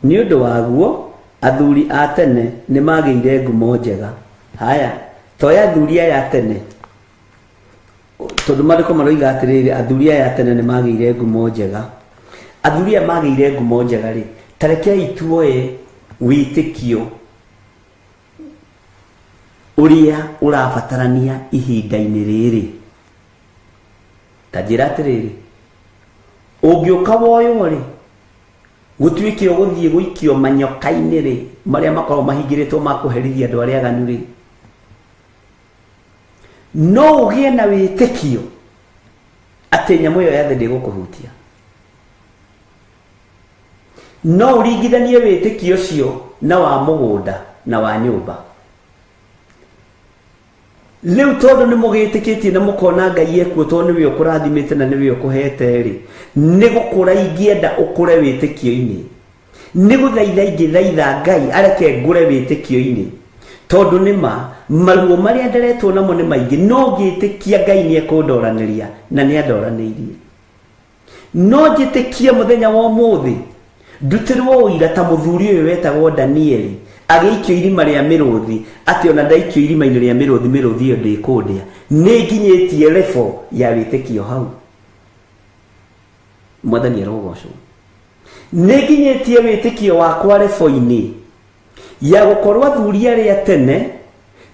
nĩ ũndũ waguo athuri a tene nĩ magĩire ngumo njega. Haya, toya athuri aya a tene, tondũ maandĩko maroiga atĩrĩrĩ, athuri aya a tene nĩ magĩire ngumo njega. Athuri aya magĩire ngumo njega rĩ, ta rekei tuoe wĩtĩkio ũrĩa ũrabatarania ihinda-inĩ rĩrĩ. Ta njĩra atĩrĩrĩ, ũngĩũka woywo rĩ, gũtuĩke ũgũthiĩ gũikio manyoka-inĩ rĩ, marĩa makoragwo mahingĩrĩtwo ma kũherithia andũ arĩa aganu rĩ, no ũgĩe na wĩtĩkio atĩ nyamũ ĩyo ya thĩ ndĩgũkũhutia. No ũringithanie wĩtĩkio ũcio na wa mũgũnda na wa nyũmba. Rĩu tondũ nĩ mũgĩtĩkĩtie na mũkona Ngai ekuo, tondũ nĩwe ũkũrathimĩte na nĩwe ũkũhete rĩ, nĩ gũkũra ingĩenda ũkũre wĩtĩkio-inĩ. Nĩ gũthaitha ingĩthaitha Ngai areke ngũre wĩtĩkio-inĩ, tondũ nĩ ma maruo marĩa nderetwo namo nĩ maingĩ, no ngĩtĩkia Ngai nĩ ekũndoranĩria na nĩ andoranĩirie. No njĩtĩkie mũthenya wa ũmũthĩ ndutĩrwo ũira ta mũthuri ũyũ wetagwo Danieli agĩikio irima rĩa mĩrũthi, atĩ ona ndaikio irima-inĩ rĩa mĩrũthi, mĩrũthi ĩyo ndĩkũndĩa. Nĩ nginyĩtie level ya wĩtĩkio hau. Mwathani arogocwo. Nĩ nginyĩtie wĩtĩkio wakwa level-inĩ ya gũkorwo athuri arĩa tene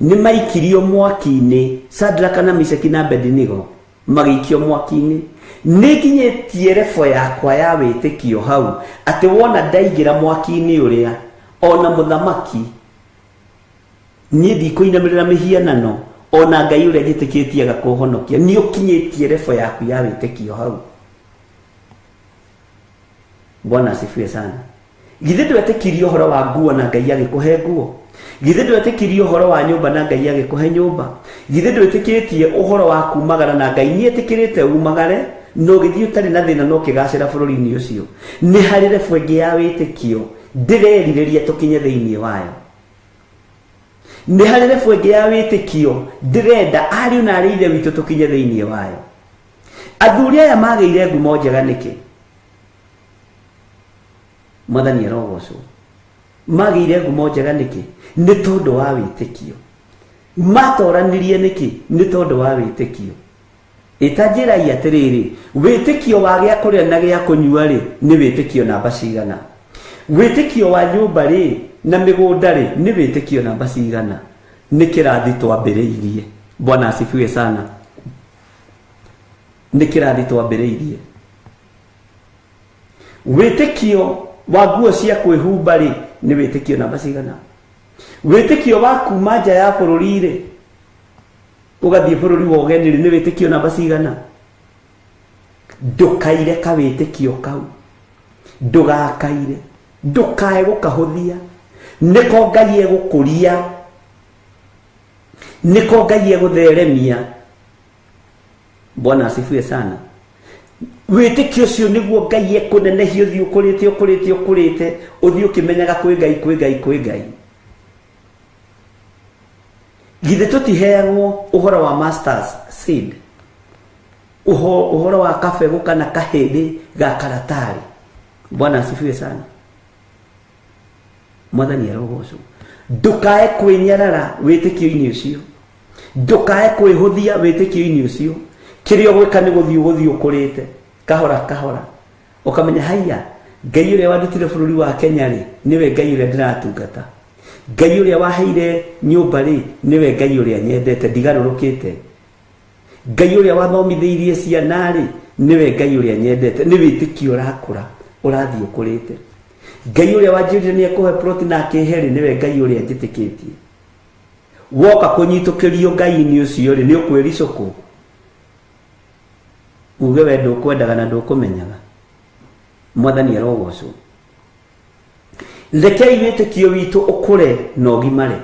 nĩ maikirio mwaki-inĩ, Shadraka na Meshaki na Abednego magĩikio mwaki-inĩ. Nĩ nginyĩtie level yakwa ya wĩtĩkio hau atĩ wona ndaingĩra mwaki-inĩ ũrĩa, ona mũthamaki niĩ ndikũinamĩrĩra mĩhianano, ona Ngai ũrĩa njĩtĩkĩtie agakũhonokia. Nĩ ũkinyĩtie level yaku ya wĩtĩkio hau. Bwana asifiwe sana. Githĩ ndwetĩkirie ũhoro wa nguo na Ngai agĩkũhe nguo? Githĩ ndwetĩkirie ũhoro wa nyũmba na Ngai agĩkũhe nyũmba? Githĩ ndwetĩkĩtie ũhoro wa kumagara na Ngai nĩetĩkĩrĩte umagare, na ũgĩthiĩ ũtarĩ na thĩna na ũkĩgacĩra bũrũri-inĩ ũcio? Nĩ harĩ level ĩngĩ ya wĩtĩkio ndĩrerirĩria tũkinye thĩinĩ wayo. Nĩ harĩ level ĩngĩ ya wĩtĩkio ndĩrenda ariũ na arĩ ithe witũ tũkinye thĩinĩ wayo. Athuri aya magĩire ngumo njega nĩkĩ? Mwathani arogocwo. Magĩire ngumo njega nĩkĩ? Nĩ tondũ wa wĩtĩkio. Matoranirie nĩkĩ? Nĩ tondũ wa wĩtĩkio. Ĩta njĩrai atĩrĩrĩ, wĩtĩkio wa gĩa kũrĩa na gĩa kũnyua rĩ, nĩ wĩtĩkio namba cigana? Wĩtĩkio wa nyũmba rĩ, na mĩgũnda rĩ, nĩ wĩtĩkio namba cigana? Nĩ kĩrathi twambĩrĩirie. Bwana asifiwe sana. Nĩ kĩrathi twambĩrĩirie. Wĩtĩkio wa nguo cia kwĩhumba rĩ, nĩ wĩtĩkio namba cigana? Wĩtĩkio wa kuma nja ya bũrũri rĩ, ũgathiĩ bũrũri wa ũgeni rĩ, nĩ wĩtĩkio namba cigana? Ndũkaire kawĩtĩkio kau, ndũgakaire, ndũkae gũkahũthia. Nĩko Ngai egũkũria, nĩko Ngai egũtheremia. Bwana asifiwe sana. Wĩtĩkio ũcio nĩguo Ngai ekũnenehia, ũthiĩ ũkũrĩte ũkũrĩte ũkũrĩte, ũthiĩ ũkĩmenyaga kwĩ Ngai, kwĩ Ngai, kwĩ Ngai. Githĩ tũtiheagwo ũhoro wa masters seed, ũhoro wa kabegũ kana kahĩndĩ ga karatarĩ. Bwana asifiwe sana. Mwathani arogocwo. Ndũkae kwĩnyarara wĩtĩkio-inĩ ũcio, ndũkae kwĩhũthia wĩtĩkio-inĩ ũcio. Kĩrĩa ũgwĩka nĩ gũthiĩ ũgũthiĩ ũkũrĩte kahora kahora, ũkamenya haiya, Ngai ũrĩa wandutire bũrũri wa Kenya rĩ, nĩwe Ngai ũrĩa ndĩratungata. Ngai ũrĩa waheire nyũmba rĩ, nĩwe Ngai ũrĩa nyendete, ndigarũrũkĩte. Ngai ũrĩa wathomithĩirie ciana rĩ, nĩwe Ngai ũrĩa nyendete. Nĩ wĩtĩkio ũrakũra, ũrathiĩ ũkũrĩte. Ngai ũrĩa wanjĩrire nĩ ekũhe plot na akĩhe rĩ, nĩwe Ngai ũrĩa njĩtĩkĩtie. Woka kũnyitũkĩrio Ngai-inĩ ũcio rĩ, nĩ ũkwĩricũkwo, uge we ndũkwendaga na ndũkũmenyaga. Mwathani arogocwo. Rekei wĩtĩkio witũ ũkũre na ũgimare,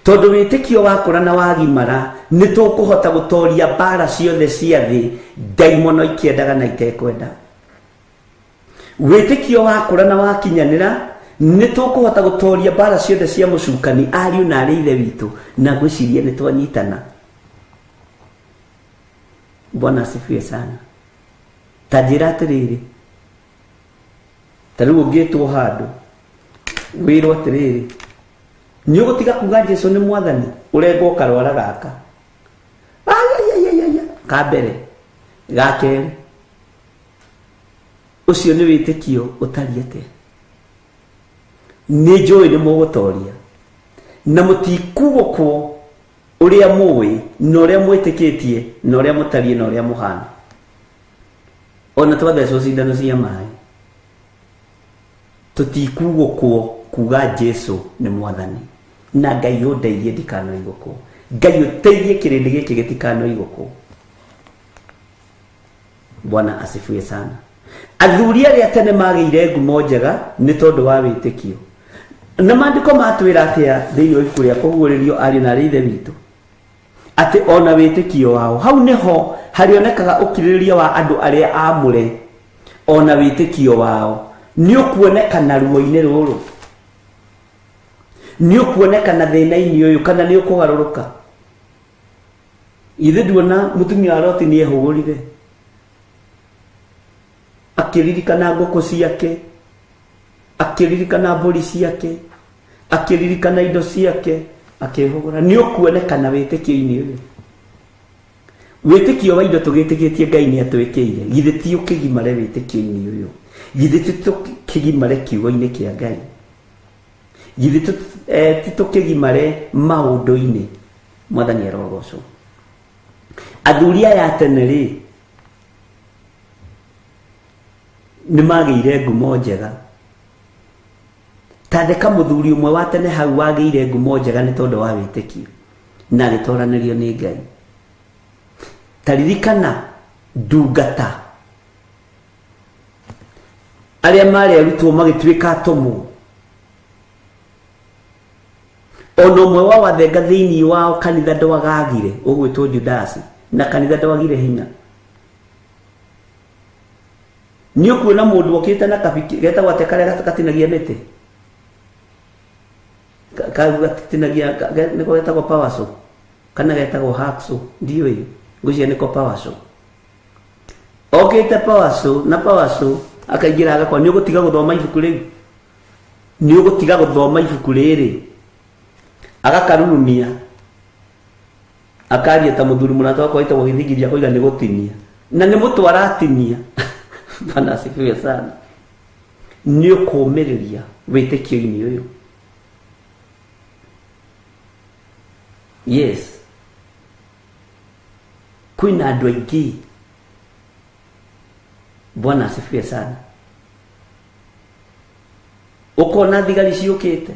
tondũ wĩtĩkio wakũra na wagimara nĩ tũkũhota gũtoria mbara ciothe cia thĩ, ndaimono ikĩendaga na itekwenda. Wĩtĩkio wakũra na wakinyanĩra nĩ tũkũhota gũtoria mbara ciothe cia mũcukani, ariũ na arĩ ithe witũ, na ngwĩciria nĩ twanyitana. Bwana asifiwe sana. Ta njĩra atĩrĩrĩ, ta rĩu ũngĩtwo handũ wĩrwo atĩrĩrĩ, nĩ ũgũtiga kuga Jesu nĩ mwathani, ũrengwo karwara gaka ayayayaya ka mbere, ga kerĩ, ũcio nĩ wĩtĩkio ũtariĩ atĩa? Nĩ njũĩ nĩ mũgũtoria na mũtikugũkwo ũrĩa mũĩ na ũrĩa mwĩtĩkĩtie na ũrĩa mũtariĩ na ũrĩa mũhana. Ona twathecwo cindano cia maĩ, tũtikugũkwo kuga Jesu nĩ mwathani. Na Ngai ũndeithie ndikanoigũkwo, Ngai ũteithie kĩrĩndĩ gĩkĩ gĩtikanoigũkwo. Bwana asifiwe sana. Athuri arĩa tene magĩire ngumo njega nĩ tondũ wa wĩtĩkio. Na maandĩko matwĩra atĩa thĩinĩ wa ibuku rĩa kũguũrĩrio, ariũ na arĩ ithe witũ, atĩ ona wĩtĩkio wao hau nĩho harĩonekaga ũkirĩrĩria wa andũ arĩa aamũre, ona wĩtĩkio wao nĩ ũkuonekana ruo-inĩ rũrũ, nĩ ũkuonekana thĩna-inĩ ũyũ, kana nĩ ũkũgarũrũka. Ithe nduona mũtumia wa Loti nĩ ehũgũrire akĩririkana ngũkũ ciake, akĩririkana mbũri ciake, akĩririkana indo ciake, akĩhũgũra. Nĩ ũkuonekana wĩtĩkio-inĩ ũyũ. Wĩtĩkio wa indo tũgĩtĩkĩtie Ngai nĩ atwĩkĩire, githĩ ti ũkĩgimare wĩtĩkio-inĩ ũyũ? Githĩ ti tũkĩgimare kiugo-inĩ kĩa Ngai? Githĩ ti tũkĩgimare maũndũ-inĩ? Mwathani arogocwo. Athuri aya a tene rĩ, nĩ magĩire ngumo njega. Ta ndeka mũthuri ũmwe wa tene hau wagĩire ngumo njega nĩ tondũ wa wĩtĩkio na agĩtoranĩrio nĩ Ngai. Ta ririkana ndungata arĩa marĩ arutwo magĩtuĩka atũmwo, ona ũmwe wa wathenga thĩinĩ wao kanitha ndwagagire, ũgwĩtwo Judasi, na kanitha ndwagire hinya. Nĩ ũkuona mũndũ okĩte na kabi getagwo atĩa karĩa gatinagia mĩtĩ, kau gatinagia, nĩko getagwo power saw kana getagwo hacksaw, ndiũĩ, ngwĩciria nĩko power saw. Okĩte power saw na power saw akaingĩra agakora, nĩ ũgũtiga gũthoma ibuku rĩu, nĩ ũgũtiga gũthoma ibuku rĩrĩ. Agakarurumia akaria ta mũthuri mũrata wakwa wĩtagwo Gĩthingithia, akoiga nĩ gũtinia na nĩ mũtwe aratinia. Bwana asifiwe sana. Nĩ ũkũũmĩrĩria wĩtĩkio-inĩ ũyũ. Yes, kwĩna andũ aingĩ. Bwana asifiwe sana. Ũkona thigari ciũkĩte,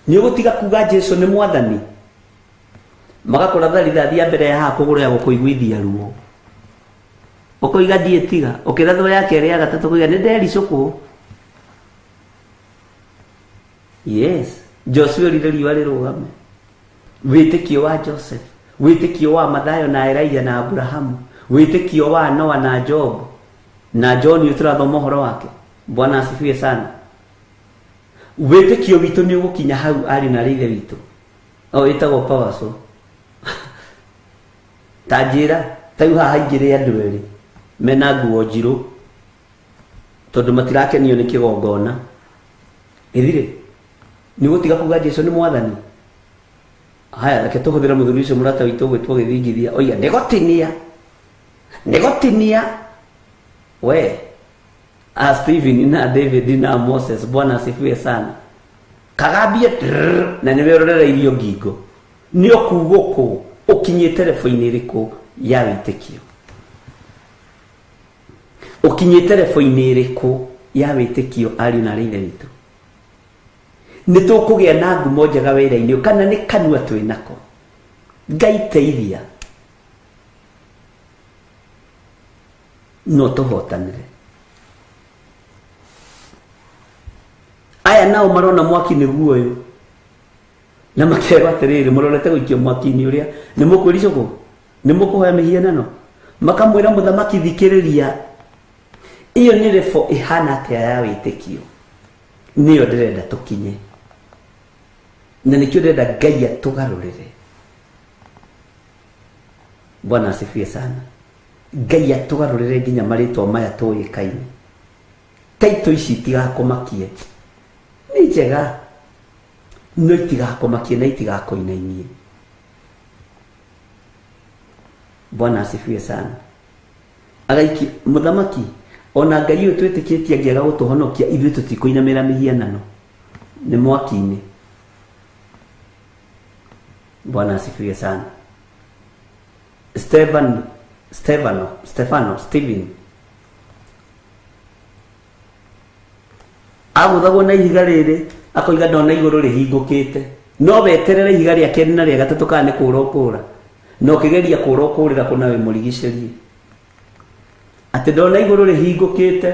nĩ ũgũtiga kuga Jesu nĩ mwathani, magakũratha rithathi ya mbere ya haha kũgũrũ ya gũkũiguithia ruo, ũkoiga ndiĩtiga, ũkĩrathwo ya kerĩ ya gatatũ kũiga nĩ ndericũkwo. Yes, Joshua erire riũa rĩrũgame. Wĩtĩkio wa Joseph, wĩtĩkio wa Mathayo na Elijah na Abrahamu, wĩtĩkio wa Noah na Job na John ũyũ tũrathoma ũhoro wake. Bwana asifiwe sana. Wĩtĩkio witũ nĩ ũgũkinya hau arĩ na rĩithe witũ. O ĩtagwo powerful. Ta njĩra, ta rĩu haha haingĩrĩ andũ erĩ mena nguo njirũ tondũ matirakenio nĩ kĩgongona. Ĩthire nĩ ũgũtiga kuga Jesu nĩ mwathani. Haya, reke tũhũthĩre mũthuri ũcio mũrata witũ ũgwĩtwo gĩthingithia oiga nĩgũtinia nĩgũtinia we a Stephen na David na Moses. Bwana asifiwe sana. Kagambie trrr, na nĩwe ũrorereirio ngingo nĩ ũkugũkũ ũkinyĩte rebo-inĩ ĩrĩkũ ya wĩtĩkio, ũkinyĩte rebo-inĩ ĩrĩkũ ya wĩtĩkio ariũ na arĩ ithe witũ. Nĩ tũkũgĩa na ngumo njega wĩra-inĩ kana nĩ kanua twĩ nako. Ngai teithia no tũhotanĩre. Aya nao marona mwaki nĩguo ũyũ na makerwo atĩrĩrĩ, mũrorete gũikio mwaki-inĩ ũrĩa nĩ mũkwĩricũkwo, nĩ mũkũhoya mĩhianano. Makamwĩra mũthamaki thikĩrĩria, ĩyo nĩ rebo ĩhana atĩa ya wĩtĩkio? Nĩyo ndĩrenda tũkinye, na nĩkĩo ndĩrenda Ngai atũgarũrĩre. Bwana asifiwe sana. Ngai atũgarũrĩre nginya marĩtwa maya tũĩkaine. Taito ici itigakũmakie, nĩ njega no itigakũmakie na itigakũinainie. Bwana asifiwe sana. Agaiki mũthamaki ona Ngai ũyũ twĩtĩkĩtie angĩaga gũtũhonokia ithuĩ tũtikũinamĩra mĩhianano, nĩ mwaki-inĩ. Bwana asifiwe sana. Stefano Stephen agũthagwo na ihiga rĩrĩ akoiga ndona igũrũ rĩhingũkĩte, no weterere ihiga rĩa kerĩ na rĩa gatatũ kana nĩ kũũra ũkũũra, na ũkĩgeria kũũra ũkũũrĩra kũna wĩmũrigicĩrie atĩ ndona igũrũ rĩhingũkĩte.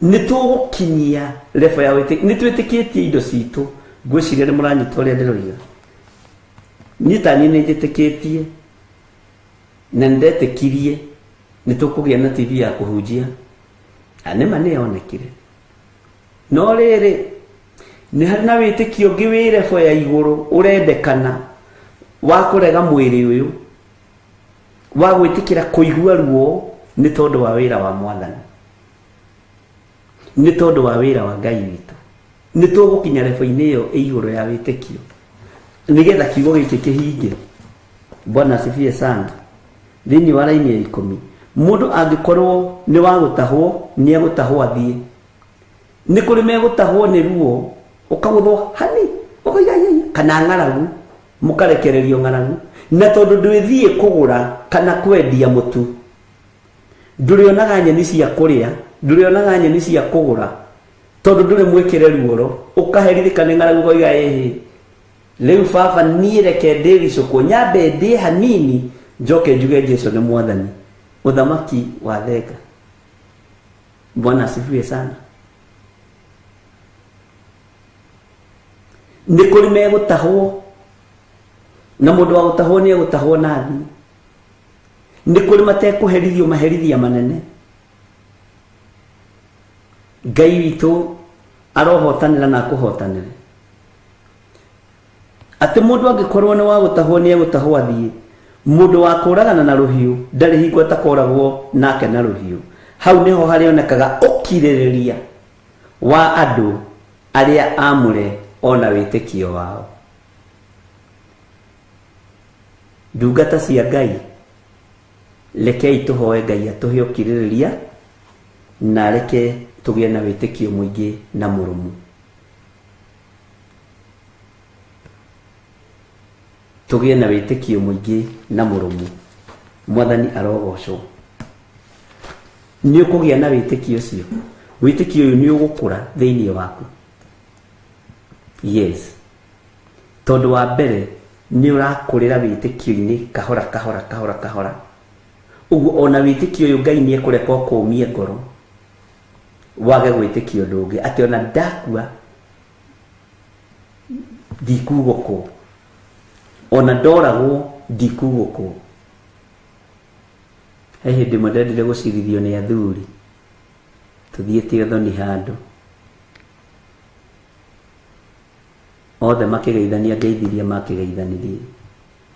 Nĩ tũgũkinyia rebo ya wĩtĩkio, nĩ twĩtĩkĩtie indo citũ. Ngwĩciria nĩ mũranyita ũrĩa ndĩroiga. Niĩ ta niĩ nĩ njĩtĩkĩtie na nĩ ndetĩkirie nĩ tũkũgĩa na TV ya kũhunjia, na nĩma nĩ yonekire. No rĩrĩ nĩ harĩ na wĩtĩkio ũngĩ wĩ rebo ya igũrũ ũrendekana wa kũrega mwĩrĩ ũyũ, wa gwĩtĩkĩra kũigua ruo nĩ tondũ wa wĩra wa mwathani, nĩ tondũ wa wĩra wa Ngai witũ. Nĩ tũgũkinya rebo-inĩ ĩyo ĩ igũrũ ya wĩtĩkio nĩgetha kiugo gĩkĩ kĩhinge. Bwana asifiwe sana. Thĩinĩ wa raini ya 10, mũndũ angĩkorwo nĩ wa gũtahwo nĩ egũtahwo athiĩ. Nĩ kũrĩ megũtahwo nĩ ruo ũkagũthwo hani ũkoiga kana ng'aragu, mũkarekererio ng'aragu, na tondũ ndwĩthiĩ kũgũra kana kwendia mũtu, ndũrĩonaga nyeni cia kũrĩa, ndũrĩonaga nyeni cia kũgũra, tondũ ndũrĩ mwĩkĩre ruoro, ũkaherithĩka nĩ ng'aragu ũkoiga ĩhĩ rĩu baba niĩ reke ndĩricũkwo nyambe ndĩe hanini njoke njuge Jesu nĩ mwathani. Ũthamaki wa thenga. Bwana asifiwe sana. Nĩ kũrĩ megũtahwo, na mũndũ wa gũtahwo nĩ egũtahwo na athiĩ. Nĩ kũrĩ matekũherithio maherithia manene. Ngai witũ arohotanĩra na akũhotanĩre. Atĩ mũndũ angĩkorwo nĩ wa gũtahwo nĩ egũtahwo athiĩ. Mũndũ wa kũragana na rũhiũ ndarĩ hingo atakoragwo nake na rũhiũ. Hau nĩho harĩonekaga ũkirĩrĩria wa andũ arĩa amũre ona wĩtĩkio wao. Ndungata cia Ngai, rekei tũhoe Ngai atũhe ũkirĩrĩria na reke tũgĩe na wĩtĩkio mũingĩ na mũrũmu. Tũgĩe na wĩtĩkio mũingĩ na mũrũmu. Mwathani arogocwo. Nĩ ũkũgĩa na wĩtĩkio ũcio. Wĩtĩkio ũyũ nĩ ũgũkũra thĩinĩ waku. Yes. Tondũ wa mbere nĩ ũrakũrĩra wĩtĩkio-inĩ kahora kahora kahora kahora. Ũguo ona wĩtĩkio ũyũ Ngai nĩ ekũreka ũkũmie ngoro. Wage gwĩtĩkia ũndũ ũngĩ atĩ ona ndakua ndikugũkwo, ona ndoragwo ndikugũkwo. He hĩndĩ ĩmwe ndendire gũcirithio nĩ athuri tũthiĩte ũthoni handũ, othe makĩgeithania ngeithirie makĩgeithanirie,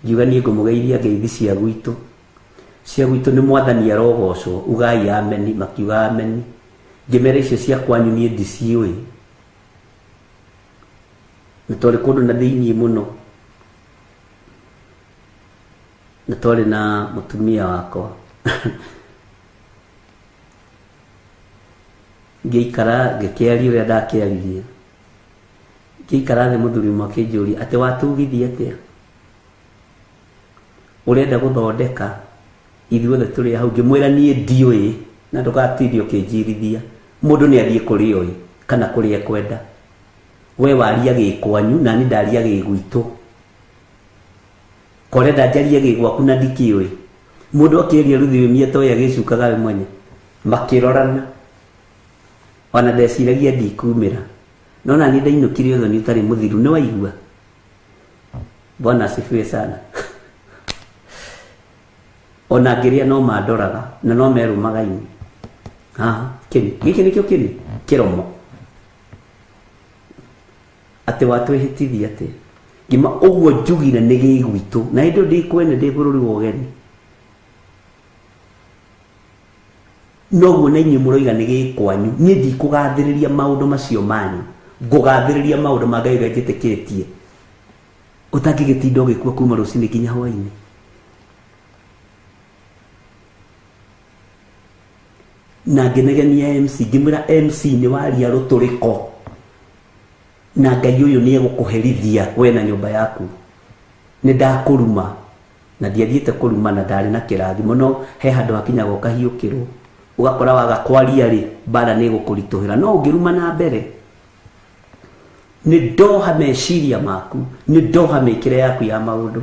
ngiuga niĩ ngũmũgeithia ngeithi cia gwitũ, cia gwitũ nĩ mwathani arogocwo, ugai ameni, makiuga ameni. Ngĩmera icio cia kwanyu niĩ ndiciũĩ, na twarĩ kũndũ na thĩiniĩ mũno, na twarĩ na mũtumia wakwa. Ngĩikara ngĩkĩaria ũrĩa ndakĩaririe, ngĩikara thĩ mũthuri ũmwe akĩnjũria atĩ watugithia atĩa, ũrenda gũthondeka ithuothe tũrĩ hau. Ngĩmwĩra niĩ ndiũĩ na ndũgatinde ũkĩnjirithia, mũndũ nĩ athiĩ kũrĩa oĩ kana kũrĩa ekwenda, we waria gĩkwanyu na niĩ ndaria gĩgwitũ, korenda njarie gĩgwaku na ndikĩũĩ. Mũndũ akĩaria rũthiomi atoĩ agĩcukaga we mwenye, makĩrorana, ona ndeciragia ndikumĩra, no na niĩ ndainũkire ũthoni ũtarĩ mũthiru. Nĩ waigua? Bwana asifiwe sana. Ona ngĩrĩa no mandoraga na no merũmaga ini. Haha kĩni gĩkĩ nĩkĩo kĩni kĩromo atĩ watwĩhĩtithia atĩ ngima ũguo njugire nĩ gĩgwitũ, na hĩndĩ ĩyo ndĩ kwene ndĩ bũrũri wa ũgeni, noguo na inyuĩ mũroiga nĩ gĩkwanyu. Niĩ ndikũgathĩrĩria maũndũ macio manyu, ngũgathĩrĩria maũndũ ma Ngai ũrĩa njĩtĩkĩtie, ũtangĩgĩtinda ũgĩkua kuma rũcinĩ nginya hwaĩ-inĩ. Na ngĩnegenia MC, ngĩmwĩra MC nĩ waria rũtũrĩko, na Ngai ũyũ nĩ egũkũherithia we na nyũmba yaku, nĩ ndakũruma. Na ndiathiĩte kũruma na ndarĩ na kĩrathimo, no he handũ hakinyaga ũkahiũkĩrwo, ũgakora waga kwaria rĩ, mbara nĩ ĩgũkũritũhĩra. No ũngĩruma na mbere, nĩ ndoha meciria maku, nĩ ndoha mĩkĩre yaku ya maũndũ.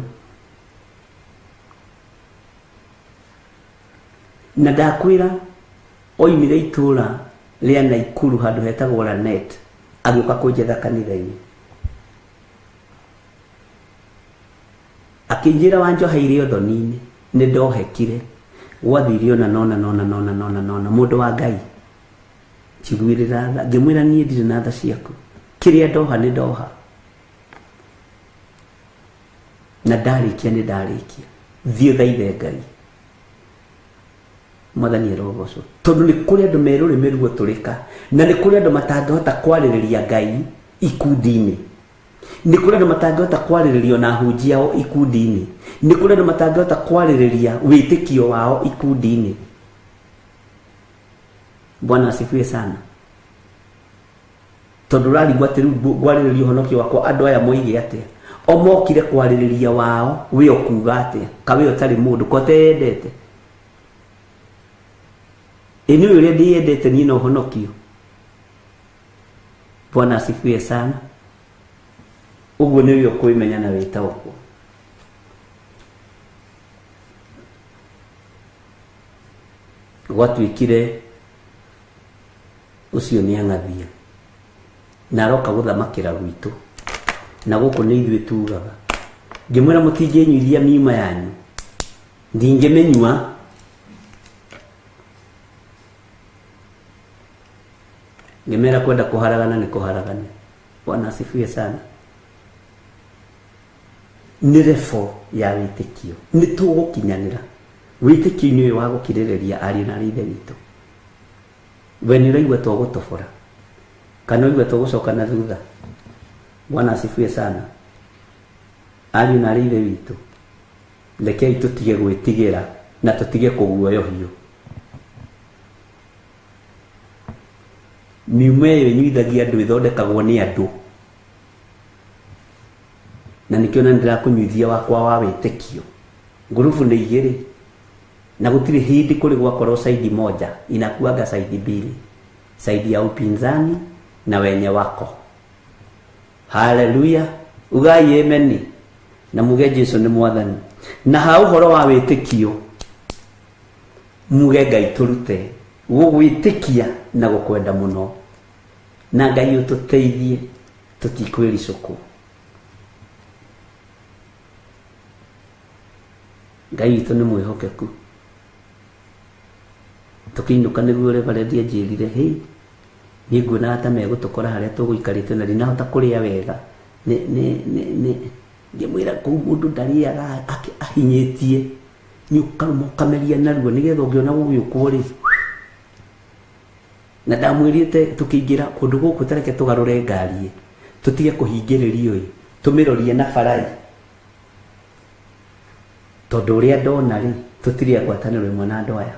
Na ndakwĩra oimire itũra rĩa Naikuru handũ hetagwo Lanet, agĩũka kũnjetha kanitha-inĩ, akĩnjĩra wanjoheire ũthoni-inĩ, nĩ ndohekire, gwathire ona nona nona nona nona nona. Mũndũ wa Ngai njiguĩrĩra tha, ngĩmwĩra niĩ ndirĩ na tha ciaku, kĩrĩa ndoha nĩ ndoha, na ndarĩkia nĩ ndarĩkia, thiĩ ũthaithe Ngai. Mwathani arogocwo, tondũ nĩ kũrĩ andũ me rũrĩmĩ ruotũrĩka, na nĩ kũrĩ andũ matangĩhota kwarĩrĩria Ngai ikundi-inĩ, nĩ kũrĩ andũ matangĩhota kwarĩrĩria ona ahunjia ao ikundi-inĩ, nĩ kũrĩ andũ matangĩhota kwarĩrĩria wĩtĩkio wao ikundi-inĩ. Bwana asifiwe sana. Tondũ ũrarigwo atĩ rĩu ngwarĩrĩria ũhonokio wakwa andũ aya moige atĩa, o mokire kwarĩrĩria wao we ũkuga atĩa, ka we ũtarĩ mũndũ ko ũteyendete. Ĩ nĩ ũrĩa ndĩyendete niĩ na ũhonokio. Bwana asifiwe sana. Ũguo nĩ we ũkwĩmenya na wĩtaũkwo. Gwatuĩkire ũcio nĩ ang'athia na aroka gũthamakĩra gwitũ, na gũkũ nĩ ithuĩ tugaga. Ngĩmwĩra mũtingĩnyuithia miuma yanyu, ndingĩmĩnyua. Ngĩmera kwenda kũharagana nĩ kũharagane. Bwana asifiwe sana. Nĩ refo ya wĩtĩkio, nĩ tũgũkinyanĩra wĩtĩkio-inĩ ũyũ wa gũkirĩrĩria ariũ na arĩ ithe witũ. We nĩ ũraigua tũgũtobora kana ũraigua tũgũcoka na thutha? Bwana asifiwe sana. Ariũ na arĩ ithe witũ, rekei tũtige gwĩtigĩra na tũtige kũguoyohio. Miuma ĩyo ĩnyuithagia andũ ĩthondekagwo nĩ andũ, na nĩkĩo na ndĩrakũnyuithia wakwa wa wĩtĩkio. Ngurubu nĩ igĩrĩ, na gũtirĩ hĩndĩ kũrĩ gwakorwo saidi moja, inakuaga saidi mbili, saidi ya upinzani na wenye wako. Haleluya, ugai ameni na muge Jesu nĩ mwathani. Na ha ũhoro wa wĩtĩkio muge Ngai tũrute Gũgwĩtĩkia na gũkwenda mũno. Na Ngai ũtũteithie tũtikwĩricũkwo. Ngai witũ nĩ mwĩhokeku. Tũkĩinũka nĩguo Reverend anjĩrire, hĩ, niĩ nguonaga ta megũtũkora harĩa tũgũikarĩte na ndinahota kũrĩa wega. Nĩ ngĩmwĩra kũu mũndũ ndarĩaga ahinyĩtie, nĩ ũkarũma ũkameria narua nĩgetha ũngĩona gũgĩũkwo rĩ. Na ndamwĩrĩte tũkĩingĩra kũndũ gũkũ tareke tũgarũre ngari, tũtige kũhingĩrĩrio ĩ, tũmĩrorie na bara ĩ. Tondũ ũrĩa ndona rĩ, tũtirĩ a ngwatanĩro ĩmwe na andũ aya.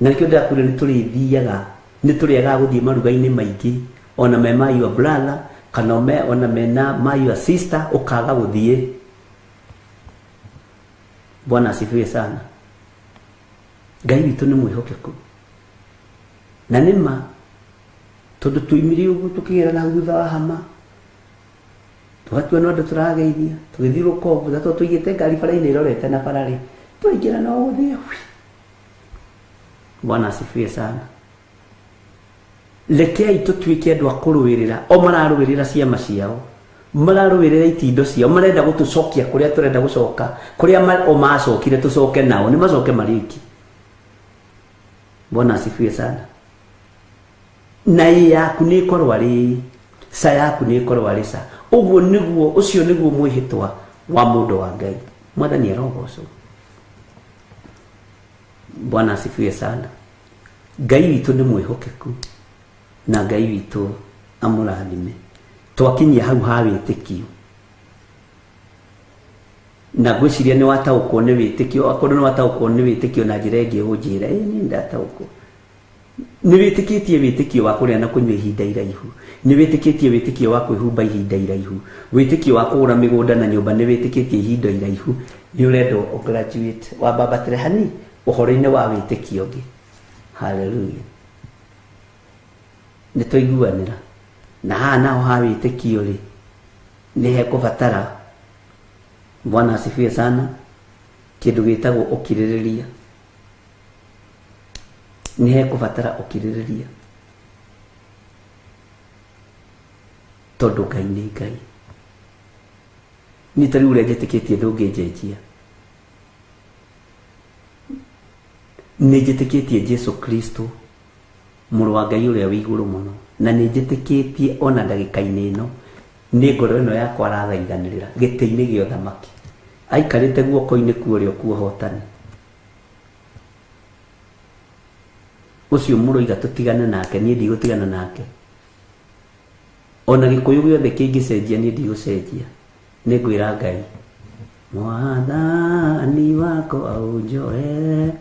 Na nĩkĩo ndĩrakwĩra nĩ tũrĩthiaga, nĩ tũrĩagaga gũthiĩ maruga-inĩ maingĩ, ona me ma your brother, kana ona mena ma your sister, ũkaga gũthiĩ. Bwana asifiwe sana. Ngai witũ nĩ mwĩhokeku. Na nĩ ma, tondũ tuoimire ũguo tũkĩgera na thutha wa hama, tũgatua no andũ tũrageithia, tũgĩthiĩ rũkongo, na tondũ tũigĩte ngari bara-inĩ ĩrorete na bara rĩ, twaingĩra no gũthiĩ. Bwana asifiwe sana. Rekei tũtuĩke andũ a kũrũĩrĩra, o mararũĩrĩra ciama ciao, mararũĩrĩra itindo ciao, marenda gũtũcokia kũrĩa tũrenda gũcoka, kũrĩa o macokire tũcoke nao, nĩ macoke marĩki. Bwana asifiwe sana. Na ĩ yaku nĩ ĩkorwo arĩ ca, yaku nĩ ĩkorwo arĩ ca. Ũguo nĩguo, ũcio nĩguo mwĩhĩtwa wa mũndũ wa Ngai. Mwathani arogocwo. Bwana asifiwe sana. Ngai witũ nĩ mwĩhokeku na Ngai witũ amũrathime. Twakinyia hau ha wĩtĩkio. Na ngwĩciria nĩ wataũkwo nĩ wĩtĩkio, akorwo nĩ wataũkwo nĩ wĩtĩkio na njĩra ĩngĩ ũnjĩre, ĩĩ nĩ ndataũkwo. Nĩ wĩtĩkĩtie wĩtĩkio wa kũrĩa na kũnyua ihinda iraihu. Nĩ wĩtĩkĩtie wĩtĩkio wa kwĩhumba ihinda iraihu. Wĩtĩkio wa kũgũra mĩgũnda na nyũmba nĩ wĩtĩkĩtie ihinda iraihu. Nĩ ũrendwo ũgraduate wambambatĩre hani ũhoro-inĩ wa wĩtĩkio ũngĩ. Hallelujah. Nĩ twaiguanĩra. Na haha naho ha wĩtĩkio rĩ, nĩ hekũbatara, Bwana asifiwe sana, kĩndũ gĩtagwo ũkirĩrĩria. Nĩ hekũbatara ũkirĩrĩria. Tondũ Ngai nĩ Ngai. Niĩ ta rĩu ũrĩa njĩtĩkĩtie ndũngĩnjenjia. Nĩ njĩtĩkĩtie Jesu Kristo, mũrũ wa Ngai ũrĩa wĩ igũrũ mũno. Na nĩ njĩtĩkĩtie ona ndagĩka-inĩ ĩno, nĩ ngoro ĩno yakwa arathaithanĩrĩra gĩtĩ-inĩ gĩa ũthamaki. Aikarĩte guoko-inĩ kwa ũrĩo kwa ũhotani. Ũcio mũroiga tũtigane nake, niĩ ndigũtigana nake. Ona gĩkũyũ gĩothe kĩngĩcenjia, niĩ ndigũcenjia. Nĩ ngwĩra Ngai, Mwathani wakwa ũnjoe,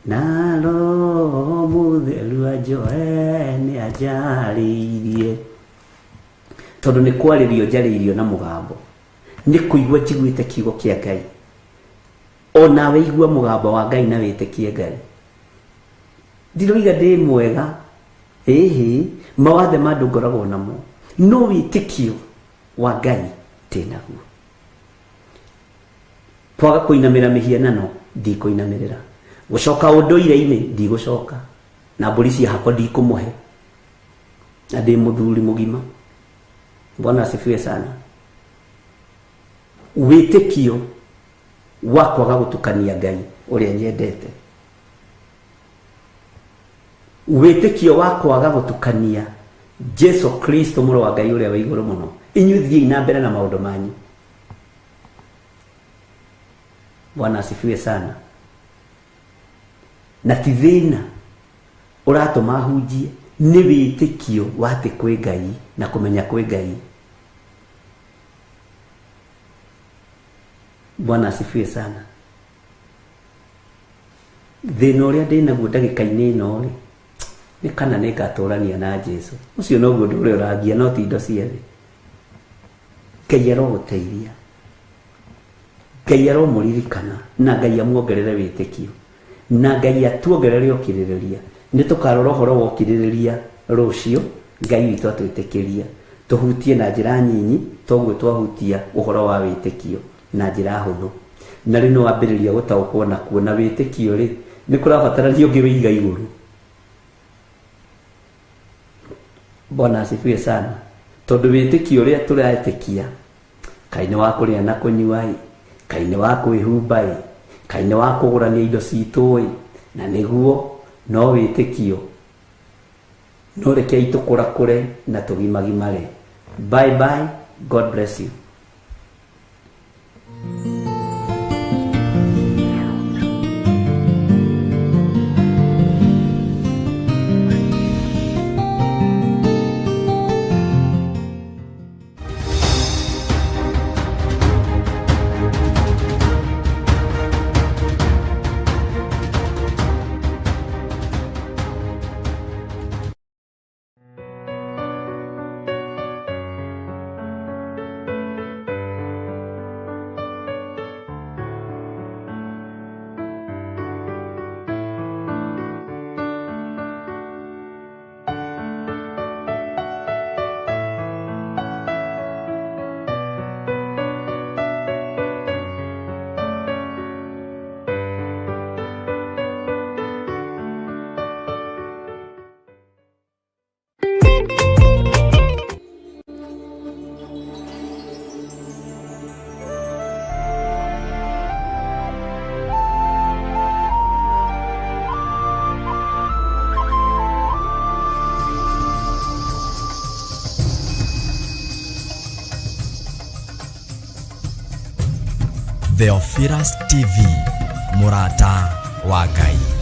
na Roho Mũtheru anjoe, nĩ anjarĩirie. Tondũ nĩ kwarĩrio njarĩirio na mũgambo. Nĩ kũigua njiguĩte kiugo kĩa Ngai. Onawe igua mũgambo wa Ngai na wĩtĩkie Ngai. Ndiroiga ndĩ mwega, ĩhĩ, mawathe ma andũ ngoragwo namo. No wĩtĩkio wa Ngai ndĩnaguo. Kwaga kũinamĩra mĩhianano, ndikũinamĩrĩra. Gũcoka ũndũire-inĩ, ndigũcoka. Na mbũri cia hakwa ndikũmũhe. Na ndĩ mũthuri mũgima. Bwana asifiwe sana. Wĩtĩkio wa kwaga gũtukania Ngai ũrĩa nyendete. Wĩtĩkio wa kwaga gũtukania Jesu Kristo mũrũ wa Ngai ũrĩa wĩ igũrũ mũno. Inyuĩ thiĩi na mbere na maũndũ manyu. Bwana asifiwe sana. Na ti thĩna ũratũma hunjie, nĩ wĩtĩkio wa atĩ kwĩ Ngai na kũmenya kwĩ Ngai. Bwana asifiwe sana. Thĩna ũrĩa ndĩnaguo ndagĩka-inĩ ĩno rĩ, nĩ kana nĩ ngatũrania na Jesu. Ũcio noguo ũndũ ũrĩa ũrangia, no ti indo cia thĩ. Ngai arogũteithia. Ngai aromũririkana na Ngai amuongerere wĩtĩkio. Na Ngai atuongerere ũkirĩrĩria. Nĩ tũkarora ũhoro wa ũkirĩrĩria rũciũ, Ngai witũ atwĩtĩkĩria. Tũhutie na njĩra nyinyi, toguo twahutia ũhoro wa wĩtĩkio na njĩra hũthũ. Na rĩu nĩ wambĩrĩria gũtaũkwo na kuona wĩtĩkio rĩ, nĩ kũrabatarania ũngĩ wĩiga igũrũ. Bwana asifiwe sana. Tondũ wĩtĩkio ũrĩa tũretĩkia, kaĩ nĩ wa kũrĩa na kũnyua ĩ, kaĩ nĩ wa kwĩhumba ĩ, kaĩ nĩ wa kũgũrania indo citũ ĩ, na nĩguo no wĩtĩkio. No rekei tũkũrakũre na tũgimagimare. Bye bye, God bless you. Theophilus TV, mũrata wa Ngai.